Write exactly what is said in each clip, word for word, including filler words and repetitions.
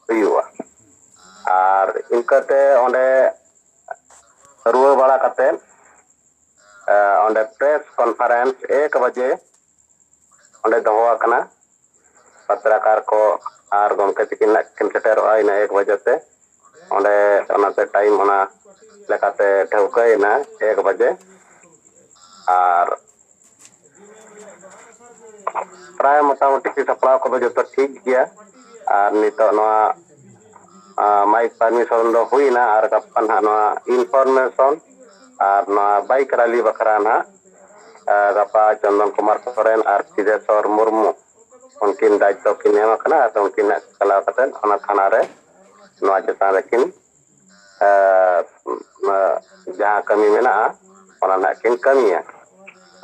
ᱦᱩᱭᱩᱜᱼᱟ᱾ ᱟᱨ ᱤᱱᱠᱟᱹᱛᱮ ᱚᱸᱰᱮ ᱨᱩᱣᱟᱹᱲ ᱵᱟᱲᱟ ᱠᱟᱛᱮ ᱚᱸᱰᱮ ᱯᱨᱮᱥ ᱠᱚᱱᱯᱷᱟᱨᱮᱱᱥ ᱮᱠ ᱵᱟᱡᱮ ᱚᱸᱰᱮ ᱫᱚᱦᱚ ᱟᱠᱟᱱᱟ᱾ ᱯᱟᱛᱨᱟᱠᱟᱨ ᱠᱚ ᱟᱨ ᱜᱚᱢᱠᱮ ᱛᱤᱠᱤᱱ ᱱᱟᱜ ᱠᱤᱱ ᱥᱮᱴᱮᱨᱚᱜᱼᱟ ᱤᱱᱟᱹ ᱮᱠ ᱵᱟᱡᱮ ᱛᱮ᱾ ᱚᱸᱰᱮ ᱚᱱᱟᱛᱮ ᱴᱟᱭᱤᱢ ᱚᱱᱟ ᱞᱮᱠᱟᱛᱮ ᱴᱷᱟᱹᱣᱠᱟᱹᱭᱮᱱᱟ ᱮᱠ ᱵᱟᱡᱮ᱾ ᱟᱨ ᱯᱨᱟᱭ ᱢᱚᱴᱟᱢᱩᱴᱤ ᱥᱟᱯᱲᱟᱣ ᱠᱚᱫᱚ ᱡᱚᱛᱚ ᱴᱷᱤᱠ ᱜᱮᱭᱟ᱾ ᱟᱨ ᱱᱤᱛᱚᱜ ᱱᱚᱣᱟ ᱢᱟᱭᱤᱠ ᱯᱟᱨᱢᱤᱥᱚᱱ ᱫᱚ ᱦᱩᱭᱱᱟ, ᱟᱨ ᱜᱟᱯᱟ ᱱᱟᱦᱟᱜ ᱱᱚᱣᱟ ᱤᱱᱯᱷᱚᱨᱢᱮᱥᱚᱱ ᱟᱨ ᱱᱚᱣᱟ ᱵᱟᱭᱤᱠ ᱨᱟᱞᱤ ᱵᱟᱠᱷᱨᱟ ᱱᱟᱦᱟᱜ ᱜᱟᱯᱟ ᱪᱚᱱᱫᱚᱱ ᱠᱩᱢᱟᱨ ᱥᱚᱨᱮᱱ ᱟᱨ ᱥᱤᱫᱷᱮᱥᱚᱨ ᱢᱩᱨᱢᱩ ᱩᱱᱠᱤᱱ ᱫᱟᱭᱤᱛᱛᱚ ᱠᱤᱱ ᱮᱢ ᱟᱠᱟᱱᱟ᱾ ᱟᱨ ᱩᱱᱠᱤᱱ ᱱᱟᱦᱟᱜ ᱪᱟᱞᱟᱣ ᱠᱟᱛᱮ ᱚᱱᱟ ᱛᱷᱟᱱᱟ ᱨᱮ ᱱᱚᱣᱟ ᱪᱮᱛᱟᱱ ᱨᱮᱠᱤᱱ ᱡᱟᱦᱟᱸ ᱠᱟᱹᱢᱤ ᱢᱮᱱᱟᱜᱼᱟ ᱚᱱᱟ ᱱᱟᱦᱟᱜ ᱠᱤᱱ ᱠᱟᱹᱢᱤᱭᱟ᱾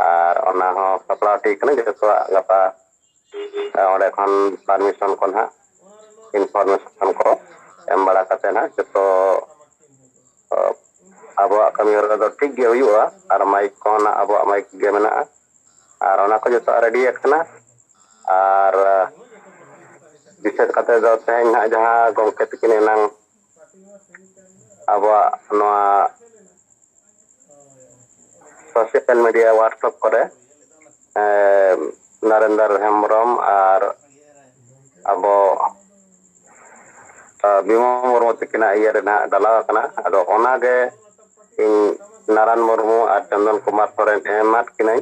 ᱟᱨ ᱚᱱᱟ ᱦᱚᱸ ᱥᱟᱯᱲᱟᱣ ᱴᱷᱤᱠ ᱠᱟᱱᱟ, ᱡᱚᱛᱚᱣᱟᱜ ᱜᱟᱯᱟ ᱚᱸᱰᱮ ᱠᱷᱚᱱ ᱯᱟᱨᱢᱤᱥᱚᱱ ᱠᱚ ᱱᱟᱦᱟᱜ ᱤᱱᱯᱷᱚᱨᱢᱮᱥᱚᱱ ᱠᱚ ᱮᱢ ᱵᱟᱲᱟ ᱠᱟᱛᱮ ᱱᱟᱦᱟᱜ ᱡᱚᱛᱚ ᱟᱵᱚᱣᱟᱜ ᱠᱟᱹᱢᱤ ᱦᱚᱨᱟ ᱫᱚ ᱴᱷᱤᱠ ᱜᱮ ᱦᱩᱭᱩᱜᱼᱟ᱾ ᱟᱨ ᱢᱟᱭᱤᱠ ᱠᱚᱦᱚᱸ ᱱᱟᱦᱟᱜ ᱟᱵᱚᱣᱟᱜ ᱢᱟᱭᱤᱠ ᱜᱮ ᱢᱮᱱᱟᱜᱼᱟ᱾ ᱟᱨ ᱚᱱᱟ ᱠᱚ ᱡᱚᱛᱚ ᱨᱮᱰᱤ ᱟᱠᱟᱱᱟ᱾ ᱟᱨ ᱵᱤᱥᱮᱥ ᱠᱟᱛᱮ ᱫᱚ ᱛᱮᱦᱮᱧ ᱱᱟᱦᱟᱜ ᱡᱟᱦᱟᱸ ᱜᱚᱢᱠᱮ ᱛᱟᱹᱠᱤᱱ ᱮᱱᱟᱝ ᱟᱵᱚᱣᱟᱜ ᱱᱚᱣᱟ ᱥᱳᱥᱟᱞ ᱢᱤᱰᱤᱭᱟ WhatsApp ᱠᱚᱨᱮ ᱱᱟᱨᱮᱱᱫᱚᱨ ᱦᱮᱢᱵᱨᱚᱢ ᱟᱨ ᱟᱵᱚ ᱵᱤᱢᱚᱞ ᱢᱩᱨᱢᱩ ᱛᱟᱹᱠᱤᱱᱟᱜ ᱤᱭᱟᱹ ᱨᱮ ᱱᱟᱦᱟᱜ ᱰᱟᱞᱟᱣ ᱟᱠᱟᱱᱟ᱾ ᱟᱫᱚ ᱚᱱᱟᱜᱮ ᱤᱧ ᱱᱟᱨᱟᱱ ᱢᱩᱨᱢᱩ ᱟᱨ ᱪᱚᱱᱫᱚᱱ ᱠᱩᱢᱟᱨ ᱥᱚᱨᱮᱱ ᱮᱢᱟᱫ ᱠᱤᱱᱟᱹᱧ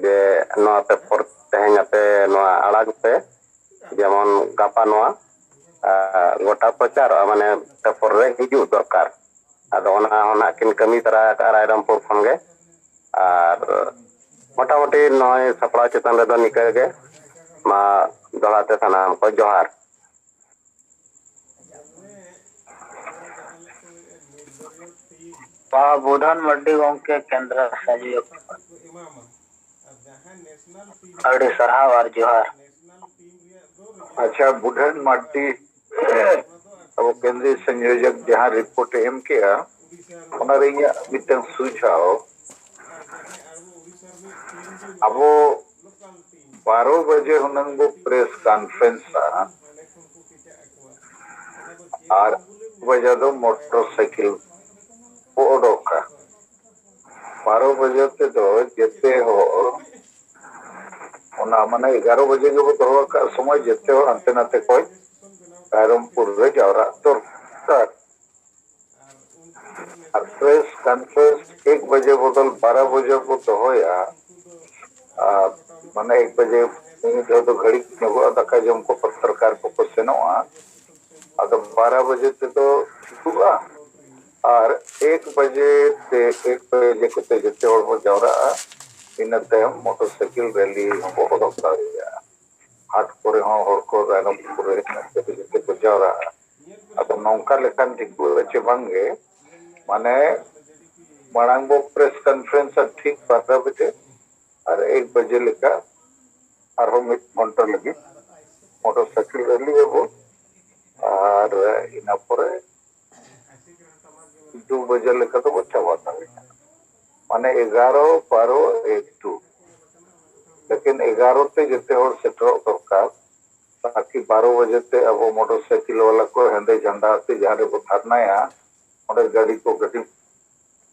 ᱡᱮ ᱱᱚᱣᱟ ᱯᱮᱯᱚᱨ ᱛᱮᱦᱮᱧ ᱟᱯᱮ ᱱᱚᱣᱟ ᱟᱲᱟᱜᱽ ᱯᱮ, ᱡᱮᱢᱚᱱ ᱜᱟᱯᱟ ᱱᱚᱣᱟ ᱜᱚᱴᱟ ᱯᱨᱚᱪᱟᱨᱚᱜᱼᱟ, ᱢᱟᱱᱮ ᱯᱮᱯᱚᱨ ᱨᱮ ᱦᱤᱡᱩᱜ ᱫᱚᱨᱠᱟᱨ᱾ ᱟᱫᱚ ᱚᱱᱟ ᱦᱚᱸ ᱱᱟᱜ ᱠᱤᱱ ᱠᱟᱹᱢᱤ ᱛᱟᱨᱟ ᱟᱠᱟᱫᱼᱟ ᱨᱟᱭᱨᱚᱝᱯᱩᱨ ᱠᱷᱚᱱ ᱜᱮ᱾ ᱟᱨ ᱢᱚᱴᱟᱢᱩᱴᱤ ᱱᱚᱜᱼᱚᱭ ᱥᱟᱯᱲᱟᱣ ᱪᱮᱛᱟᱱ ᱨᱮᱫᱚ ᱱᱤᱠᱟᱹ ᱜᱮ᱾ ᱢᱟ ᱫᱚᱦᱲᱟ ᱛᱮ ᱥᱟᱱᱟᱢ ᱠᱚ ᱡᱚᱦᱟᱨ᱾ ᱵᱟ ᱵᱩᱫᱷᱟᱱ ᱢᱟᱨᱰᱤ ᱜᱚᱢᱠᱮ ᱠᱮᱱᱫᱨᱚ ᱥᱟᱡᱤᱭᱚ ᱟᱹᱰᱤ ᱥᱟᱨᱦᱟᱣ ᱟᱨ ᱡᱚᱦᱟᱨ᱾ ᱟᱪᱪᱷᱟ, ᱵᱩᱰᱷᱟᱹᱱ ᱢᱟᱨᱰᱤ ᱟᱵᱚ ᱠᱮᱱᱫᱨᱤᱭᱚ ᱥᱚᱝᱭᱳᱡᱚᱠ ᱡᱟᱦᱟᱸ ᱨᱤᱯᱳᱨᱴ ᱮ ᱮᱢ ᱠᱮᱜᱼᱟ, ᱚᱱᱟᱨᱮ ᱤᱧᱟᱹᱜ ᱢᱤᱫᱴᱟᱝ ᱥᱩᱡᱷᱟᱣ, ᱟᱵᱚ ᱵᱟᱨᱚ ᱵᱟᱡᱮ ᱦᱩᱱᱟᱹᱝ ᱵᱚ ᱯᱨᱮᱥ ᱠᱚᱱᱯᱷᱟᱨᱮᱱᱥᱟ, ᱟᱨ ᱵᱟᱡᱟ ᱫᱚ ᱢᱚᱴᱚᱨ ᱥᱟᱭᱠᱮᱞ ᱠᱚ ᱚᱰᱚᱠᱟ᱾ ᱵᱟᱨᱚ ᱵᱟᱡᱮ ᱛᱮᱫᱚ ᱡᱮᱛᱮ ᱦᱚᱲ, ᱚᱱᱟ ᱢᱟᱱᱮ ᱮᱜᱟᱨᱚ ᱵᱟᱡᱮ ᱜᱮᱵᱚ ᱫᱚᱦᱚ ᱟᱠᱟᱫ ᱥᱚᱢᱚᱭ, ᱡᱮᱛᱮ ᱦᱚᱲ ᱦᱟᱱᱛᱮ ᱱᱟᱛᱮ ᱠᱷᱚᱡ ᱨᱟᱭᱨᱚᱝᱯᱩᱨ ᱨᱮ ᱡᱟᱣᱨᱟᱜ ᱫᱚᱨᱠᱟᱨ᱾ ᱟᱨ ᱯᱨᱮᱥ ᱠᱚᱱᱯᱷᱟᱨᱮᱱᱥ ᱮᱠ ᱵᱟᱡᱮ ᱵᱚᱫᱚᱞ ᱵᱟᱨᱚ ᱵᱟᱡᱮ ᱵᱚ ᱫᱚᱦᱚᱭᱟ᱾ ᱟᱨ ᱢᱟᱱᱮ ᱮᱠ ᱵᱟᱡᱮ ᱢᱤᱫ ᱫᱷᱟᱣ ᱫᱚ ᱜᱷᱟᱹᱲᱤᱡ ᱧᱚᱜᱚᱜᱼᱟ, ᱫᱟᱠᱟ ᱡᱚᱢ ᱠᱚ ᱯᱚᱛᱨᱚᱠᱟᱨ ᱠᱚᱠᱚ ᱥᱮᱱᱚᱜᱼᱟ᱾ ᱟᱫᱚ ᱵᱟᱨᱚ ᱵᱟᱡᱮ ᱛᱮᱫᱚ ᱴᱷᱤᱠᱚᱜᱼᱟ᱾ ᱟᱨ ᱮᱠ ᱵᱟᱡᱮ ᱛᱮ, ᱮᱠ ᱵᱟᱡᱮ ᱠᱚᱛᱮ ᱡᱚᱛᱚ ᱦᱚᱲ ᱵᱚ ᱡᱟᱣᱨᱟᱜᱼᱟ᱾ ᱤᱱᱟᱹ ᱛᱟᱭᱚᱢ ᱢᱚᱴᱚᱨ ᱥᱟᱭᱠᱮᱞ ᱨᱮᱞᱤ ᱦᱚᱸᱵᱚ ᱚᱰᱚᱠ ᱫᱟᱲᱮᱭᱟᱜᱼᱟ᱾ ᱦᱟᱴ ᱠᱚᱨᱮ ᱦᱚᱸ ᱦᱚᱲ ᱠᱚ ᱨᱟᱭᱨᱚᱝᱯᱩᱨ ᱨᱮ ᱦᱮᱱᱟᱜ ᱠᱚ ᱛᱮ ᱠᱚ ᱡᱟᱣᱨᱟᱜᱼᱟ᱾ ᱟᱫᱚ ᱱᱚᱝᱠᱟ ᱞᱮᱠᱷᱟᱱ ᱴᱷᱤᱠᱚᱜᱼᱟ ᱪᱮ ᱵᱟᱝᱜᱮ? ᱢᱟᱱᱮ ᱢᱟᱲᱟᱝ ᱵᱚ ᱯᱨᱮᱥ ᱠᱚᱱᱯᱷᱟᱨᱮᱱᱥᱟ ᱴᱷᱤᱠ ᱵᱟᱨᱚ ᱵᱟᱡᱮ, ᱟᱨ ᱮᱠ ᱵᱟᱡᱮ ᱞᱮᱠᱟ ᱟᱨᱦᱚᱸ ᱢᱤᱫ ᱜᱷᱚᱱᱴᱟ ᱞᱟᱹᱜᱤᱫ ᱢᱚᱴᱚᱨ ᱥᱟᱭᱠᱮᱞ ᱨᱮᱞᱤ ᱭᱟᱵᱚ᱾ ᱟᱨ ᱤᱱᱟᱹ ᱯᱚᱨᱮ ᱫᱩ ᱵᱟᱡᱮ ᱞᱮᱠᱟ ᱫᱚᱵᱚ ᱪᱟᱵᱟ ᱫᱟᱲᱮᱭᱟᱜᱼᱟ᱾ ᱢᱟᱱᱮ ᱮᱜᱟᱨᱚ, ᱵᱟᱨᱚ, ᱮᱠ, ᱫᱩ᱾ ᱞᱮᱠᱤᱱ ᱮᱜᱟᱨᱚ ᱛᱮ ᱡᱮᱛᱮ ᱦᱚᱲ ᱥᱮᱴᱮᱨᱚᱜ ᱫᱚᱨᱠᱟᱨ, ᱛᱟᱠᱤ ᱵᱟᱨᱚ ᱵᱟᱡᱮ ᱛᱮ ᱟᱵᱚ ᱢᱚᱴᱚᱨ ᱥᱟᱭᱠᱮᱞ ᱣᱟᱞᱟ ᱠᱚ ᱦᱮᱸᱫᱮ ᱡᱷᱟᱱᱰᱟ ᱟᱛᱮ ᱡᱟᱦᱟᱸ ᱨᱮᱵᱚ ᱫᱷᱟᱨᱱᱟᱭᱟ, ᱚᱸᱰᱮ ᱜᱟᱹᱰᱤ ᱠᱚ ᱠᱟᱹᱴᱤᱡ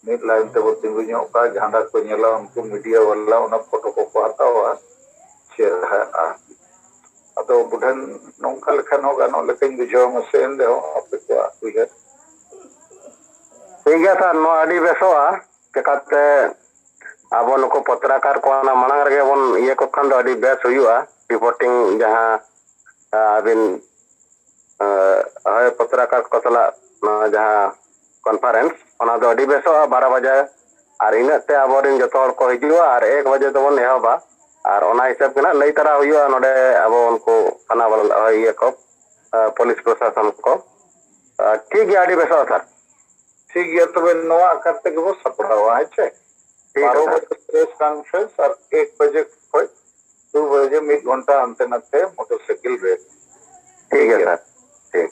ᱢᱤᱫ ᱞᱟᱭᱤᱱ ᱛᱮᱵᱚ ᱛᱤᱸᱜᱩ ᱧᱚᱜ ᱠᱟᱜᱼᱟ, ᱡᱷᱟᱱᱰᱟ ᱠᱚ ᱧᱮᱞᱟ, ᱩᱱᱠᱩ ᱢᱤᱰᱤᱭᱟ ᱣᱟᱞᱟ ᱚᱱᱟ ᱯᱷᱳᱴᱳ ᱠᱚᱠᱚ ᱦᱟᱛᱟᱣᱟ, ᱪᱮᱦᱨᱟᱜᱼᱟ᱾ ᱟᱫᱚ ᱵᱩᱰᱷᱟᱹᱱ ᱱᱚᱝᱠᱟ ᱞᱮᱠᱷᱟᱱ ᱦᱚᱸ ᱜᱟᱱᱚᱜ ᱞᱮᱠᱟᱧ ᱵᱩᱡᱷᱟᱹᱣᱟ, ᱢᱟᱥᱮ ᱮᱱ ᱨᱮᱦᱚᱸ ᱟᱯᱮ ᱠᱚᱣᱟᱜ ᱩᱭᱦᱟᱹᱨ᱾ ᱴᱷᱤᱠ ᱜᱮᱭᱟ ᱥᱟᱨ, ᱱᱚᱣᱟ ᱟᱹᱰᱤ ᱵᱮᱥᱚᱜᱼᱟ᱾ ᱪᱮᱠᱟᱛᱮ ᱟᱵᱚ ᱱᱩᱠᱩ ᱯᱚᱛᱨᱟᱠᱟᱨ ᱠᱚ ᱚᱱᱟ ᱢᱟᱲᱟᱝ ᱨᱮᱜᱮ ᱵᱚᱱ ᱤᱭᱟᱹ ᱠᱚ ᱠᱷᱟᱱ ᱫᱚ ᱟᱹᱰᱤ ᱵᱮᱥ ᱦᱩᱭᱩᱜᱼᱟ᱾ ᱨᱤᱯᱳᱨᱴᱤᱝ ᱡᱟᱦᱟᱸ ᱟᱹᱵᱤᱱ ᱦᱳᱭ ᱯᱚᱛᱨᱟᱠᱟᱨ ᱠᱚ ᱥᱟᱞᱟᱜ ᱱᱚᱣᱟ ᱡᱟᱦᱟᱸ ᱠᱚᱱᱯᱷᱟᱨᱮᱱᱥ, ᱚᱱᱟ ᱫᱚ ᱟᱹᱰᱤ ᱵᱮᱥᱚᱜᱼᱟ ᱵᱟᱨᱚ ᱵᱟᱡᱮ᱾ ᱟᱨ ᱤᱱᱟᱹᱜ ᱛᱮ ᱟᱵᱚᱨᱮᱱ ᱡᱚᱛᱚ ᱦᱚᱲ ᱠᱚ ᱦᱤᱡᱩᱜᱼᱟ ᱟᱨ ᱮᱠ ᱵᱟᱡᱮ ᱫᱚᱵᱚᱱ ᱮᱦᱚᱵᱟ᱾ ᱟᱨ ᱚᱱᱟ ᱦᱤᱥᱟᱹᱵ ᱜᱮ ᱱᱟᱜ ᱞᱟᱹᱭ ᱛᱟᱨᱟ ᱦᱩᱭᱩᱜᱼᱟ ᱱᱚᱰᱮ ᱟᱵᱚ ᱩᱱᱠᱩ ᱛᱷᱟᱱᱟ ᱵᱟᱞᱟ, ᱤᱭᱟᱹ ᱠᱚ, ᱯᱩᱞᱤᱥ ᱯᱨᱚᱥᱟᱥᱚᱱ ᱠᱚ᱾ ᱴᱷᱤᱠ ᱜᱮᱭᱟ, ᱟᱹᱰᱤ ᱵᱮᱥᱚᱜᱼᱟ ᱥᱟᱨ᱾ ᱴᱷᱤᱠ ᱜᱮᱭᱟ, ᱛᱚᱵᱮ ᱱᱚᱣᱟ ᱟᱠᱟᱨ ᱛᱮᱜᱮ ᱵᱚ ᱥᱟᱯᱲᱟᱣᱟ, ᱦᱮᱸ ᱪᱮ? ᱴᱷᱤᱠ ᱜᱮᱭᱟ ᱵᱟᱨᱚ ᱥᱟᱨ᱾ ᱵᱟᱡᱮ ᱯᱨᱮᱥ ᱠᱚᱱᱯᱷᱟᱨᱮᱱᱥ ᱟᱨ ᱮᱠ ᱵᱟᱡᱮ ᱠᱷᱚᱱ ᱫᱩ ᱵᱟᱡᱮ ᱢᱤᱫ ᱜᱷᱚᱱᱴᱟ ᱦᱟᱱᱛᱮ ᱱᱟᱛᱮ ᱢᱚᱴᱚᱨ ᱥᱟᱭᱠᱮᱞ ᱨᱮ᱾ ᱴᱷᱤᱠ ᱜᱮᱭᱟ ᱥᱟᱨ, ᱴᱷᱤᱠ᱾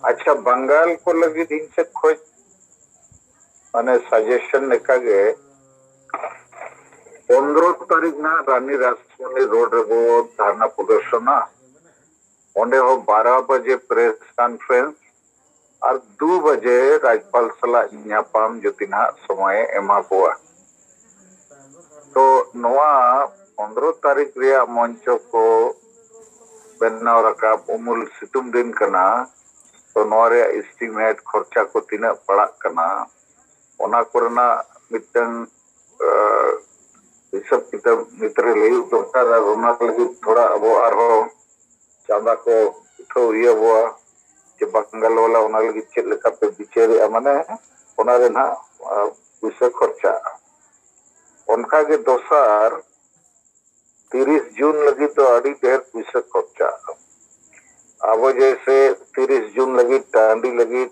ᱟᱪᱪᱷᱟ, ᱵᱟᱝᱜᱟᱞ ᱠᱚ ᱞᱟᱹᱜᱤᱫ ᱤᱧ ᱥᱮᱫ ᱠᱷᱚᱱ ᱢᱟᱱᱮ ᱥᱟᱡᱮᱥᱚᱱ ᱞᱮᱠᱟᱜᱮ ᱯᱚᱱᱨᱚ ᱛᱟᱹᱨᱤᱠᱷ ᱱᱟᱜ ᱨᱟᱱᱤ ᱨᱟᱥᱢᱚᱱᱤ ᱨᱳᱰ ᱨᱮᱵᱚ ᱫᱷᱟᱨᱱᱟ ᱯᱨᱚᱫᱚᱨᱥᱚᱱᱟ᱾ ᱚᱸᱰᱮ ᱦᱚᱸ ᱵᱟᱨᱚ ᱵᱟᱡᱮ ᱯᱨᱮᱥ ᱠᱚᱱᱯᱷᱟᱨᱮᱱᱥ ᱟᱨ ᱫᱩ ᱵᱟᱡᱮ ᱨᱟᱡᱽᱯᱟᱞ ᱥᱟᱞᱟᱜ ᱧᱟᱯᱟᱢ ᱡᱩᱫᱤ ᱱᱟᱜ ᱥᱚᱢᱚᱭᱮ ᱮᱢᱟ ᱵᱚᱣᱟ᱾ ᱛᱚ ᱱᱚᱣᱟ ᱯᱚᱱᱨᱚ ᱛᱟᱹᱨᱤᱠᱷ ᱨᱮᱭᱟᱜ ᱢᱚᱧᱪᱚ ᱠᱚ ᱵᱮᱱᱟᱣ ᱨᱟᱠᱟᱵ ᱩᱢᱩᱞ ᱥᱤᱛᱩᱝ ᱫᱤᱱ ᱠᱟᱱᱟ᱾ ᱛᱚ ᱱᱚᱣᱟ ᱨᱮᱭᱟᱜ ᱮᱥᱴᱤᱢᱮᱴ ᱠᱷᱚᱨᱪᱟ ᱠᱚ ᱛᱤᱱᱟᱹᱜ ᱯᱟᱲᱟᱜ ᱠᱟᱱᱟ, ᱚᱱᱟ ᱠᱚᱨᱮᱱᱟᱜ ᱢᱤᱫᱴᱟᱝ ᱦᱤᱥᱟᱹᱵ ᱠᱤᱛᱟᱹᱵ ᱱᱤᱛ ᱨᱮ ᱞᱟᱹᱭ ᱫᱚᱨᱠᱟᱨ᱾ ᱟᱨ ᱚᱱᱟ ᱞᱟᱹᱜᱤᱫ ᱛᱷᱚᱲᱟ ᱟᱵᱚ ᱟᱨᱦᱚᱸ ᱪᱟᱸᱫᱟ ᱠᱚ ᱩᱴᱷᱟᱹᱣ ᱦᱩᱭ ᱟᱵᱚᱣᱟ᱾ ᱡᱮ ᱵᱟᱝᱜᱟᱞ ᱵᱟᱞᱟ ᱚᱱᱟ ᱞᱟᱹᱜᱤᱫ ᱪᱮᱫ ᱞᱮᱠᱟᱯᱮ ᱵᱤᱪᱟᱹᱨᱮᱜᱼᱟ, ᱢᱟᱱᱮ ᱚᱱᱟ ᱨᱮ ᱱᱟᱦᱟᱜ ᱯᱩᱭᱥᱟᱹ ᱠᱷᱚᱨᱪᱟᱜᱼᱟ᱾ ᱚᱱᱠᱟᱜᱮ ᱫᱚᱥᱟᱨ, ᱛᱤᱨᱤᱥ ᱡᱩᱱ ᱞᱟᱹᱜᱤᱫ ᱫᱚ ᱟᱹᱰᱤ ᱰᱷᱮᱨ ᱯᱩᱭᱥᱟᱹ ᱠᱷᱚᱨᱪᱟᱜᱼᱟ᱾ ᱟᱵᱚ ᱡᱮᱭᱥᱮ ᱛᱤᱨᱤᱥ ᱡᱩᱱ ᱞᱟᱹᱜᱤᱫ ᱴᱟᱺᱰᱤ ᱞᱟᱹᱜᱤᱫ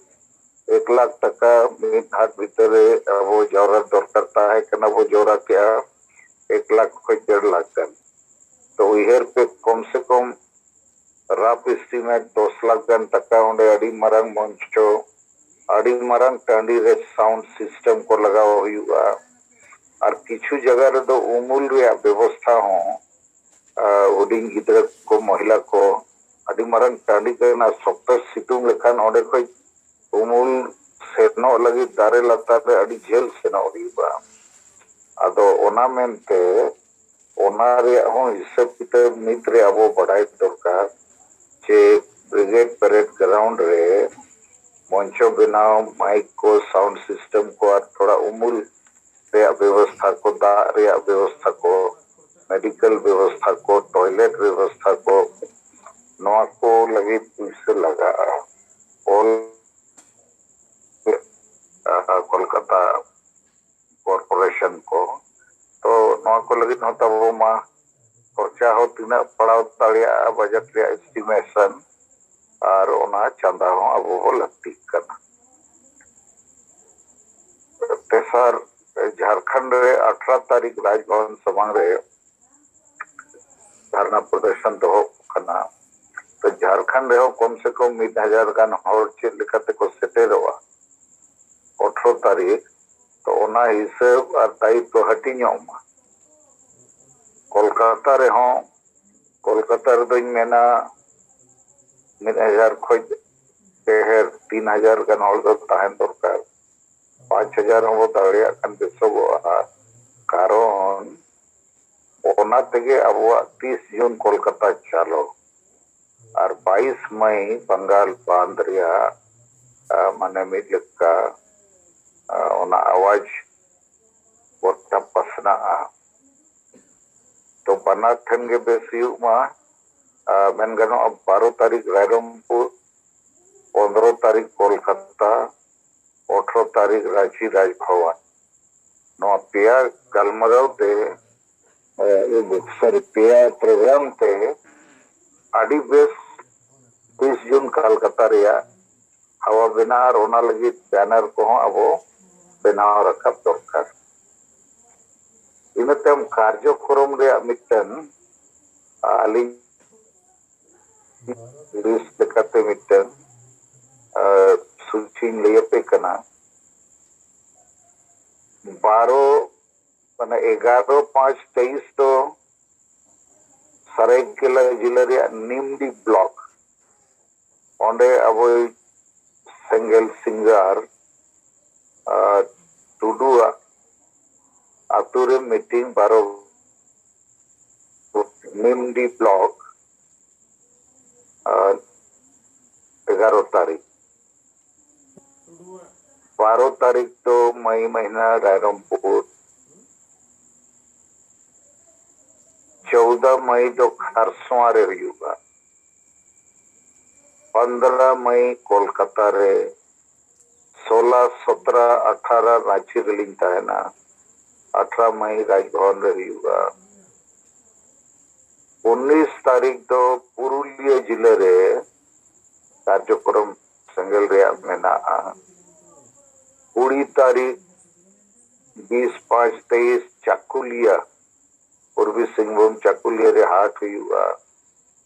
ᱮᱠ ᱞᱟᱠᱷ ᱴᱟᱠᱟ ᱢᱤᱫ ᱦᱟᱴ ᱵᱷᱤᱛᱟᱹᱨ ᱨᱮ ᱟᱵᱚ ᱡᱟᱣᱨᱟ ᱫᱚᱨᱠᱟᱨ ᱛᱟᱦᱮᱸ ᱠᱟᱱᱟ, ᱵᱚ ᱡᱟᱣᱨᱟ ᱠᱮᱜᱼᱟ ᱮᱠ ᱞᱟᱠᱷ ᱠᱷᱚᱱ ᱰᱮᱲ ᱞᱟᱠᱷ ᱜᱟᱱ᱾ ᱛᱚ ᱩᱭᱦᱟᱹᱨ ᱯᱮ, ᱠᱚᱢ ᱥᱮ ᱠᱚᱢ ᱨᱟᱯ ᱮᱥᱴᱤᱢᱮᱴ ᱫᱚᱥ ᱞᱟᱠᱷ ᱜᱟᱱ ᱴᱟᱠᱟ ᱚᱸᱰᱮ ᱟᱹᱰᱤ ᱢᱟᱨᱟᱝ ᱢᱚᱧᱪᱚ, ᱟᱹᱰᱤ ᱢᱟᱨᱟᱝ ᱴᱟᱺᱰᱤ ᱨᱮ ᱥᱟᱣᱩᱱᱰ ᱥᱤᱥᱴᱮᱢ ᱠᱚ ᱞᱟᱜᱟᱣ ᱦᱩᱭᱩᱜᱼᱟ᱾ ᱟᱨ ᱠᱤᱪᱷᱩ ᱡᱟᱭᱜᱟ ᱨᱮᱫᱚ ᱩᱢᱩᱞ ᱨᱮᱭᱟᱜ ᱵᱮᱵᱚᱥᱛᱷᱟ ᱦᱚᱸ ᱦᱩᱰᱤᱧ ᱜᱤᱫᱽᱨᱟᱹ ᱠᱚ, ᱢᱚᱦᱤᱞᱟ ᱠᱚ, ᱟᱹᱰᱤ ᱢᱟᱨᱟᱝ ᱴᱟᱺᱰᱤ ᱠᱟᱱᱟ᱾ ᱥᱚᱠᱛᱚ ᱥᱤᱛᱩᱝ ᱞᱮᱠᱷᱟᱱ ᱚᱸᱰᱮ ᱠᱷᱚᱡ ᱩᱢᱩᱞ ᱥᱮᱱᱚᱜ ᱞᱟᱹᱜᱤᱫ ᱫᱟᱨᱮ ᱞᱟᱛᱟᱨ ᱨᱮ ᱟᱹᱰᱤ ᱡᱷᱟᱹᱞ ᱥᱮᱱᱚᱜ ᱦᱩᱭᱩᱜᱼᱟ᱾ ᱟᱫᱚ ᱚᱱᱟ ᱢᱮᱱᱛᱮ ᱚᱱᱟ ᱨᱮᱭᱟᱜ ᱦᱚᱸ ᱦᱤᱥᱟᱹᱵ ᱠᱤᱛᱟᱹᱵ ᱱᱤᱛ ᱨᱮ ᱟᱵᱚ ᱵᱟᱰᱟᱭ ᱫᱚᱨᱠᱟᱨ ᱡᱮ ᱵᱨᱤᱜᱮᱰ ᱯᱮᱨᱮᱰ ᱜᱨᱟᱣᱩᱱᱰ ᱨᱮ ᱢᱚᱧᱪᱚ ᱵᱮᱱᱟᱣ, ᱢᱟᱭᱤᱠ ᱠᱚ, ᱥᱟᱣᱩᱱᱰ ᱥᱤᱥᱴᱮᱢ ᱠᱚ ᱟᱨ ᱛᱷᱚᱲᱟ ᱩᱢᱩᱞ ᱨᱮᱭᱟᱜ ᱵᱮᱵᱚᱥᱛᱷᱟ ᱠᱚ, ᱫᱟᱜ ᱨᱮᱭᱟᱜ ᱵᱮᱵᱚᱥᱛᱷᱟ ᱠᱚ, ᱢᱮᱰᱤᱠᱮᱞ ᱵᱮᱵᱚᱥᱛᱷᱟ ᱠᱚ, ᱴᱚᱭᱞᱮᱴ ᱵᱮᱵᱚᱥᱛᱷᱟ ᱠᱚ, ᱱᱚᱣᱟ ᱠᱚ ᱞᱟᱹᱜᱤᱫ ᱯᱩᱭᱥᱟᱹ ᱞᱟᱜᱟᱜᱼᱟ᱾ ᱚᱞ ᱠᱳᱞᱠᱟᱛᱟ ᱠᱚᱨᱯᱳᱨᱮᱥᱚᱱ ᱠᱚ᱾ ᱛᱚ ᱱᱚᱣᱟ ᱠᱚ ᱞᱟᱹᱜᱤᱫ ᱦᱚᱸ ᱛᱟᱵᱚ ᱢᱟ ᱠᱷᱚᱨᱪᱟ ᱦᱚᱸ ᱛᱤᱱᱟᱹᱜ ᱯᱟᱲᱟᱣ ᱫᱟᱲᱮᱭᱟᱜᱼᱟ, ᱵᱟᱡᱮᱴ ᱨᱮᱭᱟᱜ ᱮᱥᱴᱤᱢᱮᱥᱚᱱ ᱟᱨ ᱚᱱᱟ ᱪᱟᱸᱫᱟ ᱦᱚᱸ ᱟᱵᱚ ᱵᱚ ᱞᱟᱹᱠᱛᱤᱜ ᱠᱟᱱᱟ᱾ ᱛᱮᱥᱟᱨ, ᱡᱷᱟᱲᱠᱷᱚᱸᱰ ᱨᱮ ᱟᱴᱷᱨᱚ ᱛᱟᱹᱨᱤᱠᱷ ᱨᱟᱡᱽᱵᱷᱚᱵᱚᱱ ᱥᱟᱢᱟᱝ ᱨᱮ ᱫᱷᱟᱨᱱᱟ ᱯᱨᱚᱫᱚᱨᱥᱚᱱ ᱫᱚᱦᱚ ᱠᱟᱱᱟ᱾ ᱛᱚ ᱡᱷᱟᱲᱠᱷᱚᱸᱰ ᱨᱮᱦᱚᱸ ᱠᱚᱢ ᱥᱮ ᱠᱚᱢ ᱢᱤᱫ ᱦᱟᱡᱟᱨ ᱜᱟᱱ ᱦᱚᱲ ᱪᱮᱫ ᱞᱮᱠᱟ ᱛᱮᱠᱚ ᱥᱮᱴᱮᱨᱚᱜᱼᱟ ᱟᱴᱷᱨᱚ ᱛᱟᱹᱨᱤᱠᱷ, ᱛᱚ ᱚᱱᱟ ᱦᱤᱥᱟᱹᱵ ᱟᱨ ᱫᱟᱭᱤᱛᱛᱚ ᱦᱟᱹᱴᱤᱧᱚᱜ ᱢᱟ᱾ ᱠᱳᱞᱠᱟᱛᱟ ᱨᱮᱦᱚᱸ, ᱠᱳᱞᱠᱟᱛᱟ ᱨᱮᱫᱚᱧ ᱢᱮᱱᱟ ᱢᱤᱫ ᱦᱟᱡᱟᱨ ᱠᱷᱚᱡ ᱰᱷᱮᱨ, ᱛᱤᱱ ᱦᱟᱡᱟᱨ ᱜᱟᱱ ᱦᱚᱲ ᱫᱚ ᱛᱟᱦᱮᱱ ᱫᱚᱨᱠᱟᱨ᱾ ᱯᱟᱸᱪ ᱦᱟᱡᱟᱨ ᱦᱚᱸ ᱵᱚ ᱫᱟᱲᱮᱭᱟᱜ ᱠᱷᱟᱱ ᱵᱮᱥᱚᱜᱚᱜᱼᱟ᱾ ᱠᱟᱨᱚᱱ ᱚᱱᱟ ᱛᱮᱜᱮ ᱟᱵᱚᱣᱟᱜ ᱛᱤᱥ ᱡᱩᱱ ᱠᱳᱞᱠᱟᱛᱟ ᱪᱟᱞᱚ ᱟᱨ ᱵᱟᱭᱤᱥ ᱢᱟᱭ ᱵᱟᱝᱜᱟᱞ ᱵᱟᱸᱫ ᱨᱮᱭᱟᱜ, ᱟ, ᱢᱟᱱᱮ ᱢᱤᱫ ᱞᱮᱠᱟ, ᱟ, ᱚᱱᱟ ᱟᱣᱟᱡᱽ ᱜᱚᱴᱟ ᱯᱟᱥᱱᱟᱜᱼᱟ᱾ ᱛᱚ ᱵᱟᱱᱟᱨ ᱴᱷᱮᱱ ᱜᱮ ᱵᱮᱥ ᱦᱩᱭᱩᱜ ᱢᱟ᱾ ᱟ, ᱢᱮᱱ ᱜᱟᱱᱚᱜᱼᱟ, ᱵᱟᱨᱚ ᱛᱟᱹᱨᱤᱠᱷ ᱨᱟᱭᱨᱚᱝᱯᱩᱨ, ᱯᱚᱱᱫᱽᱨᱚ ᱛᱟᱹᱨᱤᱠᱷ ᱠᱳᱞᱠᱟᱛᱟ, ᱟᱴᱷᱨᱚ ᱛᱟᱹᱨᱤᱠᱷ ᱨᱟᱸᱪᱤ ᱨᱟᱡᱽᱵᱷᱚᱵᱚᱱ᱾ ᱱᱚᱣᱟ ᱯᱮᱭᱟ ᱜᱟᱞᱢᱟᱨᱟᱣ ᱛᱮ, ᱮ, ᱥᱚᱨᱤ, ᱯᱮᱭᱟ ᱯᱨᱳᱜᱨᱟᱢ ᱛᱮ ᱟᱹᱰᱤ ᱵᱮᱥ ᱛᱤᱥ ᱡᱩᱱ ᱠᱟᱞᱠᱟᱛᱟ ᱨᱮᱭᱟᱜ ᱦᱟᱣᱟ ᱵᱮᱱᱟᱜᱼᱟ ᱟᱨ ᱚᱱᱟ ᱞᱟᱹᱜᱤᱫ ᱵᱮᱱᱟᱨ ᱠᱚᱦᱚᱸ ᱟᱵᱚ ᱵᱮᱱᱟᱣ ᱨᱟᱠᱟᱵ ᱫᱚᱨᱠᱟᱨ᱾ ᱤᱱᱟᱹ ᱛᱟᱭᱚᱢ ᱠᱟᱨᱡᱚᱠᱨᱚᱢ ᱨᱮᱭᱟᱜ ᱢᱤᱫᱴᱟᱝ, ᱟ, ᱟᱹᱞᱤᱧ ᱞᱤᱥᱴ ᱞᱮᱠᱟᱛᱮ ᱢᱤᱫᱴᱟᱝ, ᱟ, ᱥᱩᱪᱤᱧ ᱞᱟᱹᱭ ᱟᱯᱮ ᱠᱟᱱᱟ᱾ ᱵᱟᱨᱚ, ᱢᱟᱱᱮ ᱮᱜᱟᱨᱚ ᱯᱟᱸᱪ ᱛᱮᱭᱤᱥ ᱫᱚ ᱥᱟᱨᱟᱭᱠᱮᱞᱟ ᱡᱮᱞᱟ ᱨᱮᱭᱟᱜ ᱱᱤᱢᱰᱤ ᱵᱞᱚᱠ, ᱚᱸᱰᱮ ᱟᱵᱚᱭᱤᱡ ᱥᱮᱸᱜᱮᱞ ᱥᱤᱝᱜᱟᱨ, ᱟ, ᱴᱩᱰᱩᱣᱟᱜ ᱟᱛᱳ ᱨᱮ ᱢᱤᱴᱤᱝ ᱵᱟᱨᱚ ᱱᱤᱢᱰᱤ ᱵᱞᱚᱠ, ᱟ, ᱮᱜᱟᱨᱚ ᱛᱟᱹᱨᱤᱠᱷ᱾ ᱵᱟᱨᱚ ᱛᱟᱹᱨᱤᱠᱷ ᱫᱚ ᱢᱟᱹᱭ ᱢᱟᱹᱦᱱᱟᱹ ᱨᱟᱭᱨᱚᱝᱯᱩᱨ, ᱪᱳᱣᱫᱟ ᱢᱟᱹᱭ ᱫᱚ ᱠᱷᱟᱨᱥᱚᱶᱟ ᱨᱮ ᱦᱩᱭᱩᱜᱼᱟ, ᱯᱚᱱᱫᱽᱨᱚ ᱢᱟᱹᱭ ᱠᱳᱞᱠᱟᱛᱟ ᱨᱮ, ᱥᱳᱞᱟ, ᱥᱚᱛᱨᱚ, ᱟᱴᱷᱟᱨᱚ ᱨᱟᱸᱪᱤ ᱨᱮᱞᱤᱧ ᱛᱟᱦᱮᱱᱟ, ᱟᱴᱷᱟᱨᱚ ᱢᱟᱹᱭ ᱨᱟᱡᱽᱵᱷᱚᱵᱚᱱ ᱨᱮ ᱦᱩᱭᱩᱜᱼᱟ᱾ ᱩᱱᱤᱥ ᱛᱟᱹᱨᱤᱠᱷ ᱫᱚ ᱯᱩᱨᱩᱞᱤᱭᱟᱹ ᱡᱤᱞᱟᱹ ᱨᱮ ᱠᱟᱨᱡᱚᱠᱨᱚᱢ ᱥᱮᱸᱜᱮᱞ ᱨᱮᱭᱟᱜ ᱢᱮᱱᱟᱜᱼᱟ᱾ ᱠᱩᱲᱤ ᱛᱟᱹᱨᱤᱠᱷ, ᱵᱤᱥ, ᱯᱟᱸᱪ, ᱛᱮᱭᱤᱥ ᱪᱟᱠᱩᱞᱤᱭᱟᱹ, ᱯᱩᱨᱵᱤ ᱥᱤᱝᱵᱷᱩᱢ ᱪᱟᱠᱩᱞᱤᱭᱟᱹ ᱨᱮ ᱦᱟᱴ ᱦᱩᱭᱩᱜᱼᱟ᱾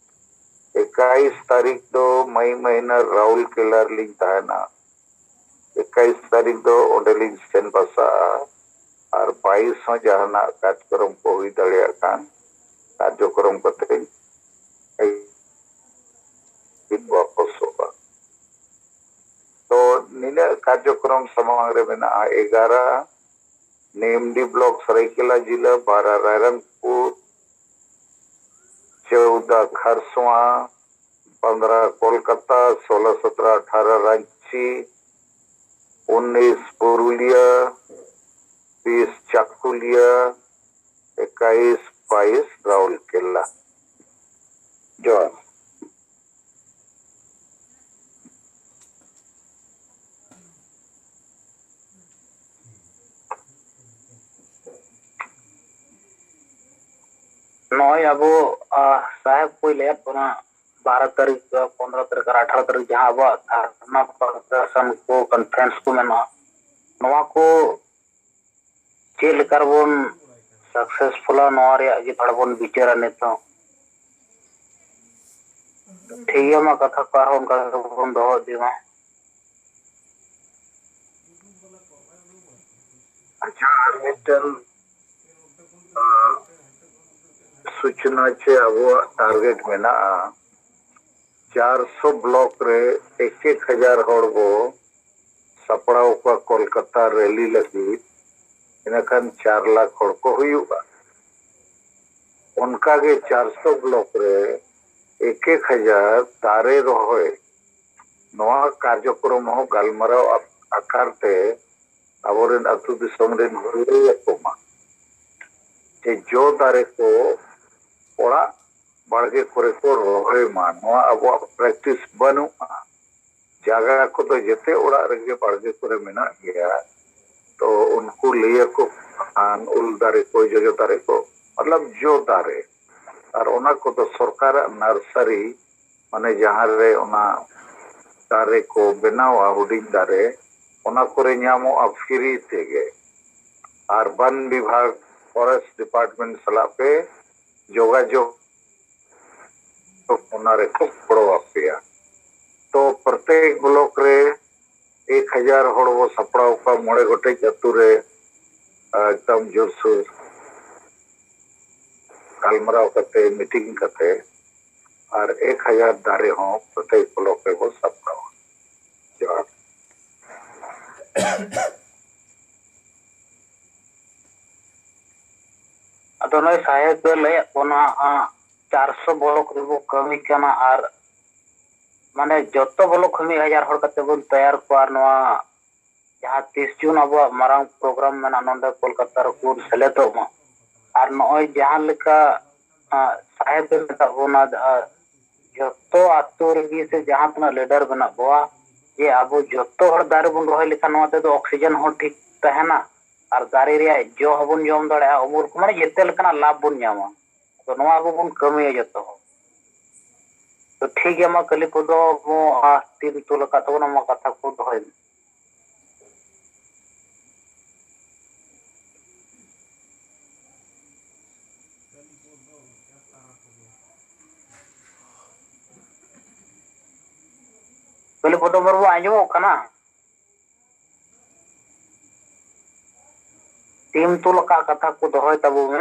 ᱮᱠᱟᱭᱤᱥ ᱛᱟᱹᱨᱤᱠᱷ ᱫᱚ ᱢᱟᱹᱭ ᱢᱟᱹᱦᱱᱟᱹ ᱨᱟᱩᱞᱠᱮᱞᱟ ᱨᱮᱞᱤᱧ ᱛᱟᱦᱮᱱᱟ᱾ ᱮᱠᱟᱭᱤᱥ ᱛᱟᱹᱨᱤᱠᱷ ᱫᱚ ᱚᱸᱰᱮᱞᱤᱧ ᱥᱮᱱ ᱵᱟᱥᱟᱜᱼᱟ᱾ ᱟᱨ ᱵᱟᱭᱤᱥ ᱦᱚᱸ ᱡᱟᱦᱟᱱᱟᱜ ᱠᱟᱨᱡᱚᱠᱨᱚᱢ ᱠᱚ ᱦᱩᱭ ᱫᱟᱲᱮᱭᱟᱜ ᱠᱷᱟᱱ, ᱠᱟᱨᱡᱚᱠᱨᱚᱢ ᱠᱟᱛᱮ ᱤᱧ ᱣᱟᱯᱚᱥᱚᱜᱼᱟ᱾ ᱛᱚ, ᱱᱤᱱᱟᱹᱜ ᱠᱟᱨᱡᱚᱠᱨᱚᱢ ᱥᱟᱢᱟᱝ ᱨᱮ ᱢᱮᱱᱟᱜᱼᱟ᱾ ᱮᱜᱟᱨᱟ, ᱱᱤᱢᱰᱤ ᱵᱞᱚᱠ, ᱥᱟᱹᱨᱟᱹᱭᱠᱮᱞᱟ ᱡᱤᱞᱟᱹ, ᱵᱟᱨᱟ ᱨᱟᱭᱨᱚᱝᱯᱩᱨ, ᱪᱳᱣᱫᱟ ᱠᱷᱟᱨᱥᱚᱣᱟ, ᱯᱚᱱᱫᱽᱨᱟ ᱠᱳᱞᱠᱟᱛᱟ, ᱥᱳᱞᱳ ᱥᱚᱛᱨᱚ ᱟᱴᱷᱟᱨᱚ ᱨᱟᱸᱪᱤ, ᱩᱱᱤᱥ ᱯᱩᱨᱩᱞᱤᱭᱟᱹ, ᱵᱤᱥ ᱪᱟᱠᱩᱞᱤᱭᱟᱹ, ᱮᱠᱟᱭᱤᱥ ᱵᱟᱭᱤᱥ ᱨᱟᱩᱨᱠᱮᱞᱟ᱾ ᱡᱚᱦᱟᱨ᱾ ᱱᱚᱜᱼᱚᱭ ᱟᱵᱚ, ᱟ, ᱥᱟᱦᱮᱵ ᱠᱚᱭ ᱞᱟᱹᱭᱟᱫ ᱵᱚᱱᱟ, ᱵᱟᱨᱚ ᱛᱟᱹᱨᱤᱠᱷ, ᱯᱚᱱᱫᱽᱨᱚ ᱛᱟᱹᱨᱤᱠᱷ ᱟᱨ ᱟᱴᱷᱟᱨᱚ ᱛᱟᱹᱨᱤᱠᱷ ᱡᱟᱦᱟᱸ ᱟᱵᱚᱣᱟᱜ ᱫᱷᱟᱨᱱᱟ ᱯᱨᱚᱫᱚᱨᱥᱚᱱ ᱠᱚ, ᱠᱚᱱᱯᱷᱟᱨᱮᱱᱥ ᱠᱚ ᱢᱮᱱᱟᱜᱼᱟ, ᱱᱚᱣᱟ ᱠᱚ ᱪᱮᱫ ᱞᱮᱠᱟ ᱨᱮᱵᱚᱱ ᱥᱟᱠᱥᱮᱥᱯᱷᱩᱞᱟ, ᱱᱚᱣᱟ ᱨᱮᱭᱟᱜ ᱜᱮ ᱛᱷᱚᱲᱟ ᱵᱚᱱ ᱵᱤᱪᱟᱹᱨᱟ ᱱᱤᱛᱚᱜ᱾ ᱴᱷᱤᱠ ᱜᱮᱭᱟ, ᱢᱟ ᱠᱟᱛᱷᱟ ᱠᱚ ᱟᱨᱦᱚᱸ ᱚᱱᱠᱟ ᱜᱮᱵᱚᱱ ᱫᱚᱦᱚ ᱤᱫᱤ ᱢᱟ᱾ ᱟᱪᱪᱷᱟ, ᱟᱨ ᱢᱤᱫᱴᱮᱱ, ᱟᱸ, ᱥᱩᱪᱱᱟ ᱪᱮ ᱟᱵᱚᱣᱟᱜ ᱴᱟᱨᱜᱮᱴ ᱢᱮᱱᱟᱜᱼᱟ, ᱪᱟᱨᱥᱚ ᱵᱞᱚᱠ ᱨᱮ ᱮᱠ ᱮᱠ ᱦᱟᱡᱟᱨ ᱦᱚᱲ ᱵᱚ ᱥᱟᱯᱲᱟᱣ ᱠᱚᱣᱟ ᱠᱳᱞᱠᱟᱛᱟ ᱨᱮᱞᱤ ᱞᱟᱹᱜᱤᱫ, ᱤᱱᱟᱹᱠᱷᱟᱱ ᱪᱟᱨ ᱞᱟᱠᱷ ᱦᱚᱲ ᱠᱚ ᱦᱩᱭᱩᱜᱼᱟ᱾ ᱚᱱᱠᱟᱜᱮ ᱪᱟᱨᱥᱚ ᱵᱞᱚᱠ ᱨᱮ ᱮᱠ ᱮᱠ ᱦᱟᱡᱟᱨ ᱫᱟᱨᱮ ᱨᱚᱦᱚᱭ, ᱱᱚᱣᱟ ᱠᱟᱨᱡᱚᱠᱨᱚᱢ ᱦᱚᱸ ᱜᱟᱞᱢᱟᱨᱟᱣ ᱟᱠ-, ᱟᱠᱟᱨ ᱛᱮ ᱟᱵᱚᱨᱮᱱ ᱟᱹᱛᱩ ᱫᱤᱥᱚᱢ ᱨᱮᱱ ᱦᱩᱨᱤᱭᱟᱹ ᱠᱚ ᱢᱟ, ᱡᱮ ᱡᱚ ᱫᱟᱨᱮ ᱠᱚ ᱚᱲᱟᱜ ᱵᱟᱲᱜᱮ ᱠᱚᱨᱮ ᱠᱚ ᱨᱚᱦᱚᱭ ᱢᱟ᱾ ᱱᱚᱣᱟ ᱟᱵᱚᱣᱟᱜ ᱯᱨᱮᱠᱴᱤᱥ ᱵᱟᱹᱱᱩᱜᱼᱟ᱾ ᱡᱟᱭᱜᱟ ᱠᱚᱫᱚ ᱡᱮᱛᱮ ᱚᱲᱟᱜ ᱨᱮᱜᱮ ᱵᱟᱲᱜᱮ ᱠᱚᱨᱮ ᱢᱮᱱᱟᱜ ᱜᱮᱭᱟ᱾ ᱛᱚ ᱩᱱᱠᱩ ᱞᱟᱹᱭ ᱟᱠᱚ ᱠᱷᱟᱱ ᱩᱞ ᱫᱟᱨᱮ ᱠᱚ, ᱡᱚᱡᱚ ᱫᱟᱨᱮ ᱠᱚ, ᱢᱚᱛᱞᱚᱵ ᱡᱚ ᱫᱟᱨᱮ, ᱟᱨ ᱚᱱᱟ ᱠᱚᱫᱚ ᱥᱚᱨᱠᱟᱨᱟᱜ ᱱᱟᱨᱥᱟᱨᱤ, ᱢᱟᱱᱮ ᱡᱟᱦᱟᱸ ᱨᱮ ᱚᱱᱟ ᱫᱟᱨᱮ ᱠᱚ ᱵᱮᱱᱟᱣᱟ, ᱦᱩᱰᱤᱧ ᱫᱟᱨᱮ, ᱚᱱᱟ ᱠᱚᱨᱮ ᱧᱟᱢᱚᱜᱼᱟ ᱯᱷᱨᱤ ᱛᱮᱜᱮ᱾ ᱟᱨ ᱵᱚᱱ ᱵᱤᱵᱷᱟᱜᱽ, ᱯᱷᱚᱨᱮᱥᱴ ᱰᱤᱯᱟᱨᱴᱢᱮᱱᱴ ᱥᱟᱞᱟᱜ ᱯᱮ ᱡᱳᱜᱟᱡᱳᱜᱽ, ᱚᱱᱟ ᱨᱮᱠᱚ ᱜᱚᱲᱚ ᱟᱯᱮᱭᱟ᱾ ᱛᱚ ᱯᱨᱚᱛᱮᱠ ᱵᱞᱚᱠ ᱨᱮ ᱮᱠ ᱦᱟᱡᱟᱨ ᱦᱚᱲ ᱵᱚ ᱥᱟᱯᱲᱟᱣ ᱠᱚᱣᱟ ᱢᱚᱬᱮ ᱜᱚᱴᱮᱡ ᱟᱹᱛᱩ ᱨᱮ, ᱮᱠᱫᱚᱢ ᱡᱳᱨᱥᱳᱨ ᱜᱟᱞᱢᱟᱨᱟᱣ ᱠᱟᱛᱮ, ᱢᱤᱴᱤᱝ ᱠᱟᱛᱮ, ᱟᱨ ᱮᱠ ᱦᱟᱡᱟᱨ ᱫᱟᱨᱮ ᱦᱚᱸ ᱯᱨᱚᱛᱮᱠ ᱵᱞᱚᱠ ᱨᱮᱵᱚ ᱥᱟᱯᱲᱟᱣᱟ᱾ ᱡᱚᱦᱟᱨ᱾ ᱟᱫᱚ ᱱᱚᱜᱼᱚᱭ ᱥᱟᱦᱮᱵ ᱮ ᱞᱟᱹᱭᱟᱫ ᱵᱚᱱᱟ, ᱟᱸ, ᱪᱟᱨᱥᱚ ᱵᱞᱚᱠ ᱨᱮᱵᱚ ᱠᱟᱹᱢᱤ ᱠᱟᱱᱟ ᱟᱨ ᱢᱟᱱᱮ ᱡᱚᱛᱚ ᱵᱞᱚᱠ ᱠᱷᱚᱱ ᱢᱤᱫ ᱦᱟᱡᱟᱨ ᱦᱚᱲ ᱠᱟᱛᱮ ᱵᱚᱱ ᱛᱮᱭᱟᱨ ᱠᱚᱣᱟ᱾ ᱱᱚᱣᱟ ᱡᱟᱦᱟᱸ ᱛᱤᱥ ᱡᱩᱱ ᱟᱵᱚᱣᱟᱜ ᱢᱟᱨᱟᱝ ᱯᱨᱳᱜᱨᱟᱢ ᱢᱮᱱᱟᱜᱼᱟ, ᱱᱚᱰᱮ ᱠᱳᱞᱠᱟᱛᱟ ᱨᱮᱠᱚ ᱥᱮᱞᱮᱫᱚᱜ ᱢᱟ᱾ ᱟᱨ ᱱᱚᱜᱼᱚᱭ ᱡᱟᱦᱟᱸ ᱞᱮᱠᱟ, ᱟᱸ, ᱥᱟᱦᱮᱵ ᱮ ᱢᱮᱛᱟᱜ ᱵᱚᱱᱟ, ᱟᱸ, ᱡᱚᱛᱚ ᱟᱛᱳ ᱨᱮᱜᱮ ᱥᱮ ᱡᱟᱦᱟᱸ ᱛᱤᱱᱟᱹᱜ ᱞᱤᱰᱟᱨ ᱢᱮᱱᱟᱜ ᱠᱚᱣᱟ, ᱡᱮ ᱟᱵᱚ ᱡᱚᱛᱚ ᱦᱚᱲ ᱫᱟᱨᱮ ᱵᱚᱱ ᱨᱚᱦᱚᱭ ᱞᱮᱠᱷᱟᱱ ᱱᱚᱣᱟ ᱛᱮᱫᱚ ᱚᱠᱥᱤᱡᱮᱱ ᱦᱚᱸ ᱴᱷᱤᱠ ᱛᱟᱦᱮᱱᱟ ᱟᱨ ᱫᱟᱨᱮ ᱨᱮᱭᱟᱜ ᱡᱚ ᱦᱚᱸᱵᱚᱱ ᱡᱚᱢ ᱫᱟᱲᱮᱭᱟᱜᱼᱟ, ᱩᱢᱩᱞ ᱠᱚ, ᱢᱟᱱᱮ ᱡᱮᱛᱮ ᱞᱮᱠᱟᱱᱟᱜ ᱞᱟᱵᱷ ᱵᱚᱱ ᱧᱟᱢᱟ᱾ ᱟᱫᱚ ᱱᱚᱣᱟ ᱟᱵᱚ ᱵᱚᱱ ᱠᱟᱹᱢᱤᱭᱟ ᱡᱚᱛᱚ ᱦᱚᱲ᱾ ᱛᱚ ᱴᱷᱤᱠ ᱜᱮᱭᱟ, ᱢᱟ ᱠᱟᱹᱞᱤ ᱯᱚᱫᱚ, ᱟᱢ ᱛᱤᱢ ᱛᱩᱞ ᱟᱠᱟᱫ ᱛᱟᱵᱚᱱᱟ, ᱢᱟ ᱠᱟᱛᱷᱟ ᱠᱚ ᱫᱚᱦᱚᱭ ᱢᱮ᱾ ᱠᱟᱹᱞᱤ ᱯᱚᱫᱚ ᱢᱩᱨᱢᱩ, ᱟᱸᱡᱚᱢᱚᱜ ᱠᱟᱱᱟ? ᱛᱤᱢ ᱛᱩᱞ ᱟᱠᱟᱫ ᱠᱟᱛᱷᱟ ᱠᱚ ᱫᱚᱦᱚᱭ ᱛᱟᱵᱚ ᱢᱮ᱾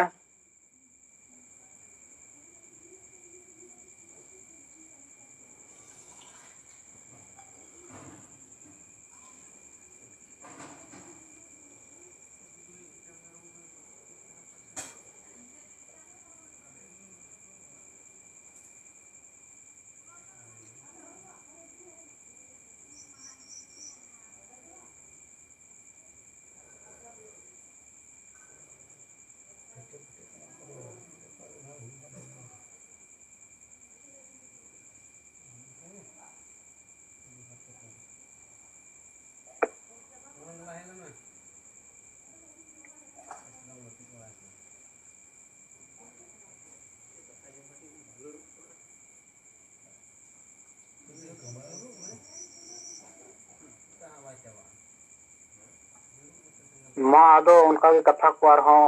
ᱢᱟ ᱟᱫᱚ ᱚᱱᱠᱟᱜᱮ ᱠᱟᱛᱷᱟ ᱠᱚ ᱟᱨᱦᱚᱸ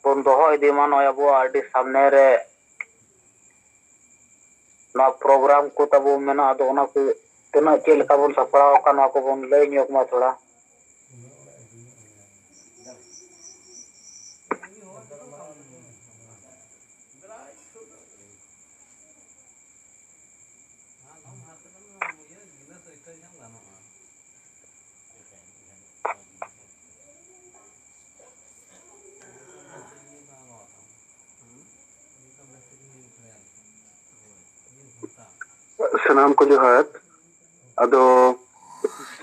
ᱵᱚᱱ ᱫᱚᱦᱚ ᱤᱫᱤ ᱢᱟ᱾ ᱱᱚᱜᱼᱚᱭ ᱟᱵᱚᱣᱟᱜ ᱟᱹᱰᱤ ᱥᱟᱢᱱᱮ ᱨᱮ ᱱᱚᱣᱟ ᱯᱨᱳᱜᱨᱟᱢ ᱠᱚ ᱛᱟᱵᱚ ᱢᱮᱱᱟᱜᱼᱟ, ᱟᱫᱚ ᱚᱱᱟ ᱠᱚ ᱛᱤᱱᱟᱹᱜ ᱪᱮᱫ ᱞᱮᱠᱟ ᱵᱚᱱ ᱥᱟᱯᱲᱟᱣ ᱟᱠᱟᱱ, ᱱᱚᱣᱟ ᱠᱚᱵᱚᱱ ᱞᱟᱹᱭ ᱧᱚᱜ ᱢᱟ ᱛᱷᱚᱲᱟ᱾ ᱥᱟᱱᱟᱢ ᱠᱚ ᱡᱚᱦᱟᱨ᱾ ᱟᱫᱚ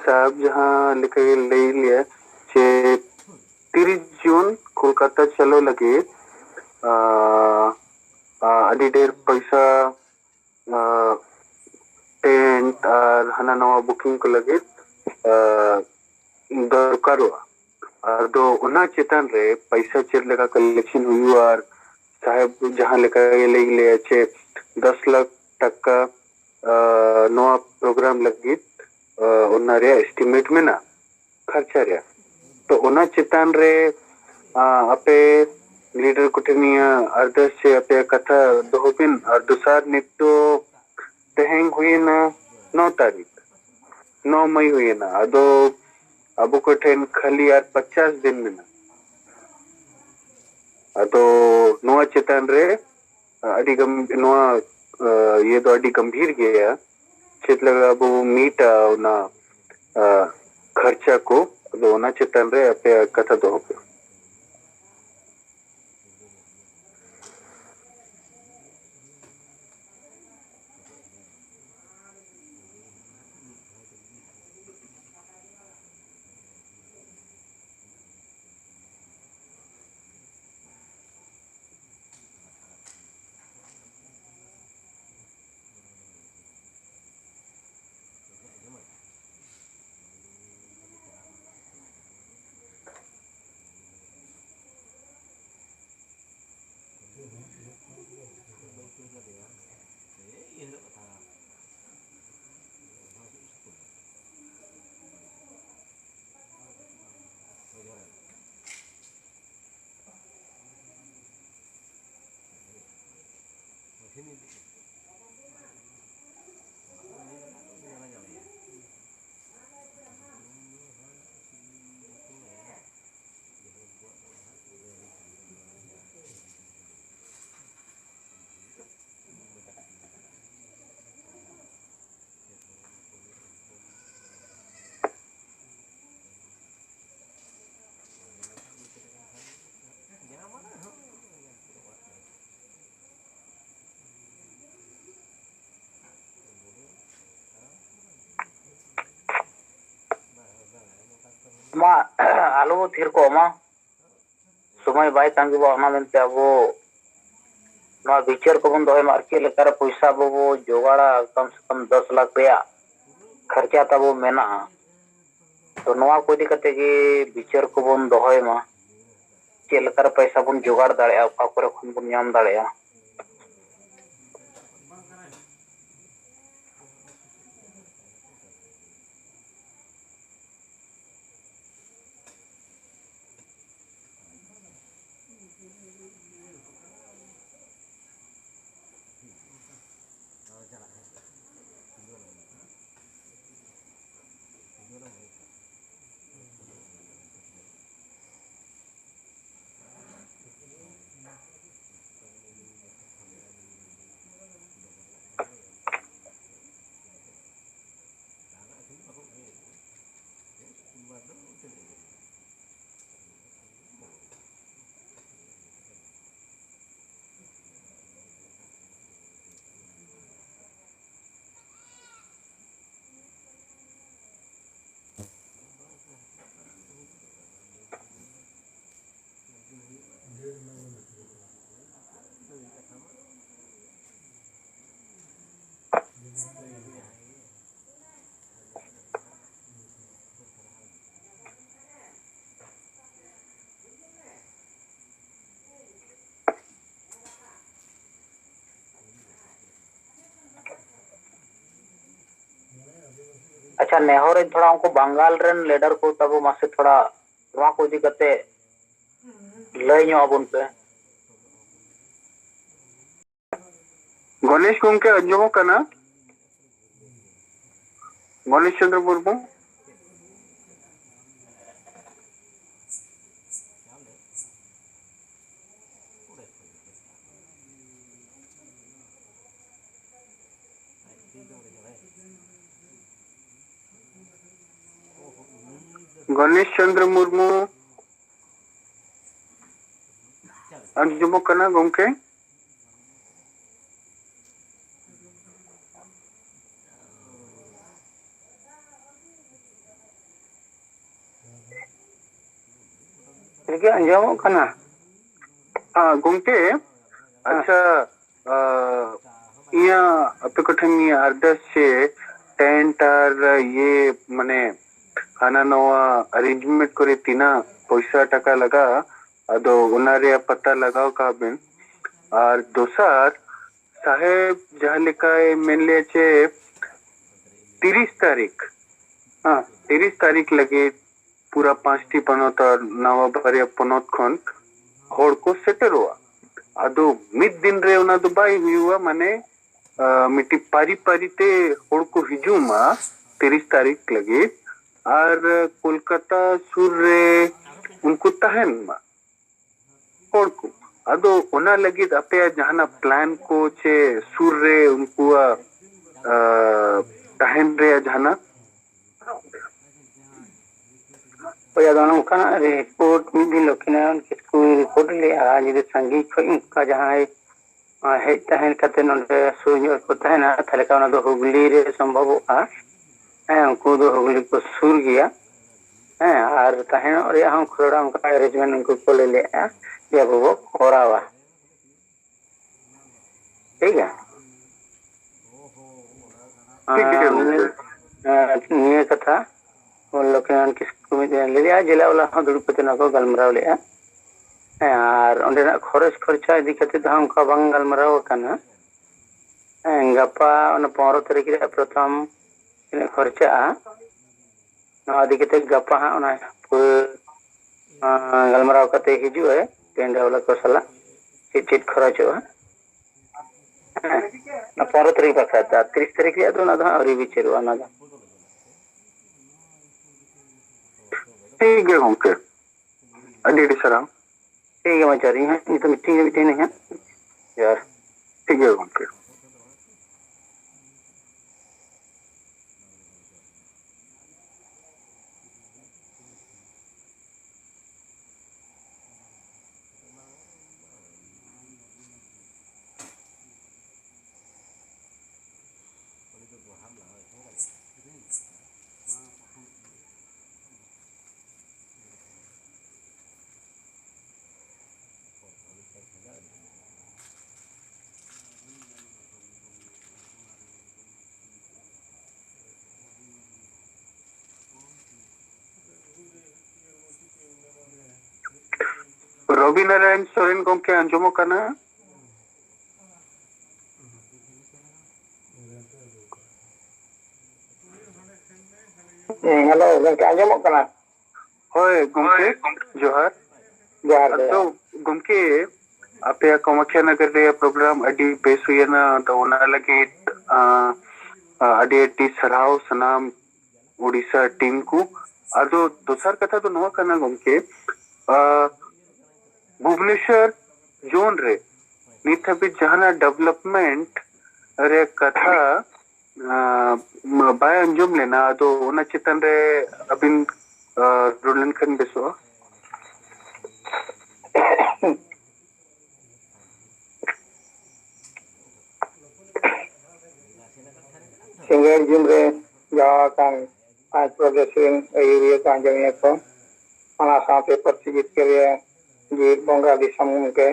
ᱥᱟᱦᱮᱵ ᱡᱟᱦᱟᱸ ᱞᱮᱠᱟ ᱞᱟᱹᱭ ᱞᱮᱭᱟ ᱡᱮ ᱛᱤᱨᱤᱥ ᱡᱩᱱ ᱠᱳᱞᱠᱟᱛᱟ ᱪᱟᱞᱟᱣ ᱞᱟᱹᱜᱤᱫ, ᱟᱸ, ᱟᱸ, ᱟᱹᱰᱤ ᱰᱷᱮᱨ ᱯᱚᱭᱥᱟ, ᱟᱸ, ᱴᱮᱱᱴ ᱟᱨ ᱦᱟᱱᱟ ᱱᱟᱣᱟ ᱵᱩᱠᱤᱝ ᱠᱚ ᱞᱟᱹᱜᱤᱫ, ᱟᱸ, ᱫᱚᱨᱠᱟᱨᱚᱜᱼᱟ᱾ ᱟᱫᱚ ᱚᱱᱟ ᱪᱮᱛᱟᱱ ᱨᱮ ᱯᱚᱭᱥᱟ ᱪᱮᱫ ᱞᱮᱠᱟ ᱠᱟᱞᱮᱠᱥᱚᱱ ᱦᱩᱭᱩᱜᱼᱟ? ᱟᱨ ᱥᱟᱦᱮᱵ ᱡᱟᱦᱟᱸ ᱞᱮᱠᱟ ᱜᱮ ᱞᱟᱹᱭ ᱞᱮᱭᱟ ᱡᱮ ᱫᱚᱥ ᱞᱟᱠᱷ ᱴᱟᱠᱟ, ᱟᱸ, ᱱᱚᱣᱟ ᱯᱨᱳᱜᱨᱟᱢ ᱞᱟᱹᱜᱤᱫ, ᱟᱸ, ᱚᱱᱟ ᱨᱮᱭᱟᱜ ᱮᱥᱴᱤᱢᱮᱴ ᱢᱮᱱᱟᱜᱼᱟ, ᱠᱷᱚᱨᱪᱟ ᱨᱮᱭᱟᱜ᱾ ᱛᱚ ᱚᱱᱟ ᱪᱮᱛᱟᱱ ᱨᱮ, ᱟᱸ, ᱟᱯᱮ ᱞᱤᱰᱟᱨ ᱠᱚᱴᱷᱮᱱ ᱱᱤᱭᱟᱹ ᱟᱨᱫᱟᱥ ᱥᱮ ᱟᱯᱮᱭᱟᱜ ᱠᱟᱛᱷᱟ ᱫᱚᱦᱚ ᱵᱤᱱ᱾ ᱟᱨ ᱫᱚᱥᱟᱨ, ᱱᱤᱛ ᱫᱚ ᱛᱮᱦᱮᱧ ᱦᱩᱭᱮᱱᱟ ᱱᱚ ᱛᱟᱹᱨᱤᱠᱷ, ᱱᱚ ᱢᱟᱹᱭ ᱦᱩᱭᱮᱱᱟ᱾ ᱟᱫᱚ ᱟᱵᱚ ᱠᱚᱴᱷᱮᱱ ᱠᱷᱟᱹᱞᱤ ᱟᱨ ᱯᱚᱧᱪᱟᱥ ᱫᱤᱱ ᱢᱮᱱᱟᱜᱼᱟ᱾ ᱟᱫᱚ ᱱᱚᱣᱟ ᱪᱮᱛᱟᱱ ᱨᱮ ᱟᱹᱰᱤ ᱜᱟᱢ-, ᱱᱚᱣᱟ, ᱟ, ᱤᱭᱟᱹ ᱫᱚ ᱟᱹᱰᱤ ᱜᱟᱢᱵᱷᱤᱨ ᱜᱮᱭᱟ᱾ ᱪᱮᱫ ᱞᱮᱠᱟ ᱟᱵᱚ ᱵᱚ ᱢᱤᱴᱟ ᱚᱱᱟ, ᱟ, ᱠᱷᱚᱨᱪᱟ ᱠᱚ, ᱟᱫᱚ ᱚᱱᱟ ᱪᱮᱛᱟᱱ ᱨᱮ ᱟᱯᱮᱭᱟᱜ ᱠᱟᱛᱷᱟ ᱫᱚᱦᱚ ᱯᱮ᱾ ᱢᱟ ᱟᱞᱚ ᱵᱚ ᱛᱷᱤᱨ ᱠᱚᱜ ᱢᱟ, ᱥᱚᱢᱚᱭ ᱵᱟᱭ ᱛᱟᱺᱜᱤ ᱵᱚᱱᱟ᱾ ᱚᱱᱟ ᱢᱮᱱᱛᱮ ᱟᱵᱚ ᱱᱚᱣᱟ ᱵᱤᱪᱟᱹᱨ ᱠᱚᱵᱚᱱ ᱫᱚᱦᱚᱭ ᱢᱟ, ᱟᱨ ᱪᱮᱫ ᱞᱮᱠᱟᱨᱮ ᱯᱚᱭᱥᱟ ᱟᱵᱚ ᱵᱚ ᱡᱚᱜᱟᱲᱟ, ᱠᱚᱢ ᱥᱮ ᱠᱚᱢ ᱫᱚᱥ ᱞᱟᱠᱷ ᱨᱮᱭᱟᱜ ᱠᱷᱚᱨᱪᱟ ᱛᱟᱵᱚ ᱢᱮᱱᱟᱜᱼᱟ᱾ ᱛᱚ ᱱᱚᱣᱟ ᱠᱚ ᱤᱫᱤ ᱠᱟᱛᱮ ᱜᱮ ᱵᱤᱪᱟᱹᱨ ᱠᱚᱵᱚᱱ ᱫᱚᱦᱚᱭ ᱢᱟ, ᱪᱮᱫ ᱞᱮᱠᱟᱨᱮ ᱯᱚᱭᱥᱟ ᱵᱚᱱ ᱡᱚᱜᱟᱲ ᱫᱟᱲᱮᱭᱟᱜᱼᱟ, ᱚᱠᱟ ᱠᱚᱨᱮ ᱠᱷᱚᱱ ᱵᱚᱱ ᱧᱟᱢ ᱫᱟᱲᱮᱭᱟᱜᱼᱟ᱾ ᱟᱪᱪᱷᱟ, ᱱᱮᱦᱚᱨ ᱤᱧ ᱛᱷᱚᱲᱟ ᱩᱱᱠᱩ ᱵᱟᱝᱜᱟᱞ ᱨᱮᱱ ᱞᱤᱰᱟᱨ ᱠᱚ ᱛᱟᱵᱚ ᱢᱟᱥᱮ ᱛᱷᱚᱲᱟ ᱱᱚᱣᱟ ᱠᱚ ᱤᱫᱤ ᱠᱟᱛᱮ ᱞᱟᱹᱭ ᱧᱚᱜ ᱟᱵᱚᱱ ᱯᱮ᱾ ᱜᱚᱱᱮᱥ ᱜᱚᱢᱠᱮ ᱟᱸᱡᱚᱢᱚᱜ ᱠᱟᱱᱟ? ᱜᱚᱱᱮᱥ ᱪᱚᱸᱫᱽᱨᱚ ᱢᱩᱨᱢᱩ᱾ ᱜᱚᱱᱮᱥ ᱪᱚᱸᱫᱽᱨᱚ ᱢᱩᱨᱢᱩ, ᱟᱸᱡᱚᱢᱚᱜ ᱠᱟᱱᱟ ᱜᱚᱢᱠᱮ? ᱴᱷᱤᱠ ᱜᱮ ᱟᱸᱡᱚᱢᱚᱜ ᱠᱟᱱᱟ? ᱦᱮᱸ, ᱜᱚᱝᱠᱮ, ᱟᱪᱪᱷᱟ, ᱟ, ᱤᱧᱟᱹᱜ ᱟᱯᱮ ᱠᱚᱴᱷᱮᱱ ᱱᱤᱭᱟᱹ ᱟᱨᱫᱟᱥ ᱪᱮ ᱴᱮᱱᱴ ᱟᱨ ᱤᱭᱟᱹ, ᱢᱟᱱᱮ, ᱦᱟᱱᱟ ᱱᱚᱣᱟ ᱟᱨᱮᱧᱡᱽᱢᱮᱱᱴ ᱠᱚᱨᱮ ᱛᱤᱱᱟᱹᱜ ᱯᱚᱭᱥᱟ ᱴᱟᱠᱟ ᱞᱟᱜᱟᱜᱼᱟ, ᱟᱫᱚ ᱚᱱᱟ ᱨᱮᱭᱟᱜ ᱯᱟᱛᱟ ᱞᱟᱜᱟᱣ ᱠᱟᱜ ᱵᱮᱱ᱾ ᱟᱨ ᱫᱚᱥᱟᱨ, ᱥᱟᱦᱮᱵᱽ ᱡᱟᱦᱟᱸ ᱞᱮᱠᱟᱭ ᱢᱮᱱ ᱞᱮᱭᱟ ᱪᱮ ᱛᱤᱨᱤᱥ ᱛᱟᱹᱨᱤᱠᱷ, ᱦᱮᱸ, ᱛᱤᱨᱤᱥ ᱛᱟᱹᱨᱤᱠᱷ ᱞᱟᱹᱜᱤᱫ ᱯᱩᱨᱟ ᱯᱟᱸᱪᱴᱤ ᱯᱚᱱᱚᱛ ᱟᱨ ᱱᱟᱣᱟ ᱵᱟᱨᱭᱟ ᱯᱚᱱᱚᱛ ᱠᱷᱚᱱ ᱦᱚᱲ ᱠᱚ ᱥᱮᱴᱮᱨᱚᱜᱼᱟ᱾ ᱟᱫᱚ ᱢᱤᱫ ᱫᱤᱱ ᱨᱮ ᱚᱱᱟ ᱫᱚ ᱵᱟᱭ ᱦᱩᱭᱩᱜᱼᱟ, ᱢᱟᱱᱮ, ᱟ, ᱢᱤᱫᱴᱤᱡ ᱯᱟᱹᱨᱤ ᱯᱟᱹᱨᱤ ᱛᱮ ᱦᱚᱲ ᱠᱚ ᱦᱤᱡᱩᱜ ᱢᱟ ᱛᱤᱨᱤᱥ ᱛᱟᱹᱨᱤᱠᱷ ᱞᱟᱹᱜᱤᱫ, ᱟᱨ ᱠᱳᱞᱠᱟᱛᱟ ᱥᱩᱨ ᱨᱮ ᱩᱱᱠᱩ ᱛᱟᱦᱮᱱ ᱢᱟ᱾ ᱦᱚᱲ ᱠᱚ᱾ ᱟᱫᱚ ᱚᱱᱟ ᱞᱟᱹᱜᱤᱫ ᱟᱯᱮᱭᱟᱜ ᱡᱟᱦᱟᱱᱟᱜ ᱯᱞᱟᱱ ᱠᱚ ᱪᱮ ᱥᱩᱨ ᱨᱮ ᱩᱱᱠᱩᱣᱟᱜ, ᱟ, ᱛᱟᱦᱮᱱ ᱨᱮᱭᱟᱜ ᱡᱟᱦᱟᱱᱟᱜ? ᱦᱳᱭ, ᱟᱫᱚ ᱱᱚᱝᱠᱟᱱᱟᱜ ᱨᱤᱯᱳᱨᱴ ᱢᱤᱫ ᱫᱤᱱ ᱞᱚᱠᱠᱷᱤᱱᱟᱨᱟᱭᱚᱱ ᱠᱤᱥᱠᱩᱭ ᱨᱤᱯᱳᱨᱴ ᱞᱮᱜᱼᱟ, ᱡᱩᱫᱤ ᱥᱟᱺᱜᱤᱧ ᱠᱷᱚᱱ ᱚᱱᱠᱟ ᱡᱟᱦᱟᱸᱭ, ᱟ, ᱦᱮᱡ ᱛᱟᱦᱮᱱ ᱠᱟᱛᱮ ᱱᱚᱰᱮ ᱥᱩᱨ ᱧᱚᱜ ᱨᱮᱠᱚ ᱛᱟᱦᱮᱱᱟ, ᱛᱟᱦᱞᱮ ᱠᱷᱟᱱ ᱚᱱᱟ ᱫᱚ ᱦᱩᱜᱽᱞᱤ ᱨᱮ ᱥᱚᱢᱵᱷᱚᱵᱚᱜᱼᱟ᱾ ᱦᱮᱸ, ᱩᱱᱠᱩ ᱫᱚ ᱦᱩᱜᱽᱞᱤ ᱠᱚ ᱥᱩᱨ ᱜᱮᱭᱟ᱾ ᱦᱮᱸ, ᱟᱨ ᱛᱟᱦᱮᱱᱚᱜ ᱨᱮᱭᱟᱜ ᱦᱚᱸ ᱛᱷᱚᱲᱟ ᱚᱱᱠᱟ ᱮᱨᱮᱧᱡᱽᱢᱮᱱᱴ ᱩᱱᱠᱩ ᱠᱚ ᱞᱟᱹᱭ ᱞᱮᱜᱼᱟ ᱡᱮ ᱟᱵᱚ ᱵᱚ ᱠᱚᱨᱟᱣᱟ᱾ ᱴᱷᱤᱠ ᱜᱮᱭᱟ? ᱴᱷᱤᱠ ᱜᱮᱭᱟ ᱟᱨ ᱜᱚᱢᱠᱮ᱾ ᱱᱤᱭᱟᱹ, ᱟᱨ ᱱᱤᱭᱟᱹ ᱠᱟᱛᱷᱟ ᱞᱚᱠᱠᱷᱤᱱᱟᱨᱟᱭᱚᱱ ᱠᱤᱥᱠᱩ ᱢᱤᱫ ᱫᱤᱱ ᱞᱟᱹᱭ ᱞᱮᱜᱼᱟ, ᱡᱮᱞᱟ ᱵᱟᱞᱟ ᱦᱚᱸ ᱫᱩᱲᱩᱵ ᱠᱟᱛᱮ ᱱᱚᱣᱟ ᱠᱚ ᱜᱟᱞᱢᱟᱨᱟᱣ ᱞᱮᱜᱼᱟ᱾ ᱦᱮᱸ, ᱟᱨ ᱚᱸᱰᱮᱱᱟᱜ ᱠᱷᱚᱨᱚᱪ ᱠᱷᱚᱨᱪᱟ ᱤᱫᱤ ᱠᱟᱛᱮ ᱫᱚ ᱦᱟᱸᱜ ᱚᱱᱠᱟ ᱵᱟᱝ ᱜᱟᱞᱢᱟᱨᱟᱣ ᱟᱠᱟᱱᱟ᱾ ᱦᱮᱸ, ᱜᱟᱯᱟ ᱚᱱᱟ ᱯᱚᱱᱨᱚ ᱛᱟᱹᱨᱤᱠᱷ ᱨᱮᱭᱟᱜ ᱯᱨᱚᱛᱷᱚᱢ ᱛᱤᱱᱟᱹᱜ ᱠᱷᱚᱨᱪᱟᱜᱼᱟ, ᱱᱚᱣᱟ ᱤᱫᱤ ᱠᱟᱛᱮ ᱜᱟᱯᱟ ᱦᱟᱸᱜ ᱚᱱᱟ ᱯᱩᱨᱟᱹ, ᱟᱸ, ᱜᱟᱞᱢᱟᱨᱟᱣ ᱠᱟᱛᱮ ᱦᱤᱡᱩᱜ ᱟᱭ ᱴᱮᱱᱰ ᱵᱟᱞᱟ ᱠᱚ ᱥᱟᱞᱟᱜ, ᱪᱮᱫ ᱪᱮᱫ ᱠᱷᱚᱨᱚᱪᱚᱜᱼᱟ᱾ ᱦᱮᱸ, ᱚᱱᱟ ᱯᱚᱱᱨᱚ ᱛᱟᱹᱨᱤᱠᱷ ᱵᱟᱠᱷᱨᱟ ᱛᱮ, ᱟᱨ ᱛᱤᱨᱤᱥ ᱛᱟᱹᱨᱤᱠᱷ ᱨᱮᱭᱟᱜ ᱫᱚ ᱚᱱᱟ ᱫᱚ ᱦᱟᱸᱜ ᱟᱹᱣᱨᱤ ᱵᱤᱪᱟᱹᱨᱚᱜᱼᱟ ᱚᱱᱟ ᱫᱚ᱾ ᱴᱷᱤᱠ ᱜᱮᱭᱟ ᱜᱚᱢᱠᱮ, ᱟᱹᱰᱤ ᱟᱹᱰᱤ ᱥᱟᱨᱦᱟᱣ᱾ ᱴᱷᱤᱠ ᱜᱮᱭᱟ, ᱢᱟ ᱡᱚᱦᱟᱨ᱾ ᱤᱧ ᱦᱟᱸᱜ ᱱᱤᱛᱚᱜ ᱢᱤᱴᱤᱝ ᱨᱮ ᱢᱤᱫᱴᱮᱱ ᱦᱤᱱᱟᱹᱧ ᱦᱟᱸᱜ᱾ ᱡᱚᱦᱟᱨ᱾ ᱴᱷᱤᱠ ᱜᱮᱭᱟ ᱜᱚᱢᱠᱮ᱾ ᱨᱚᱵᱤ ᱱᱟᱨᱟᱭᱚᱱ ᱥᱚᱨᱮᱱ ᱜᱚᱢᱠᱮ, ᱟᱸᱡᱚᱢᱚᱜ ᱠᱟᱱᱟ? ᱦᱮᱸ, ᱦᱮᱞᱳ ᱜᱚᱢᱠᱮ, ᱟᱸᱡᱚᱢᱚᱜ ᱠᱟᱱᱟ? ᱦᱳᱭ ᱜᱚᱢᱠᱮ, ᱡᱚᱦᱟᱨ᱾ ᱡᱚᱦᱟᱨ, ᱟᱫᱚ ᱡᱚᱦᱟᱨ᱾ ᱜᱚᱢᱠᱮ, ᱟᱯᱮᱭᱟᱜ ᱠᱟᱢᱟᱠᱷᱤᱭᱟ ᱱᱟᱜᱟᱨ ᱨᱮᱭᱟᱜ ᱯᱨᱳᱜᱨᱟᱢ ᱟᱹᱰᱤ ᱵᱮᱥ ᱦᱩᱭᱮᱱᱟ, ᱟᱫᱚ ᱚᱱᱟ ᱞᱟᱹᱜᱤᱫ ᱟᱸ, ᱟᱸ, ᱟᱹᱰᱤ ᱟᱹᱰᱤ ᱥᱟᱨᱦᱟᱣ ᱥᱟᱱᱟᱢ ᱩᱰᱤᱥᱟ ᱴᱤᱢ ᱠᱚ᱾ ᱟᱫᱚ ᱫᱚᱥᱟᱨ ᱠᱟᱛᱷᱟ ᱫᱚ ᱱᱚᱣᱟ ᱠᱟᱱᱟ ᱜᱚᱢᱠᱮ, ᱟᱸ, ᱵᱷᱩᱵᱽᱱᱮᱥᱚᱨ ᱡᱳᱱ ᱨᱮ ᱱᱤᱛ ᱦᱟᱹᱵᱤᱡ ᱡᱟᱦᱟᱱᱟᱜ ᱰᱮᱵᱷᱞᱚᱯᱢᱮᱱᱴ ᱨᱮ ᱠᱟᱛᱷᱟ ᱟᱸ, ᱢᱟ-, ᱵᱟᱭ ᱟᱸᱡᱚᱢ ᱞᱮᱱᱟ, ᱟᱫᱚ ᱚᱱᱟ ᱪᱮᱛᱟᱱ ᱨᱮ ᱟᱹᱵᱤᱱ, ᱟᱸ, ᱨᱚᱲ ᱞᱮᱱᱠᱷᱟᱱ ᱵᱮᱥᱚᱜᱼᱟ᱾ ᱥᱤᱸᱜᱟᱹᱲ ᱡᱩᱱ ᱨᱮ ᱡᱟᱣᱟ ᱟᱠᱟᱱ ᱯᱟᱸᱪ ᱯᱨᱚᱫᱮᱥ ᱨᱮᱱ ᱟᱹᱭᱩᱨᱤᱭᱟᱹ ᱠᱚ, ᱟᱸᱡᱚᱢᱤᱭᱟᱹ ᱠᱚ, ᱚᱱᱟ ᱥᱟᱶᱛᱮ ᱯᱟᱹᱨᱥᱤ ᱡᱤᱛᱠᱟᱹᱨᱤᱭᱟᱹ ᱡᱤᱣᱤᱫ ᱵᱚᱸᱜᱟ ᱫᱤᱥᱚᱢ ᱜᱚᱢᱠᱮ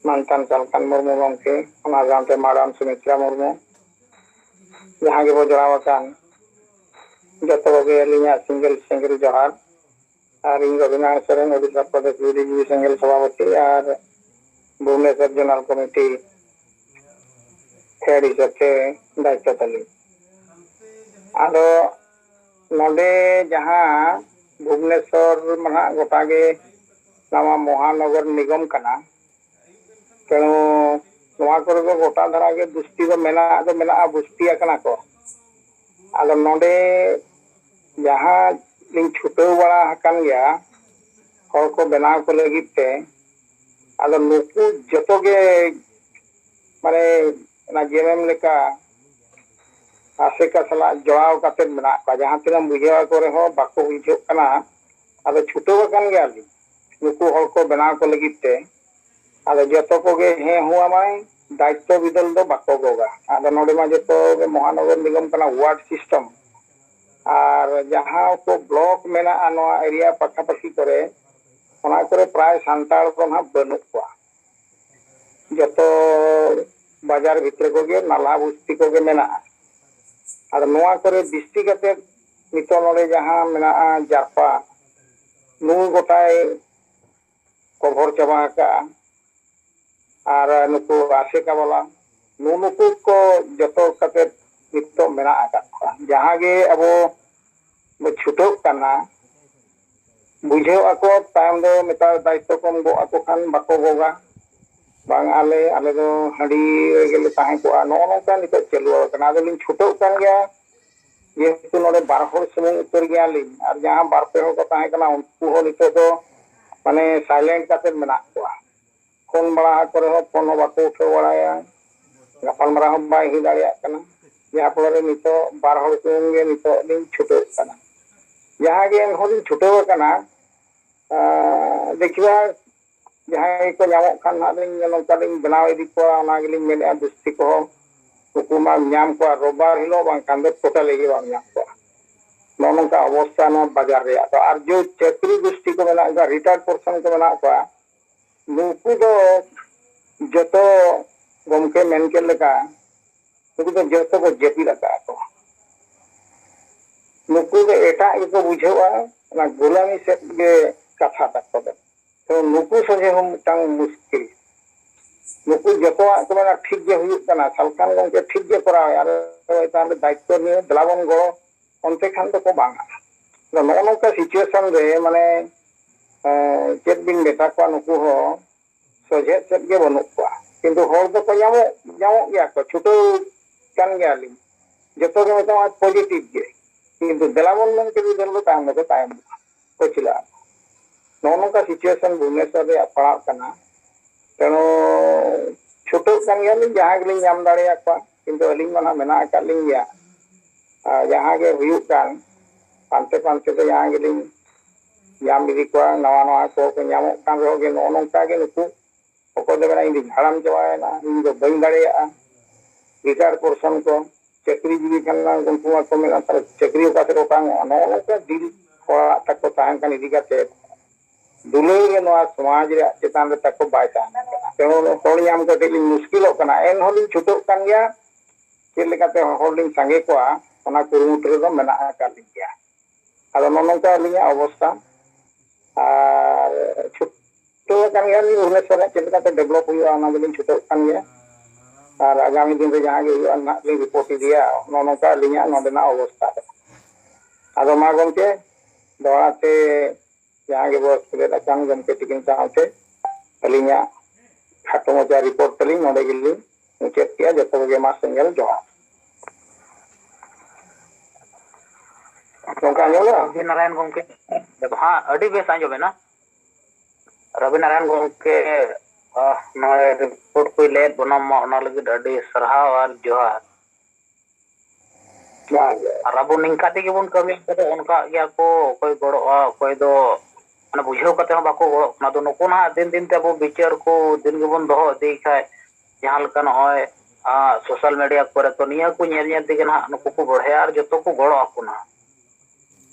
ᱢᱟᱱᱛᱟᱱ ᱪᱟᱞᱠᱟᱱ ᱢᱩᱨᱢᱩ ᱜᱚᱢᱠᱮ, ᱚᱱᱟ ᱥᱟᱶᱛᱮ ᱢᱟᱰᱟᱢ ᱥᱩᱢᱤᱛᱨᱟ ᱢᱩᱨᱢᱩ, ᱡᱟᱦᱟᱸ ᱜᱮᱵᱚ ᱡᱚᱲᱟᱣ ᱟᱠᱟᱱ, ᱡᱚᱛᱚ ᱠᱚᱜᱮ ᱟᱹᱞᱤᱧᱟᱜ ᱥᱤᱸᱜᱮᱞ ᱥᱤᱸᱜᱮᱞ ᱡᱚᱦᱟᱨ᱾ ᱟᱨ ᱤᱧ ᱨᱚᱵᱤᱱᱟᱨᱟᱭᱚᱬ ᱥᱚᱨᱮᱱ, ᱳᱰᱤᱥᱟ ᱯᱨᱚᱫᱮᱥ ᱵᱤᱰᱤᱡᱤᱵᱤ ᱥᱮᱸᱜᱮᱞ ᱥᱚᱵᱷᱟᱯᱚᱛᱤ ᱟᱨ ᱵᱷᱩᱵᱽᱱᱮᱥᱚᱨ ᱡᱳᱱᱟᱞ ᱠᱚᱢᱤᱴᱤ ᱦᱮᱰ ᱦᱤᱥᱟᱹᱵ ᱛᱮ ᱫᱟᱭᱤᱛᱛᱚ ᱛᱟᱹᱞᱤᱧ᱾ ᱟᱫᱚ ᱱᱚᱰᱮ ᱡᱟᱦᱟᱸ ᱵᱷᱩᱵᱽᱱᱮᱥᱚᱨ ᱢᱟ ᱱᱟᱦᱟᱜ ᱜᱚᱴᱟ ᱜᱮ ᱱᱟᱣᱟ ᱢᱚᱦᱟᱱᱚᱜᱚᱨ ᱱᱤᱜᱚᱢ ᱠᱟᱱᱟ, ᱛᱮᱱᱩ ᱱᱚᱣᱟ ᱠᱚᱨᱮ ᱫᱚ ᱜᱚᱴᱟ ᱫᱷᱟᱨᱟ ᱜᱮ ᱵᱩᱥᱛᱤ ᱫᱚ ᱢᱮᱱᱟᱜ ᱫᱚ ᱢᱮᱱᱟᱜᱼᱟ, ᱵᱩᱥᱛᱤ ᱟᱠᱟᱱᱟ ᱠᱚ᱾ ᱟᱫᱚ ᱱᱚᱰᱮ ᱡᱟᱦᱟᱸ ᱞᱤᱧ ᱪᱷᱩᱴᱟᱹᱣ ᱵᱟᱲᱟ ᱟᱠᱟᱱ ᱜᱮᱭᱟ ᱦᱚᱲ ᱠᱚ ᱵᱮᱱᱟᱣ ᱠᱚ ᱞᱟᱹᱜᱤᱫ ᱛᱮ, ᱟᱫᱚ ᱱᱩᱠᱩ ᱡᱚᱛᱚ ᱜᱮ ᱢᱟᱱᱮ ᱚᱱᱟ ᱡᱮᱢᱮᱢ ᱞᱮᱠᱟ ᱟᱥᱮᱠᱟ ᱥᱟᱞᱟᱜ ᱡᱚᱲᱟᱣ ᱠᱟᱛᱮ ᱢᱮᱱᱟᱜ ᱠᱚᱣᱟ᱾ ᱡᱟᱦᱟᱸ ᱛᱤᱱᱟᱹᱜ ᱵᱩᱡᱷᱟᱹᱣ ᱟᱠᱚ ᱨᱮᱦᱚᱸ ᱵᱟᱠᱚ ᱵᱩᱡᱷᱟᱹᱜ ᱠᱟᱱᱟ᱾ ᱟᱫᱚ ᱪᱷᱩᱴᱟᱹᱣ ᱟᱠᱟᱱ ᱜᱮᱭᱟᱞᱤᱧ ᱱᱩᱠᱩ ᱦᱚᱲ ᱠᱚ ᱵᱮᱱᱟᱣ ᱠᱚ ᱞᱟᱹᱜᱤᱫ ᱛᱮ᱾ ᱟᱫᱚ ᱡᱚᱛᱚ ᱠᱚᱜᱮ ᱦᱮᱸ ᱦᱩᱣᱟᱢᱟᱭ, ᱫᱟᱭᱤᱛᱛᱚ ᱵᱤᱫᱚᱞ ᱫᱚ ᱵᱟᱠᱚ ᱜᱚᱜᱟ᱾ ᱟᱫᱚ ᱱᱚᱰᱮ ᱢᱟ ᱡᱚᱛᱚ ᱜᱮ ᱢᱚᱦᱟᱱᱚᱜᱚᱨ ᱱᱤᱜᱚᱢ ᱠᱟᱱᱟ, ᱣᱟᱨᱰ ᱥᱤᱥᱴᱮᱢ᱾ ᱟᱨ ᱡᱟᱦᱟᱸ ᱠᱚ ᱵᱞᱚᱠ ᱢᱮᱱᱟᱜᱼᱟ ᱱᱚᱣᱟ ᱮᱨᱤᱭᱟ ᱯᱟᱠᱷᱟᱯᱟᱠᱷᱤ ᱠᱚᱨᱮ, ᱚᱱᱟ ᱠᱚᱨᱮ ᱯᱨᱟᱭ ᱥᱟᱱᱛᱟᱲ ᱫᱚ ᱱᱟᱦᱟᱜ ᱵᱟᱹᱱᱩᱜ ᱠᱚᱣᱟ᱾ ᱡᱚᱛᱚ ᱵᱟᱡᱟᱨ ᱵᱷᱤᱛᱨᱤ ᱠᱚᱜᱮ ᱱᱟᱞᱦᱟ ᱵᱚᱥᱛᱤ ᱠᱚᱜᱮ ᱢᱮᱱᱟᱜᱼᱟ᱾ ᱟᱫᱚ ᱱᱚᱣᱟ ᱠᱚᱨᱮ ᱵᱤᱥᱛᱤ ᱠᱟᱛᱮ ᱱᱤᱛᱚᱜ ᱱᱚᱰᱮ ᱡᱟᱦᱟᱸ ᱢᱮᱱᱟᱜᱼᱟ ᱡᱟᱨᱯᱟ, ᱱᱩᱭ ᱜᱚᱴᱟᱭ ᱠᱚᱵᱷᱚᱨ ᱪᱟᱵᱟ ᱟᱠᱟᱫᱼᱟ᱾ ᱟᱨ ᱱᱩᱠᱩ ᱟᱥᱮᱠᱟ ᱵᱟᱞᱟ, ᱱᱩᱜᱼᱩ ᱱᱩᱠᱩ ᱠᱚ ᱡᱚᱛᱚ ᱠᱟᱛᱮ ᱱᱤᱛᱚᱜ ᱢᱮᱱᱟᱜ ᱟᱠᱟᱫ ᱠᱚᱣᱟ᱾ ᱡᱟᱦᱟᱸ ᱜᱮ ᱟᱵᱚ ᱵᱚ ᱪᱷᱩᱴᱟᱹᱜ ᱠᱟᱱᱟ, ᱵᱩᱡᱷᱟᱹᱣ ᱟᱠᱚ, ᱛᱟᱭᱚᱢ ᱫᱚ ᱱᱮᱛᱟᱨ ᱫᱟᱭᱤᱛᱛᱚ ᱠᱚᱢ ᱜᱚᱜ ᱟᱠᱚ ᱠᱷᱟᱱ ᱵᱟᱠᱚ ᱜᱚᱜᱟ᱾ ᱵᱟᱝ, ᱟᱞᱮ, ᱟᱞᱮ ᱫᱚ ᱦᱟᱺᱰᱤ ᱨᱮᱜᱮ ᱞᱮ ᱛᱟᱦᱮᱸ ᱠᱚᱜᱼᱟ, ᱱᱚᱜᱼᱚ ᱱᱚᱝᱠᱟ ᱱᱤᱛᱚᱜ ᱪᱟᱹᱞᱩ ᱟᱠᱟᱱᱟ᱾ ᱟᱫᱚ ᱞᱤᱧ ᱪᱷᱩᱴᱟᱹᱜ ᱠᱟᱱ ᱜᱮᱭᱟ, ᱡᱮᱦᱮᱛᱩ ᱱᱚᱰᱮ ᱵᱟᱨ ᱦᱚᱲ ᱥᱩᱢᱩᱝ ᱩᱛᱟᱹᱨ ᱜᱮᱭᱟᱞᱤᱧ, ᱟᱨ ᱡᱟᱦᱟᱸ ᱵᱟᱨ ᱯᱮ ᱦᱚᱲ ᱠᱚ ᱛᱟᱦᱮᱸ ᱠᱟᱱᱟ, ᱩᱱᱠᱩ ᱦᱚᱸ ᱱᱤᱛᱚᱜ ᱫᱚ ᱢᱟᱱᱮ ᱥᱟᱭᱞᱮᱱᱴ ᱠᱟᱛᱮ ᱢᱮᱱᱟᱜ ᱠᱚᱣᱟ᱾ ᱯᱷᱳᱱ ᱵᱟᱲᱟ ᱠᱚᱨᱮ ᱦᱚᱸ ᱯᱷᱳᱱ ᱦᱚᱸ ᱵᱟᱠᱚ ᱩᱴᱷᱟᱹᱣ ᱵᱟᱲᱟᱭᱟ, ᱜᱟᱯᱟᱞ ᱢᱟᱨᱟᱣ ᱦᱚᱸ ᱵᱟᱭ ᱦᱩᱭ ᱫᱟᱲᱮᱭᱟᱜ ᱠᱟᱱᱟ᱾ ᱡᱟᱦᱟᱸ ᱯᱷᱚᱞᱚ ᱨᱮ ᱱᱤᱛᱚᱜ ᱵᱟᱨ ᱦᱚᱲ ᱥᱩᱢᱩᱝ ᱜᱮ ᱱᱤᱛᱚᱜ ᱞᱤᱧ ᱪᱷᱩᱴᱟᱹᱣ ᱠᱟᱱᱟ᱾ ᱡᱟᱦᱟᱸ ᱜᱮ ᱮᱱᱦᱚᱸ ᱞᱤᱧ ᱪᱷᱩᱴᱟᱹᱣ ᱟᱠᱟᱱᱟ, ᱟᱸ, ᱫᱮᱠᱷᱤᱵᱟ ᱡᱟᱦᱟᱸᱭ ᱠᱚ ᱧᱟᱢᱚᱜ ᱠᱷᱟᱱ ᱦᱟᱸᱜ ᱞᱤᱧ ᱱᱚᱝᱠᱟ ᱞᱤᱧ ᱵᱮᱱᱟᱣ ᱤᱫᱤ ᱠᱚᱣᱟ, ᱚᱱᱟ ᱜᱮᱞᱤᱧ ᱢᱮᱱᱮᱫᱼᱟ᱾ ᱫᱩᱥᱴᱤ ᱠᱚᱦᱚᱸ ᱩᱱᱠᱩ ᱢᱟ ᱧᱟᱢ ᱠᱚᱣᱟ ᱨᱳᱵᱵᱟᱨ ᱦᱤᱞᱳᱜ, ᱵᱟᱝᱠᱷᱟᱱ ᱫᱚ ᱴᱳᱴᱟᱞᱤ ᱜᱮ ᱵᱟᱢ ᱧᱟᱢ ᱠᱚᱣᱟ᱾ ᱱᱚᱜᱼᱚ ᱱᱚᱝᱠᱟ ᱚᱵᱚᱥᱛᱟ ᱱᱚᱣᱟ ᱵᱟᱡᱟᱨ ᱨᱮᱭᱟᱜ ᱫᱚ᱾ ᱟᱨ ᱡᱮ ᱪᱟᱹᱠᱨᱤ ᱜᱩᱥᱴᱤ ᱠᱚ ᱢᱮᱱᱟᱜ ᱠᱚᱣᱟ, ᱨᱤᱴᱟᱭᱟᱨᱰ ᱯᱟᱨᱥᱚᱱ ᱠᱚ ᱢᱮᱱᱟᱜ ᱠᱚᱣᱟ, ᱱᱩᱠᱩ ᱫᱚ ᱡᱚᱛᱚ ᱜᱚᱢᱠᱮ ᱢᱮᱱ ᱠᱮᱫ ᱞᱮᱠᱟ, ᱱᱩᱠᱩ ᱫᱚ ᱡᱚᱛᱚ ᱠᱚ ᱡᱟᱹᱯᱤᱫ ᱟᱠᱟᱫᱼᱟ ᱠᱚ᱾ ᱱᱩᱠᱩ ᱫᱚ ᱮᱴᱟᱜ ᱜᱮᱠᱚ ᱵᱩᱡᱷᱟᱹᱣᱟ, ᱚᱱᱟ ᱜᱩᱞᱟᱢᱤ ᱥᱮᱫ ᱜᱮ ᱠᱟᱛᱷᱟ ᱛᱟᱠᱚ ᱫᱚ᱾ ᱛᱚ ᱱᱩᱠᱩ ᱥᱚᱸᱜᱮ ᱦᱚᱸ ᱢᱤᱫᱴᱟᱝ ᱢᱩᱥᱠᱤᱞ᱾ ᱱᱩᱠᱩ ᱡᱚᱛᱚᱣᱟᱜ ᱠᱚ ᱢᱮᱱᱟ ᱴᱷᱤᱠ ᱜᱮ ᱦᱩᱭᱩᱜ ᱠᱟᱱᱟ, ᱥᱟᱞᱠᱷᱟᱱ ᱜᱚᱢᱠᱮ ᱴᱷᱤᱠ ᱜᱮ ᱠᱚᱨᱟᱣ ᱮᱫᱟ, ᱟᱨ ᱛᱟᱦᱚᱞᱮ ᱫᱟᱭᱤᱛᱛᱚ ᱱᱤᱭᱮ ᱫᱮᱞᱟ ᱵᱚᱱ ᱜᱚᱲᱚ, ᱚᱱᱛᱮ ᱠᱷᱟᱱ ᱫᱚᱠᱚ ᱵᱟᱝᱟ᱾ ᱟᱫᱚ ᱱᱚᱜᱼᱚ ᱱᱚᱝᱠᱟ ᱥᱤᱪᱩᱭᱮᱥᱚᱱ ᱨᱮ ᱢᱟᱱᱮ, ᱮᱸ, ᱪᱮᱫ ᱵᱤᱱ ᱢᱮᱛᱟ ᱠᱚᱣᱟ, ᱱᱩᱠᱩ ᱦᱚᱸ ᱥᱚᱡᱷᱮ ᱥᱮᱫ ᱜᱮ ᱵᱟᱹᱱᱩᱜ ᱠᱚᱣᱟ᱾ ᱠᱤᱱᱛᱩ ᱦᱚᱲ ᱫᱚᱠᱚ ᱧᱟᱢᱚᱜ, ᱧᱟᱢᱚᱜ ᱜᱮᱭᱟ ᱠᱚ, ᱪᱷᱩᱴᱟᱹᱣ ᱠᱟᱱ ᱜᱮᱭᱟᱞᱤᱧ, ᱡᱚᱛᱚ ᱜᱮ ᱢᱮᱛᱟᱢᱟ ᱯᱚᱡᱤᱴᱤᱵᱷ ᱜᱮ, ᱠᱤᱱᱛᱩ ᱫᱮᱞᱟ ᱵᱚᱱ ᱢᱮᱱ ᱠᱮᱫ ᱫᱚ ᱛᱟᱭᱚᱢ ᱫᱚᱠᱚ ᱛᱟᱭᱚᱢᱚᱜᱼᱟ, ᱯᱟᱹᱪᱷᱞᱟᱹᱜᱼᱟ᱾ ᱱᱚᱜᱼᱚ ᱱᱚᱝᱠᱟ ᱥᱤᱪᱩᱭᱮᱥᱚᱱ ᱵᱷᱩᱵᱽᱱᱮᱥᱚᱨ ᱨᱮᱭᱟᱜ ᱯᱟᱲᱟᱜ ᱠᱟᱱᱟ᱾ ᱛᱮᱱᱩ ᱪᱷᱩᱴᱟᱹᱜ ᱠᱟᱱ ᱜᱮᱭᱟᱞᱤᱧ, ᱡᱟᱦᱟᱸ ᱜᱮᱞᱤᱧ ᱧᱟᱢ ᱫᱟᱲᱮᱭᱟᱠᱚᱣᱟ, ᱠᱤᱱᱛᱩ ᱟᱹᱞᱤᱧ ᱢᱟ ᱱᱟᱦᱟᱜ ᱢᱮᱱᱟᱜ ᱟᱠᱟᱫ ᱞᱤᱧ ᱜᱮᱭᱟ᱾ ᱟᱨ ᱡᱟᱦᱟᱸ ᱜᱮ ᱦᱩᱭᱩᱜ ᱠᱟᱱ, ᱯᱟᱱᱛᱮ ᱯᱟᱱᱛᱮ ᱛᱮ ᱡᱟᱦᱟᱸ ᱜᱮᱞᱤᱧ ᱧᱟᱢ ᱤᱫᱤ ᱠᱚᱣᱟ, ᱱᱟᱣᱟ ᱱᱟᱣᱟ ᱠᱚ ᱠᱚ ᱧᱟᱢᱚᱜ ᱠᱟᱱ ᱨᱮᱦᱚᱸ ᱜᱮ, ᱱᱚᱜᱼᱚ ᱱᱚᱝᱠᱟ ᱜᱮ ᱱᱩᱠᱩ ᱚᱠᱚᱭ ᱫᱚ ᱢᱮᱱᱟ, "ᱤᱧ ᱫᱚᱧ ᱦᱟᱲᱟᱢ ᱪᱟᱵᱟᱭᱮᱱᱟ, ᱤᱧ ᱫᱚ ᱵᱟᱹᱧ ᱫᱟᱲᱮᱭᱟᱜᱼᱟ", ᱨᱤᱴᱟᱭᱟᱨ ᱯᱚᱨᱥᱚᱱ ᱠᱚ, ᱪᱟᱹᱠᱨᱤ ᱡᱤᱵᱤ ᱠᱷᱟᱱ ᱢᱟ ᱩᱱᱠᱩ ᱢᱟᱠᱚ ᱢᱮᱱᱟ, "ᱛᱟᱦᱞᱮ ᱪᱟᱹᱠᱨᱤ ᱚᱠᱟ ᱥᱮᱫ ᱚᱴᱟᱝᱚᱜᱼᱟ?" ᱱᱚᱜᱼᱚ ᱱᱚᱝᱠᱟ ᱫᱤᱞ ᱦᱚᱲᱟᱜ ᱛᱟᱠᱚ ᱛᱟᱦᱮᱱ ᱠᱟᱱ ᱤᱫᱤ ᱠᱟᱛᱮ ᱫᱩᱞᱟᱹᱲ ᱜᱮ ᱱᱚᱣᱟ ᱥᱚᱢᱟᱡᱽ ᱨᱮᱭᱟᱜ ᱪᱮᱛᱟᱱ ᱨᱮ ᱛᱟᱠᱚ ᱵᱟᱭ ᱛᱟᱦᱮᱱ ᱠᱟᱱᱟ᱾ ᱛᱮᱢᱚᱱ ᱦᱚᱲ ᱧᱟᱢ ᱠᱟᱹᱴᱤᱡ ᱞᱤᱧ ᱢᱩᱥᱠᱤᱞᱚᱜ ᱠᱟᱱᱟ, ᱮᱱᱦᱚᱸ ᱞᱤᱧ ᱪᱷᱩᱴᱟᱹᱜ ᱠᱟᱱ ᱜᱮᱭᱟ᱾ ᱪᱮᱫ ᱞᱮᱠᱟᱛᱮ ᱦᱚᱲ ᱞᱤᱧ ᱥᱟᱸᱜᱮ ᱠᱚᱣᱟ, ᱚᱱᱟ ᱠᱩᱨᱩᱢᱩᱴᱩ ᱨᱮᱫᱚ ᱢᱮᱱᱟᱜ ᱟᱠᱟᱫ ᱞᱤᱧ ᱜᱮᱭᱟ᱾ ᱟᱫᱚ ᱱᱚᱜᱼᱚ ᱱᱚᱝᱠᱟ ᱟᱹᱞᱤᱧᱟᱜ ᱚᱵᱚᱥᱛᱟ᱾ ᱟᱨ ᱪᱷᱩᱴ-, ᱪᱷᱩᱴᱟᱹᱣ ᱟᱠᱟᱱ ᱜᱮᱭᱟᱞᱤᱧ, ᱵᱷᱩᱵᱽᱱᱮᱥᱚᱨ ᱨᱮ ᱪᱮᱫ ᱞᱮᱠᱟᱛᱮ ᱰᱮᱵᱷᱞᱚᱯ ᱦᱩᱭᱩᱜᱼᱟ, ᱚᱱᱟ ᱜᱮᱞᱤᱧ ᱪᱷᱩᱴᱟᱹᱣ ᱟᱠᱟᱱ ᱜᱮᱭᱟ᱾ ᱟᱨ ᱟᱜᱟᱢᱤ ᱫᱤᱱ ᱨᱮ ᱡᱟᱦᱟᱸ ᱜᱮ ᱦᱩᱭᱩᱜᱼᱟ, ᱱᱟᱦᱟᱜ ᱞᱤᱧ ᱨᱤᱯᱳᱨᱴ ᱤᱫᱤᱭᱟ᱾ ᱱᱚᱜᱼᱚ ᱱᱚᱝᱠᱟ ᱟᱹᱞᱤᱧᱟᱜ ᱱᱚᱰᱮᱱᱟᱜ ᱚᱵᱚᱥᱛᱷᱟ᱾ ᱟᱫᱚ ᱢᱟ ᱜᱚᱢᱠᱮ, ᱫᱚᱦᱲᱟ ᱛᱮ ᱡᱟᱦᱟᱸ ᱜᱮᱵᱚ ᱥᱮᱞᱮᱫ ᱟᱠᱟᱱ ᱜᱚᱢᱠᱮ ᱛᱤᱠᱤᱱ ᱥᱟᱶᱛᱮ, ᱟᱹᱞᱤᱧᱟᱜ ᱠᱷᱟᱴᱚ ᱢᱟᱪᱷᱟ ᱨᱤᱯᱳᱨᱴ ᱛᱟᱹᱞᱤᱧ ᱱᱚᱰᱮ ᱜᱮᱞᱤᱧ ᱢᱩᱪᱟᱹᱫ ᱠᱮᱜᱼᱟ᱾ ᱡᱚᱛᱚ ᱠᱚᱜᱮ ᱢᱟ ᱥᱮᱸᱜᱮᱞ ᱡᱚᱦᱟᱨ᱾ ᱜᱚᱢᱠᱮ, ᱟᱸᱡᱚᱢ ᱮᱫᱟ? ᱨᱚᱵᱤ ᱱᱟᱨᱟᱭᱚᱱ ᱜᱚᱢᱠᱮ, ᱦᱮᱸ, ᱟᱹᱰᱤ ᱵᱮᱥ ᱟᱸᱡᱚᱢᱮᱱᱟ᱾ ᱨᱚᱵᱤ ᱱᱟᱨᱟᱭᱚᱱ ᱜᱚᱢᱠᱮ, ᱟᱦ, ᱱᱚᱜᱼᱚᱭ ᱨᱤᱯᱳᱨᱴ ᱠᱚᱭ ᱞᱟᱹᱭᱮᱫ ᱵᱚᱱᱟ, ᱢᱟ ᱚᱱᱟ ᱞᱟᱹᱜᱤᱫ ᱟᱹᱰᱤ ᱥᱟᱨᱦᱟᱣ ᱟᱨ ᱡᱚᱦᱟᱨ᱾ ᱡᱚᱦᱟᱨ ᱜᱮ᱾ ᱟᱨ ᱟᱵᱚ ᱱᱤᱝᱠᱟ ᱛᱮᱜᱮ ᱵᱚᱱ ᱠᱟᱹᱢᱤ ᱠᱷᱟᱱ ᱚᱱᱠᱟ ᱜᱮᱭᱟ ᱠᱚ, ᱚᱠᱚᱭ ᱜᱚᱲᱚᱜᱼᱟ, ᱚᱠᱚᱭ ᱫᱚ ᱢᱟᱱᱮ ᱵᱩᱡᱷᱟᱹᱣ ᱠᱟᱛᱮ ᱦᱚᱸ ᱵᱟᱠᱚ ᱜᱚᱲᱚᱜ ᱠᱟᱱᱟ᱾ ᱟᱫᱚ ᱱᱩᱠᱩ ᱱᱟᱦᱟᱜ ᱫᱤᱱ ᱫᱤᱱ ᱛᱮ ᱟᱵᱚ ᱵᱤᱪᱟᱹᱨ ᱠᱚ ᱫᱤᱱ ᱜᱮᱵᱚᱱ ᱫᱚᱦᱚ ᱤᱫᱤᱭ ᱠᱷᱟᱡ, ᱡᱟᱦᱟᱸ ᱞᱮᱠᱟ ᱱᱚᱜᱼᱚᱭ, ᱟ, ᱥᱳᱥᱟᱞ ᱢᱤᱰᱤᱭᱟ ᱠᱚᱨᱮ, ᱛᱚ ᱱᱤᱭᱟᱹ ᱠᱚ ᱧᱮᱞ ᱧᱮᱞ ᱛᱮᱜᱮ ᱱᱟᱦᱟᱜ ᱱᱩᱠᱩ ᱠᱚ ᱵᱚᱲᱦᱮᱭᱟ ᱟᱨ ᱡᱚᱛᱚ ᱠᱚ ᱜᱚᱲᱚ ᱟᱠᱚ ᱱᱟᱦᱟᱜ᱾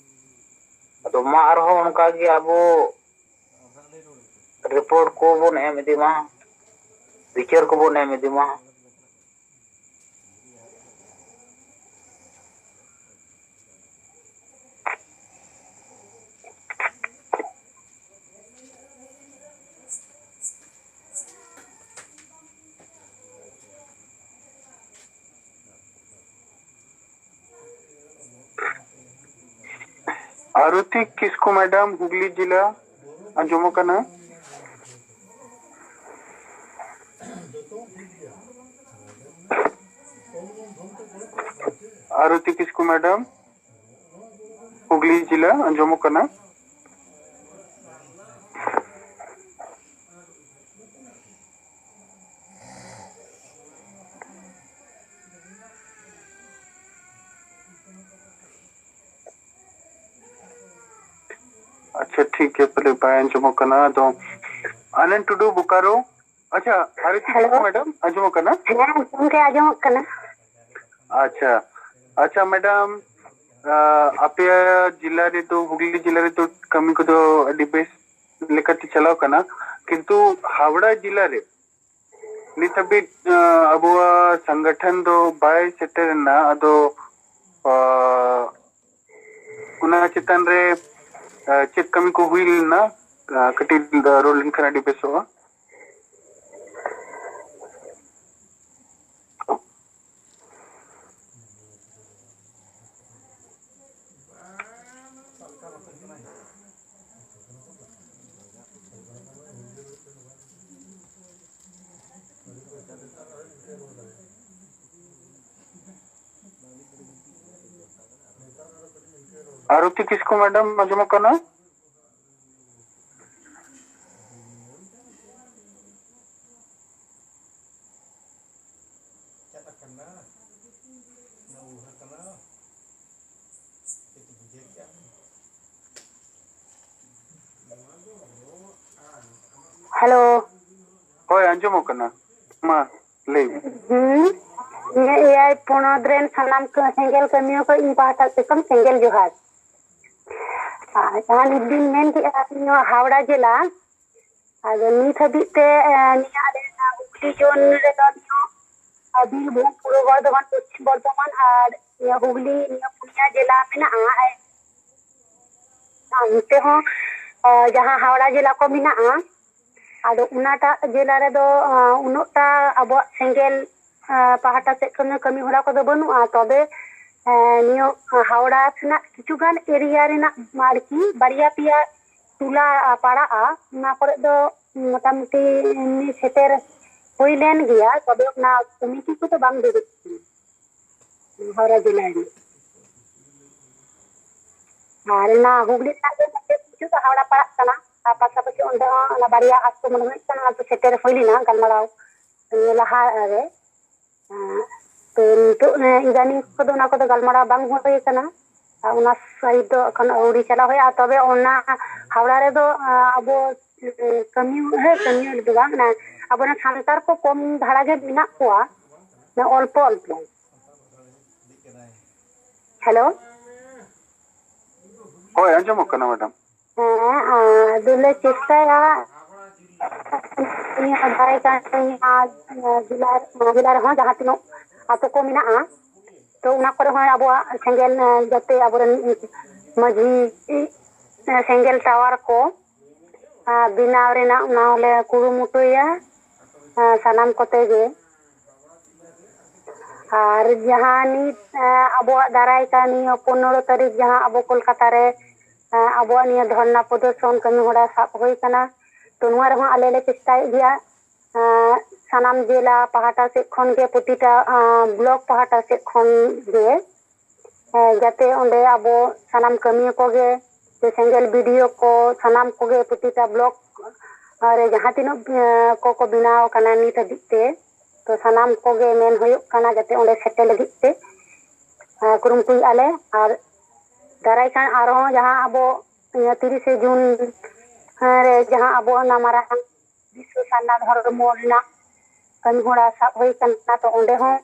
ᱟᱫᱚ ᱢᱟ ᱟᱨᱦᱚᱸ ᱚᱱᱠᱟ ᱜᱮ ᱟᱵᱚ ᱨᱤᱯᱳᱨᱴ ᱠᱚᱵᱚᱱ ᱮᱢ ᱤᱫᱤ ᱢᱟ, ᱵᱤᱪᱟᱹᱨ ᱠᱚᱵᱚᱱ ᱮᱢ ᱤᱫᱤ ᱢᱟ᱾ ᱟᱨᱚᱛᱤ ᱠᱤᱥᱠᱩ ᱢᱮᱰᱟᱢ, ᱦᱩᱜᱽᱞᱤ ᱡᱮᱞᱟ, ᱟᱸᱡᱚᱢᱚᱜ ᱠᱟᱱᱟ? ᱟᱨᱚᱛᱤ ᱠᱤᱥᱠᱩ ᱢᱮᱰᱟᱢ, ᱦᱩᱜᱽᱞᱤ ᱡᱮᱞᱟ, ᱟᱸᱡᱚᱢᱚᱜ ᱠᱟᱱᱟ? ᱟᱪᱪᱷᱟ, ᱴᱷᱤᱠ ᱜᱮᱭᱟ, ᱯᱟᱞᱮ ᱵᱟᱭ ᱟᱸᱡᱚᱢᱚᱜ ᱠᱟᱱᱟ᱾ ᱟᱫᱚ ᱟᱱᱟᱱᱫ ᱴᱩᱰᱩ, ᱵᱳᱠᱟᱨᱳ᱾ ᱟᱪᱪᱷᱟ, ᱟᱨᱮ ᱪᱮᱫ ᱦᱮᱞᱳ᱾ ᱠᱚ ᱢᱮᱰᱟᱢ ᱟᱸᱡᱚᱢᱚᱜ ᱠᱟᱱᱟ? ᱦᱮᱸ, ᱜᱚᱢᱠᱮ ᱟᱸᱡᱚᱢᱚᱜ ᱠᱟᱱᱟ᱾ ᱟᱪᱪᱷᱟ, ᱟᱪᱪᱷᱟ ᱢᱮᱰᱟᱢ, ᱟᱸ, ᱟᱯᱮᱭᱟᱜ ᱡᱮᱞᱟ ᱨᱮᱫᱚ, ᱦᱩᱜᱽᱞᱤ ᱡᱮᱞᱟ ᱨᱮᱫᱚ ᱠᱟᱹᱢᱤ ᱠᱚᱫᱚ ᱟᱹᱰᱤ ᱵᱮᱥ ᱞᱮᱠᱟᱛᱮ ᱪᱟᱞᱟᱣ ᱠᱟᱱᱟ, ᱠᱤᱱᱛᱩ ᱦᱟᱣᱲᱟ ᱡᱮᱞᱟ ᱨᱮ ᱱᱤᱛ ᱦᱟᱹᱵᱤᱡ, ᱟᱸ, ᱟᱵᱚᱣᱟᱜ ᱥᱚᱝᱜᱚᱴᱷᱚᱱ ᱫᱚ ᱵᱟᱭ ᱥᱮᱴᱮᱨ ᱮᱱᱟ᱾ ᱟᱫᱚ, ᱟᱸ, ᱚᱱᱟ ᱪᱮᱛᱟᱱ ᱨᱮ, ᱟᱸ, ᱪᱮᱫ ᱠᱟᱹᱢᱤ ᱠᱚ ᱦᱩᱭ ᱞᱮᱱᱟ? ᱠᱟᱹᱴᱤᱡ ᱨᱚᱲ ᱞᱮᱱᱠᱷᱟᱱ ᱟᱹᱰᱤ ᱵᱮᱥᱚᱜᱼᱟ᱾ ᱟᱨᱚᱛᱤ ᱠᱤᱥᱠᱩ ᱢᱮᱰᱟᱢ, ᱟᱸᱡᱚᱢᱚᱜ ᱠᱟᱱᱟ? ᱦᱮᱞᱳ᱾ ᱦᱳᱭ, ᱟᱸᱡᱚᱢᱚᱜ ᱠᱟᱱᱟ᱾ ᱢᱟ, ᱞᱟᱹᱭ ᱢᱮ᱾ ᱦᱩᱸ᱾ ᱱᱤᱭᱟᱹ ᱮᱭᱟᱭ ᱯᱚᱱᱚᱛ ᱨᱮᱱ ᱥᱟᱱᱟᱢ ᱠᱚ ᱥᱮᱸᱜᱮᱞ ᱠᱟᱹᱢᱤᱭᱟᱹ ᱠᱚ ᱤᱧ ᱯᱟᱦᱴᱟ ᱥᱮᱫ ᱠᱷᱚᱱ ᱥᱮᱸᱜᱮᱞ ᱡᱚᱦᱟᱨ᱾ ᱟᱨ ᱡᱟᱦᱟᱸ ᱱᱤᱛ ᱵᱤᱱ ᱢᱮᱱ ᱠᱮᱜᱼᱟ, ᱱᱚᱣᱟ ᱦᱟᱣᱲᱟ ᱡᱮᱞᱟ, ᱟᱫᱚ ᱱᱤᱛ ᱦᱟᱹᱵᱤᱡ ᱛᱮ, ᱮ, ᱱᱤᱭᱟᱹ ᱟᱞᱮ ᱱᱚᱣᱟ ᱦᱩᱜᱽᱞᱤ ᱡᱳᱱ ᱨᱮᱫᱚ ᱱᱤᱭᱟᱹ, ᱮ, ᱵᱤᱨᱵᱷᱩᱢ, ᱯᱩᱨᱵᱚ ᱵᱚᱨᱫᱷᱚᱢᱟᱱ, ᱯᱚᱥᱪᱤᱢ ᱵᱚᱨᱫᱷᱚᱢᱟᱱ ᱟᱨ ᱱᱤᱭᱟᱹ ᱦᱩᱜᱽᱞᱤ, ᱱᱤᱭᱟᱹ ᱯᱩᱱᱭᱟ ᱡᱮᱞᱟ ᱢᱮᱱᱟᱜᱼᱟ᱾ ᱟᱨ ᱚᱱᱛᱮ ᱦᱚᱸ, ᱮ, ᱡᱟᱦᱟᱸ ᱦᱟᱣᱲᱟ ᱡᱮᱞᱟ ᱠᱚ ᱢᱮᱱᱟᱜᱼᱟ, ᱟᱫᱚ ᱚᱱᱟᱴᱟᱜ ᱡᱮᱞᱟ ᱨᱮᱫᱚ, ᱮ, ᱩᱱᱟᱹᱜᱴᱟ ᱟᱵᱚᱣᱟᱜ ᱥᱮᱸᱜᱮᱞ, ᱮ, ᱯᱟᱦᱴᱟ ᱥᱮᱫ ᱠᱷᱚᱱ ᱠᱟᱹᱢᱤ ᱦᱚᱨᱟ ᱠᱚᱫᱚ ᱵᱟᱹᱱᱩᱜᱼᱟ᱾ ᱛᱚᱵᱮ, ᱮ, ᱱᱤᱭᱟᱹ ᱦᱟᱣᱲᱟ ᱠᱷᱚᱱᱟᱜ ᱠᱤᱪᱷᱩ ᱜᱟᱱ ᱮᱨᱤᱭᱟ ᱨᱮᱱᱟᱜ ᱟᱨᱠᱤ ᱵᱟᱨᱭᱟ ᱯᱮᱭᱟ ᱴᱚᱞᱟ ᱯᱟᱲᱟᱜᱼᱟ, ᱚᱱᱟ ᱠᱚᱨᱮ ᱫᱚ ᱢᱚᱴᱟᱢᱩᱴᱤ ᱮᱢᱱᱤ ᱥᱮᱴᱮᱨ ᱦᱩᱭ ᱞᱮᱱ ᱜᱮᱭᱟ, ᱛᱚᱵᱮ ᱚᱱᱟ ᱠᱚᱢᱤᱴᱤ ᱠᱚᱫᱚ ᱵᱟᱝ ᱫᱩᱲᱩᱵ ᱠᱟᱱᱟ ᱦᱟᱣᱲᱟ ᱡᱮᱞᱟ ᱨᱮ᱾ ᱟᱨ ᱚᱱᱟ ᱦᱩᱜᱽᱞᱤ ᱨᱮᱱᱟᱜ ᱜᱮ ᱢᱤᱫᱴᱮᱱ ᱠᱤᱪᱷᱩ ᱫᱚ ᱦᱟᱣᱲᱟ ᱯᱟᱲᱟᱜ ᱠᱟᱱᱟ, ᱟᱨ ᱯᱟᱥᱟᱯᱟᱥᱤ ᱚᱸᱰᱮ ᱦᱚᱸ ᱚᱱᱟ ᱵᱟᱨᱭᱟ ᱟᱛᱳ ᱢᱚᱱᱮ ᱦᱩᱭᱩᱜ ᱠᱟᱱᱟ, ᱚᱱᱟ ᱫᱚ ᱥᱮᱴᱮᱨ ᱦᱩᱭ ᱞᱮᱱᱟ ᱜᱟᱞᱢᱟᱨᱟᱣ ᱞᱟᱦᱟ ᱨᱮ᱾ ᱛᱚ ᱱᱤᱛᱚᱜ, ᱮ, ᱤᱫᱟᱱᱤᱝ ᱠᱚᱫᱚ ᱚᱱᱟ ᱠᱚᱫᱚ ᱜᱟᱞᱢᱟᱨᱟᱣ ᱵᱟᱝ ᱦᱩᱭ ᱠᱟᱱᱟ᱾ ᱟᱨ ᱚᱱᱟ ᱥᱟᱭᱤᱰ ᱫᱚ ᱮᱠᱷᱚᱱ ᱟᱹᱣᱨᱤ ᱪᱟᱞᱟᱣ ᱦᱩᱭᱩᱜᱼᱟ᱾ ᱛᱚᱵᱮ ᱚᱱᱟ ᱦᱟᱣᱲᱟ ᱨᱮᱫᱚ, ᱟ, ᱟᱵᱚ, ᱮ, ᱠᱟᱹᱢᱤ, ᱦᱮᱸ, ᱠᱟᱹᱢᱤ ᱫᱚ ᱵᱟᱝ, ᱚᱱᱟ ᱟᱵᱚᱨᱮᱱ ᱥᱟᱱᱛᱟᱲ ᱠᱚ ᱠᱚᱢ ᱫᱷᱟᱨᱟ ᱜᱮ ᱢᱮᱱᱟᱜ ᱠᱚᱣᱟ, ᱢᱟᱱᱮ ᱚᱞᱯᱚ ᱚᱞᱯᱚ᱾ ᱦᱮᱞᱳ᱾ ᱦᱳᱭ, ᱟᱸᱡᱚᱢᱚᱜ ᱠᱟᱱᱟ, ᱢᱮᱰᱟᱢ᱾ ᱦᱮᱸ, ᱟᱫᱚᱞᱮ ᱪᱮᱥᱴᱟᱭᱟ᱾ ᱱᱤᱭᱟᱹ ᱫᱟᱨᱟᱭ ᱠᱟᱱ ᱱᱤᱭᱟᱹ ᱡᱮᱞᱟ, ᱡᱮᱞᱟ ᱨᱮᱦᱚᱸ ᱡᱟᱦᱟᱸ ᱛᱤᱱᱟᱹᱜ ᱟᱛᱳ ᱠᱚ ᱢᱮᱱᱟᱜᱼᱟ, ᱛᱚ ᱚᱱᱟ ᱠᱚᱨᱮ ᱦᱚᱸ ᱟᱵᱚᱣᱟᱜ ᱥᱮᱸᱜᱮᱞ, ᱡᱟᱛᱮ ᱟᱵᱚᱨᱮᱱ ᱢᱟᱹᱡᱷᱤ, ᱥᱮᱸᱜᱮᱞ ᱴᱟᱣᱟᱨ ᱠᱚ ᱟᱨ ᱵᱮᱱᱟᱣ ᱨᱮᱱᱟᱜ ᱚᱱᱟ ᱦᱚᱸᱞᱮ ᱠᱩᱨᱩᱢᱩᱴᱩᱭᱟ, ᱟᱨ ᱥᱟᱱᱟᱢ ᱠᱚᱛᱮ ᱜᱮ᱾ ᱟᱨ ᱡᱟᱦᱟᱸ ᱱᱤᱛ, ᱟᱨ ᱟᱵᱚᱣᱟᱜ ᱫᱟᱨᱟᱭ ᱠᱟᱱ ᱱᱤᱭᱟᱹ ᱯᱚᱱᱨᱚ ᱛᱟᱹᱨᱤᱠᱷ ᱡᱟᱦᱟᱸ ᱟᱵᱚ ᱠᱳᱞᱠᱟᱛᱟ ᱨᱮ, ᱟᱨ ᱟᱵᱚᱣᱟᱜ ᱱᱤᱭᱟᱹ ᱫᱷᱚᱨᱱᱟ ᱯᱨᱚᱫᱚᱨᱥᱚᱱ ᱠᱟᱹᱢᱤ ᱦᱚᱨᱟ ᱥᱟᱵ ᱦᱩᱭ ᱠᱟᱱᱟ, ᱛᱚ ᱱᱚᱣᱟ ᱨᱮᱦᱚᱸ ᱟᱞᱮ ᱞᱮ ᱪᱮᱥᱴᱟᱭᱮᱫ ᱜᱮᱭᱟ, ᱟᱨ ᱥᱟᱱᱟᱢ ᱡᱮᱞᱟ ᱯᱟᱦᱴᱟ ᱥᱮᱫ ᱠᱷᱚᱱ ᱜᱮ, ᱯᱨᱚᱛᱤᱴᱟ, ᱟᱨ ᱵᱞᱚᱠ ᱯᱟᱦᱴᱟ ᱥᱮᱫ ᱠᱷᱚᱱ ᱜᱮ, ᱦᱮᱸ, ᱡᱟᱛᱮ ᱚᱸᱰᱮ ᱟᱵᱚ ᱥᱟᱱᱟᱢ ᱠᱟᱹᱢᱤᱭᱟᱹ ᱠᱚᱜᱮ ᱥᱮ ᱥᱮᱸᱜᱮᱞ ᱵᱤᱰᱤᱭᱳ ᱠᱚ ᱥᱟᱱᱟᱢ ᱠᱚᱜᱮ ᱯᱨᱚᱛᱤᱴᱟ ᱵᱞᱚᱠ ᱨᱮ ᱡᱟᱦᱟᱸ ᱛᱤᱱᱟᱹᱜ, ᱮᱸ, ᱠᱚᱠᱚ ᱵᱮᱱᱟᱣ ᱟᱠᱟᱱᱟ ᱱᱤᱛ ᱦᱟᱹᱵᱤᱡ ᱛᱮ, ᱛᱚ ᱥᱟᱱᱟᱢ ᱠᱚᱜᱮ ᱢᱮᱱ ᱦᱩᱭᱩᱜ ᱠᱟᱱᱟ ᱡᱟᱛᱮ ᱚᱸᱰᱮ ᱥᱮᱴᱮᱨ ᱞᱟᱹᱜᱤᱫ ᱛᱮ, ᱮᱸ, ᱠᱩᱨᱩᱢᱩᱴᱩᱭᱮᱫᱼᱟ ᱞᱮ᱾ ᱟᱨ ᱫᱟᱨᱟᱭ ᱠᱟᱱ ᱟᱨᱦᱚᱸ ᱡᱟᱦᱟᱸ ᱟᱵᱚ, ᱤᱭᱟᱹ, ᱛᱤᱨᱤᱥᱮ ᱡᱩᱱ, ᱮᱸ, ᱨᱮ ᱡᱟᱦᱟᱸ ᱟᱵᱚ ᱚᱱᱟ ᱢᱟᱨᱟᱝ ᱵᱤᱥᱥᱚ ᱥᱟᱨᱱᱟ ᱫᱷᱚᱨᱢᱚ ᱨᱮᱱᱟᱜ ᱠᱟᱹᱢᱤ ᱦᱚᱨᱟ ᱥᱟᱵ ᱦᱩᱭ ᱠᱟᱱᱟ, ᱛᱚ ᱚᱸᱰᱮ ᱦᱚᱸ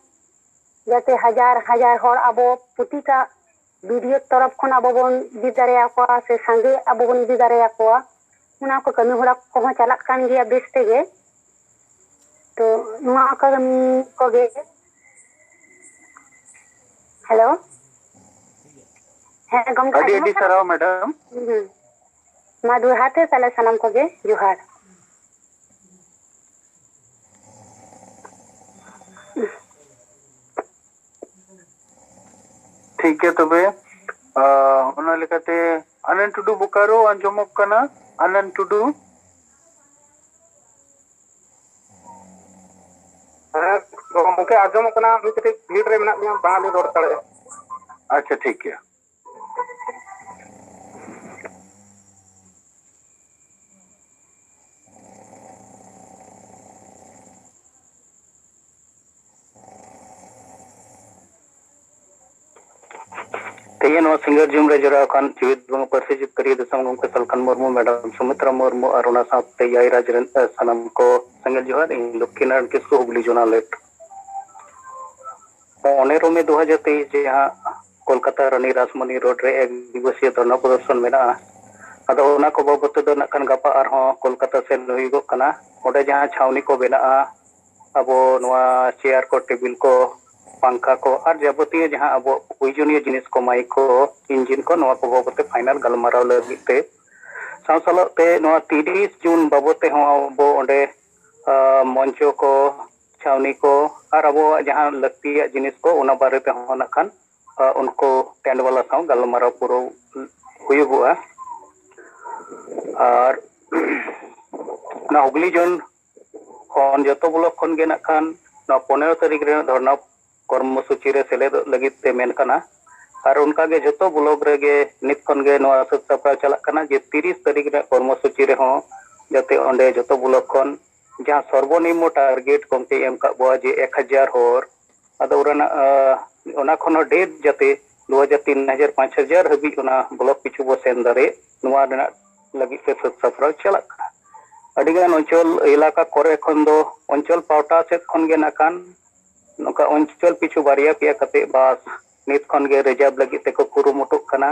ᱡᱟᱛᱮ ᱦᱟᱡᱟᱨ ᱦᱟᱡᱟᱨ ᱦᱚᱲ ᱟᱵᱚ ᱯᱨᱚᱛᱤᱴᱟ ᱵᱤᱰᱤᱭᱳ ᱛᱚᱨᱚᱯ ᱠᱷᱚᱱ ᱟᱵᱚ ᱵᱚᱱ ᱤᱫᱤ ᱫᱟᱲᱮᱭᱟᱠᱚᱣᱟ ᱥᱮ ᱥᱟᱸᱜᱮ ᱟᱵᱚ ᱵᱚᱱ ᱤᱫᱤ ᱫᱟᱲᱮᱭᱟᱠᱚᱣᱟ, ᱚᱱᱟ ᱠᱚ ᱠᱟᱹᱢᱤ ᱦᱚᱨᱟ ᱠᱚᱦᱚᱸ ᱪᱟᱞᱟᱜ ᱠᱟᱱ ᱜᱮᱭᱟ ᱵᱮᱥ ᱛᱮᱜᱮ᱾ ᱛᱚ ᱱᱚᱣᱟ ᱠᱟᱹᱢᱤ ᱠᱚᱜᱮ᱾ ᱦᱮᱞᱳ, ᱦᱮᱸ ᱜᱚᱢᱠᱮ, ᱟᱹᱰᱤ ᱟᱹᱰᱤ ᱟᱸᱡᱚᱢᱚᱜ ᱠᱟᱱᱟ? ᱥᱟᱨᱦᱟᱣ ᱢᱮᱰᱟᱢ᱾ ᱦᱩᱸ᱾ ᱢᱟ ᱫᱚᱦᱲᱟ ᱛᱮ ᱛᱟᱦᱞᱮ ᱥᱟᱱᱟᱢ ᱠᱚᱜᱮ ᱡᱚᱦᱟᱨ᱾ ᱴᱷᱤᱠ ᱜᱮᱭᱟ ᱛᱚᱵᱮ, ᱟᱸ, ᱚᱱᱟ ᱞᱮᱠᱟᱛᱮ ᱟᱱᱟᱱ ᱴᱩᱰᱩ ᱵᱳᱠᱟᱨᱳ ᱟᱸᱡᱚᱢᱚᱜ ᱠᱟᱱᱟ᱾ ᱟᱱᱟᱱ ᱴᱩᱰᱩ᱾ ᱦᱮᱸ ᱜᱚᱢᱠᱮ, ᱟᱸᱡᱚᱢᱚᱜ ᱠᱟᱱᱟ, ᱢᱤᱫ ᱠᱟᱹᱴᱤᱡ ᱵᱷᱤᱲ ᱨᱮ ᱢᱮᱱᱟᱜ ᱞᱤᱧᱟ, ᱵᱟᱝᱞᱤᱧ ᱨᱚᱲ ᱫᱟᱲᱮᱭᱟᱜᱼᱟ᱾ ᱟᱪᱪᱷᱟ, ᱴᱷᱤᱠ ᱜᱮᱭᱟ᱾ ᱛᱮᱦᱮᱧ ᱱᱚᱣᱟ ᱥᱤᱸᱜᱟᱹᱲ ᱡᱩᱢ ᱨᱮ ᱡᱚᱲᱟᱣ ᱟᱠᱟᱱ ᱡᱤᱣᱮᱫ ᱵᱚᱸᱜᱟ ᱯᱟᱹᱨᱥᱤ ᱡᱤᱛᱠᱟᱹᱨᱤᱭᱟᱹ ᱫᱤᱥᱚᱢ ᱜᱚᱢᱠᱮ ᱥᱟᱞᱠᱷᱟᱱ ᱢᱩᱨᱢᱩ, ᱢᱮᱰᱟᱢ ᱥᱩᱢᱤᱛᱨᱟ ᱢᱩᱨᱢᱩ ᱟᱨ ᱚᱱᱟ ᱥᱟᱶᱛᱮ ᱮᱭᱟᱭ ᱨᱟᱡᱽ ᱨᱮᱱ, ᱮ, ᱥᱟᱱᱟᱢ ᱠᱚ ᱥᱟᱸᱜᱮ ᱡᱚᱦᱟᱨ᱾ ᱤᱧ ᱞᱚᱠᱠᱷᱤᱱᱟᱨᱟᱭᱚᱬ ᱠᱤᱥᱠᱩ, ᱦᱩᱜᱽᱞᱤ ᱡᱳᱱᱟᱞ ᱮᱴ᱾ ᱯᱚᱱᱮᱨᱚ ᱢᱮ ᱫᱩ ᱦᱟᱡᱟᱨ ᱛᱮᱭᱤᱥ ᱡᱟᱦᱟᱸ ᱠᱳᱞᱠᱟᱛᱟ ᱨᱟᱱᱤ ᱨᱟᱥᱢᱚᱱᱤ ᱨᱳᱰ ᱨᱮ ᱮᱠ ᱫᱤᱵᱚᱥᱤᱭᱚ ᱫᱷᱚᱨᱱᱟ ᱯᱨᱚᱫᱚᱨᱥᱚᱱ ᱢᱮᱱᱟᱜᱼᱟ᱾ ᱟᱫᱚ ᱚᱱᱟ ᱠᱚ ᱵᱟᱵᱚᱫ ᱛᱮᱫᱚ ᱱᱟᱜ ᱠᱷᱟᱱ ᱜᱟᱯᱟ ᱟᱨᱦᱚᱸ ᱠᱳᱞᱠᱟᱛᱟ ᱥᱮᱱ ᱦᱩᱭᱩᱜᱚᱜ ᱠᱟᱱᱟ᱾ ᱚᱸᱰᱮ ᱡᱟᱦᱟᱸ ᱪᱷᱟᱣᱱᱤ ᱠᱚ ᱵᱮᱱᱟᱜᱼᱟ, ᱟᱵᱚ ᱱᱚᱣᱟ ᱪᱮᱭᱟᱨ ᱠᱚ, ᱴᱮᱵᱤᱞ ᱠᱚ, ᱯᱟᱝᱠᱷᱟ ᱠᱚ ᱟᱨ ᱡᱟᱵᱚᱛᱤᱭᱚ ᱡᱟᱦᱟᱸ ᱟᱵᱚ ᱯᱨᱚᱭᱳᱡᱚᱱᱤᱭᱚ ᱡᱤᱱᱤᱥ ᱠᱚ, ᱢᱟᱭᱤᱠ ᱠᱚ, ᱤᱧᱡᱤᱱ ᱠᱚ, ᱱᱚᱣᱟ ᱠᱚ ᱵᱟᱵᱚᱛ ᱛᱮ ᱯᱷᱟᱭᱱᱟᱞ ᱜᱟᱞᱢᱟᱨᱟᱣ ᱞᱟᱹᱜᱤᱫ ᱛᱮ ᱥᱟᱶ ᱥᱟᱞᱟᱜ ᱛᱮ ᱱᱚᱣᱟ ᱛᱤᱨᱤᱥ ᱡᱩᱱ ᱵᱟᱵᱚᱫ ᱛᱮᱦᱚᱸ ᱟᱵᱚ ᱚᱸᱰᱮ ᱢᱚᱧᱪᱚ ᱠᱚ, ᱪᱷᱟᱣᱱᱤ ᱠᱚ ᱟᱨ ᱟᱵᱚᱣᱟᱜ ᱡᱟᱦᱟᱸ ᱞᱟᱹᱠᱛᱤᱭᱟᱜ ᱡᱤᱱᱤᱥ ᱠᱚ, ᱚᱱᱟ ᱵᱟᱨᱮ ᱛᱮᱦᱚᱸ ᱱᱟᱜ ᱠᱷᱟᱱ ᱩᱱᱠᱩ ᱴᱮᱱᱴ ᱵᱟᱞᱟ ᱥᱟᱶ ᱜᱟᱞᱢᱟᱨᱟᱣ ᱯᱩᱨᱟᱹᱣ ᱦᱩᱭᱩᱜᱚᱜᱼᱟ᱾ ᱟᱨ ᱚᱱᱟ ᱦᱩᱜᱽᱞᱤ ᱡᱳᱱ ᱠᱷᱚᱱ ᱡᱚᱛᱚ ᱵᱞᱚᱠ ᱠᱷᱚᱱ ᱜᱮ ᱱᱟᱜ ᱠᱷᱟᱱ ᱱᱚᱣᱟ ᱯᱚᱱᱮᱨᱚ ᱛᱟᱹᱨᱤᱠᱷ ᱨᱮ ᱫᱷᱚᱨᱱᱟ ᱠᱚᱨᱢᱚᱥᱩᱪᱤ ᱨᱮ ᱥᱮᱞᱮᱫᱚᱜ ᱞᱟᱹᱜᱤᱫ ᱛᱮ ᱢᱮᱱ ᱠᱟᱱᱟ᱾ ᱟᱨ ᱚᱱᱠᱟ ᱜᱮ ᱡᱚᱛᱚ ᱵᱞᱚᱠ ᱨᱮᱜᱮ ᱱᱤᱛ ᱠᱷᱚᱱ ᱜᱮ ᱱᱚᱣᱟ ᱥᱟᱹᱛ ᱥᱟᱯᱲᱟᱣ ᱪᱟᱞᱟᱜ ᱠᱟᱱᱟ ᱡᱮ ᱛᱤᱨᱤᱥ ᱛᱟᱹᱨᱤᱠᱷ ᱨᱮᱱᱟᱜ ᱠᱚᱨᱢᱚᱥᱩᱪᱤ ᱨᱮᱦᱚᱸ ᱡᱟᱛᱮ ᱚᱸᱰᱮ ᱡᱚᱛᱚ ᱵᱞᱚᱠ ᱠᱷᱚᱱ ᱡᱟᱦᱟᱸ ᱥᱚᱨᱵᱚᱱᱤᱢᱱᱚ ᱴᱟᱨᱜᱮᱴ ᱜᱚᱢᱠᱮ ᱮᱢ ᱠᱟᱜ ᱵᱚᱣᱟ ᱡᱮ ᱮᱠ ᱦᱟᱡᱟᱨ ᱦᱚᱲ, ᱟᱫᱚ ᱚᱱᱟ ᱨᱮᱱᱟᱜ, ᱟᱸ, ᱚᱱᱟ ᱠᱷᱚᱱ ᱦᱚᱸ ᱰᱷᱮᱨ ᱡᱟᱛᱮ ᱫᱩ ᱦᱟᱡᱟᱨ, ᱛᱤᱱ ᱦᱟᱡᱟᱨ, ᱯᱟᱸᱪ ᱦᱟᱡᱟᱨ ᱦᱟᱹᱵᱤᱡ ᱚᱱᱟ ᱵᱞᱚᱠ ᱯᱤᱪᱷᱩ ᱵᱚ ᱥᱮᱱ ᱫᱟᱲᱮᱭᱟᱜ, ᱱᱚᱣᱟ ᱨᱮᱱᱟᱜ ᱞᱟᱹᱜᱤᱫ ᱛᱮ ᱥᱟᱹᱛ ᱥᱟᱯᱲᱟᱣ ᱪᱟᱞᱟᱜ ᱠᱟᱱᱟ᱾ ᱟᱹᱰᱤᱜᱟᱱ ᱚᱧᱪᱚᱞ ᱮᱞᱟᱠᱟ ᱠᱚᱨᱮ ᱠᱷᱚᱱ ᱫᱚ ᱚᱧᱪᱚᱞ ᱯᱟᱣᱴᱟ ᱥᱮᱫ ᱠᱷᱚᱱ ᱜᱮ ᱱᱟᱜ ᱠᱷᱟᱱ ᱱᱚᱝᱠᱟ ᱚᱧᱪᱚᱞ ᱯᱤᱪᱷᱩ ᱵᱟᱨᱭᱟ ᱯᱮᱭᱟ ᱠᱟᱛᱮ ᱵᱟᱥ ᱱᱤᱛ ᱠᱷᱚᱱ ᱜᱮ ᱨᱤᱡᱟᱨᱵᱷ ᱞᱟᱹᱜᱤᱫ ᱛᱮᱠᱚ ᱠᱩᱨᱩᱢᱩᱴᱩᱜ ᱠᱟᱱᱟ᱾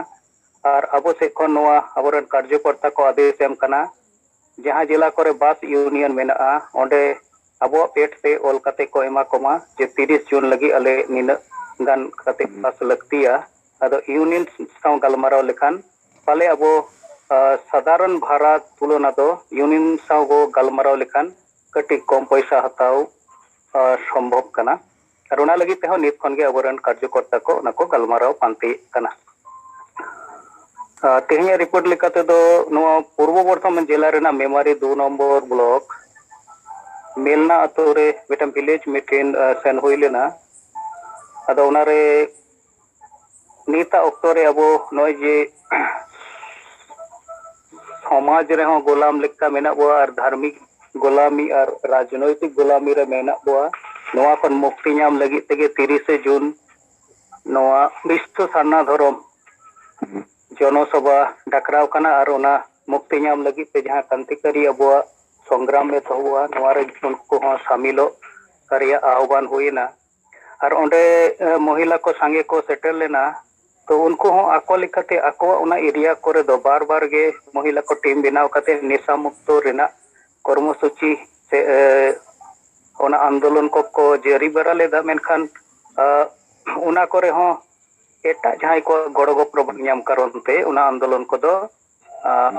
ᱟᱨ ᱟᱵᱚ ᱥᱮᱫ ᱠᱷᱚᱱ ᱱᱚᱣᱟ ᱟᱵᱚᱨᱮᱱ ᱠᱟᱨᱡᱚᱠᱚᱨᱛᱟ ᱠᱚ ᱟᱫᱮᱥ ᱮᱢ ᱠᱟᱱᱟ, ᱡᱟᱦᱟᱸ ᱡᱮᱞᱟ ᱠᱚᱨᱮ ᱵᱟᱥ ᱤᱭᱩᱱᱤᱭᱚᱱ ᱢᱮᱱᱟᱜᱼᱟ, ᱚᱸᱰᱮ ᱟᱵᱚᱣᱟᱜ ᱯᱮᱴ ᱛᱮ ᱚᱞ ᱠᱟᱛᱮ ᱠᱚ ᱮᱢᱟ ᱠᱚᱢᱟ ᱡᱮ ᱛᱤᱨᱤᱥ ᱡᱩᱱ ᱞᱟᱹᱜᱤᱫ ᱟᱞᱮ ᱱᱤᱱᱟᱹᱜ ᱜᱟᱱ ᱠᱟᱛᱮ ᱵᱟᱥ ᱞᱟᱹᱠᱛᱤᱭᱟ᱾ ᱟᱫᱚ ᱤᱭᱩᱱᱤᱭᱚᱱ ᱥᱟᱶ ᱜᱟᱞᱢᱟᱨᱟᱣ ᱞᱮᱠᱷᱟᱱ ᱯᱟᱞᱮ ᱟᱵᱚ, ᱟ, ᱥᱟᱫᱷᱟᱨᱚᱱ ᱵᱷᱟᱨᱟ ᱛᱩᱞᱚᱱᱟ ᱫᱚ ᱤᱭᱩᱱᱤᱭᱚᱱ ᱥᱟᱶ ᱵᱚ ᱜᱟᱞᱢᱟᱨᱟᱣ ᱞᱮᱠᱷᱟᱱ ᱠᱟᱹᱴᱤᱡ ᱠᱚᱢ ᱯᱚᱭᱥᱟ ᱦᱟᱛᱟᱣ, ᱟ, ᱥᱚᱢᱵᱷᱚᱵ ᱠᱟᱱᱟ᱾ ᱟᱨ ᱚᱱᱟ ᱞᱟᱹᱜᱤᱫ ᱛᱮᱦᱚᱸ ᱱᱤᱛ ᱠᱷᱚᱱ ᱜᱮ ᱟᱵᱚᱨᱮᱱ ᱠᱟᱨᱡᱚᱠᱚᱨᱛᱟ ᱠᱚ ᱚᱱᱟ ᱠᱚ ᱜᱟᱞᱢᱟᱨᱟᱣ ᱯᱟᱱᱛᱮᱭᱮᱫ ᱠᱟᱱᱟ᱾ ᱟ, ᱛᱮᱦᱮᱧᱟᱜ ᱨᱤᱯᱳᱨᱴ ᱞᱮᱠᱟ ᱛᱮᱫᱚ ᱱᱚᱣᱟ ᱯᱩᱨᱵᱚ ᱵᱚᱨᱫᱷᱚᱢᱟᱱ ᱡᱮᱞᱟ ᱨᱮᱱᱟᱜ ᱢᱮᱢᱟᱨᱤ ᱫᱩ ᱱᱚᱢᱵᱚᱨ ᱵᱞᱚᱠ ᱢᱮᱞᱱᱟ ᱟᱛᱳ ᱨᱮ ᱢᱤᱫᱴᱟᱝ ᱵᱷᱤᱞᱮᱡᱽ ᱢᱤᱴᱤᱝ, ᱟ, ᱥᱮᱱ ᱦᱩᱭ ᱞᱮᱱᱟ᱾ ᱟᱫᱚ ᱚᱱᱟᱨᱮ ᱱᱤᱛᱟᱜ ᱚᱠᱛᱚ ᱨᱮ ᱟᱵᱚ ᱱᱚᱜᱼᱚᱭ ᱡᱮ ᱥᱚᱢᱟᱡᱽ ᱨᱮᱦᱚᱸ ᱜᱳᱞᱟᱢ ᱞᱮᱠᱟ ᱢᱮᱱᱟᱜ ᱵᱚᱣᱟ ᱟᱨ ᱫᱷᱟᱨᱢᱤᱠ ᱜᱳᱞᱟᱢᱤ ᱟᱨ ᱨᱟᱡᱽᱱᱳᱭᱛᱤᱠ ᱜᱳᱞᱟᱢᱤ ᱨᱮ ᱢᱮᱱᱟᱜ ᱵᱚᱣᱟ, ᱱᱚᱣᱟ ᱠᱷᱚᱱ ᱢᱩᱠᱛᱤ ᱧᱟᱢ ᱞᱟᱹᱜᱤᱫ ᱛᱮᱜᱮ ᱛᱤᱨᱤᱥᱮ ᱡᱩᱱ ᱱᱚᱣᱟ ᱵᱤᱥᱥᱚ ᱥᱟᱨᱱᱟ ᱫᱷᱚᱨᱚᱢ ᱡᱚᱱᱚᱥᱚᱵᱷᱟ ᱰᱟᱠᱨᱟᱣ ᱠᱟᱱᱟ᱾ ᱟᱨ ᱚᱱᱟ ᱢᱩᱠᱛᱤ ᱧᱟᱢ ᱞᱟᱹᱜᱤᱫ ᱛᱮ ᱡᱟᱦᱟᱸ ᱠᱟᱱᱛᱤᱠᱟᱨᱤ ᱟᱵᱚᱣᱟᱜ ᱥᱚᱝᱜᱨᱟᱢ ᱮᱛᱚᱦᱚᱵᱚᱜᱼᱟ, ᱱᱚᱣᱟ ᱨᱮ ᱩᱱᱠᱩ ᱦᱚᱸ ᱥᱟᱢᱤᱞᱚᱜ ᱨᱮᱭᱟᱜ ᱟᱦᱵᱟᱱ ᱦᱩᱭᱮᱱᱟ᱾ ᱟᱨ ᱚᱸᱰᱮ, ᱮ, ᱢᱚᱦᱤᱞᱟ ᱠᱚ ᱥᱟᱸᱜᱮ ᱠᱚ ᱥᱮᱴᱮᱨ ᱞᱮᱱᱟ᱾ ᱛᱚ ᱩᱱᱠᱩ ᱦᱚᱸ ᱟᱠᱚ ᱞᱮᱠᱟᱛᱮ ᱟᱠᱚᱣᱟᱜ ᱚᱱᱟ ᱮᱨᱤᱭᱟ ᱠᱚᱨᱮ ᱫᱚ ᱵᱟᱨ ᱵᱟᱨ ᱜᱮ ᱢᱚᱦᱤᱞᱟ ᱠᱚ ᱴᱤᱢ ᱵᱮᱱᱟᱣ ᱠᱟᱛᱮ ᱱᱮᱥᱟ ᱢᱩᱠᱛᱚ ᱨᱮᱱᱟᱜ ᱠᱚᱨᱢᱚᱥᱩᱪᱤ ᱥᱮ, ᱮ, ᱚᱱᱟ ᱟᱱᱫᱳᱞᱚᱱ ᱠᱚᱠᱚ ᱡᱟᱹᱨᱤ ᱵᱟᱨᱟ ᱞᱮᱫᱟ, ᱢᱮᱱᱠᱷᱟᱱ, ᱟ, ᱚᱱᱟ ᱠᱚᱨᱮ ᱦᱚᱸ ᱮᱴᱟᱜ ᱡᱟᱦᱟᱸᱭ ᱠᱚ ᱜᱚᱲᱚ ᱜᱚᱯᱚᱲᱚ ᱵᱟᱝ ᱧᱟᱢ ᱠᱟᱨᱚᱱ ᱛᱮ ᱚᱱᱟ ᱟᱱᱫᱳᱞᱚᱱ ᱠᱚᱫᱚ ᱟᱨ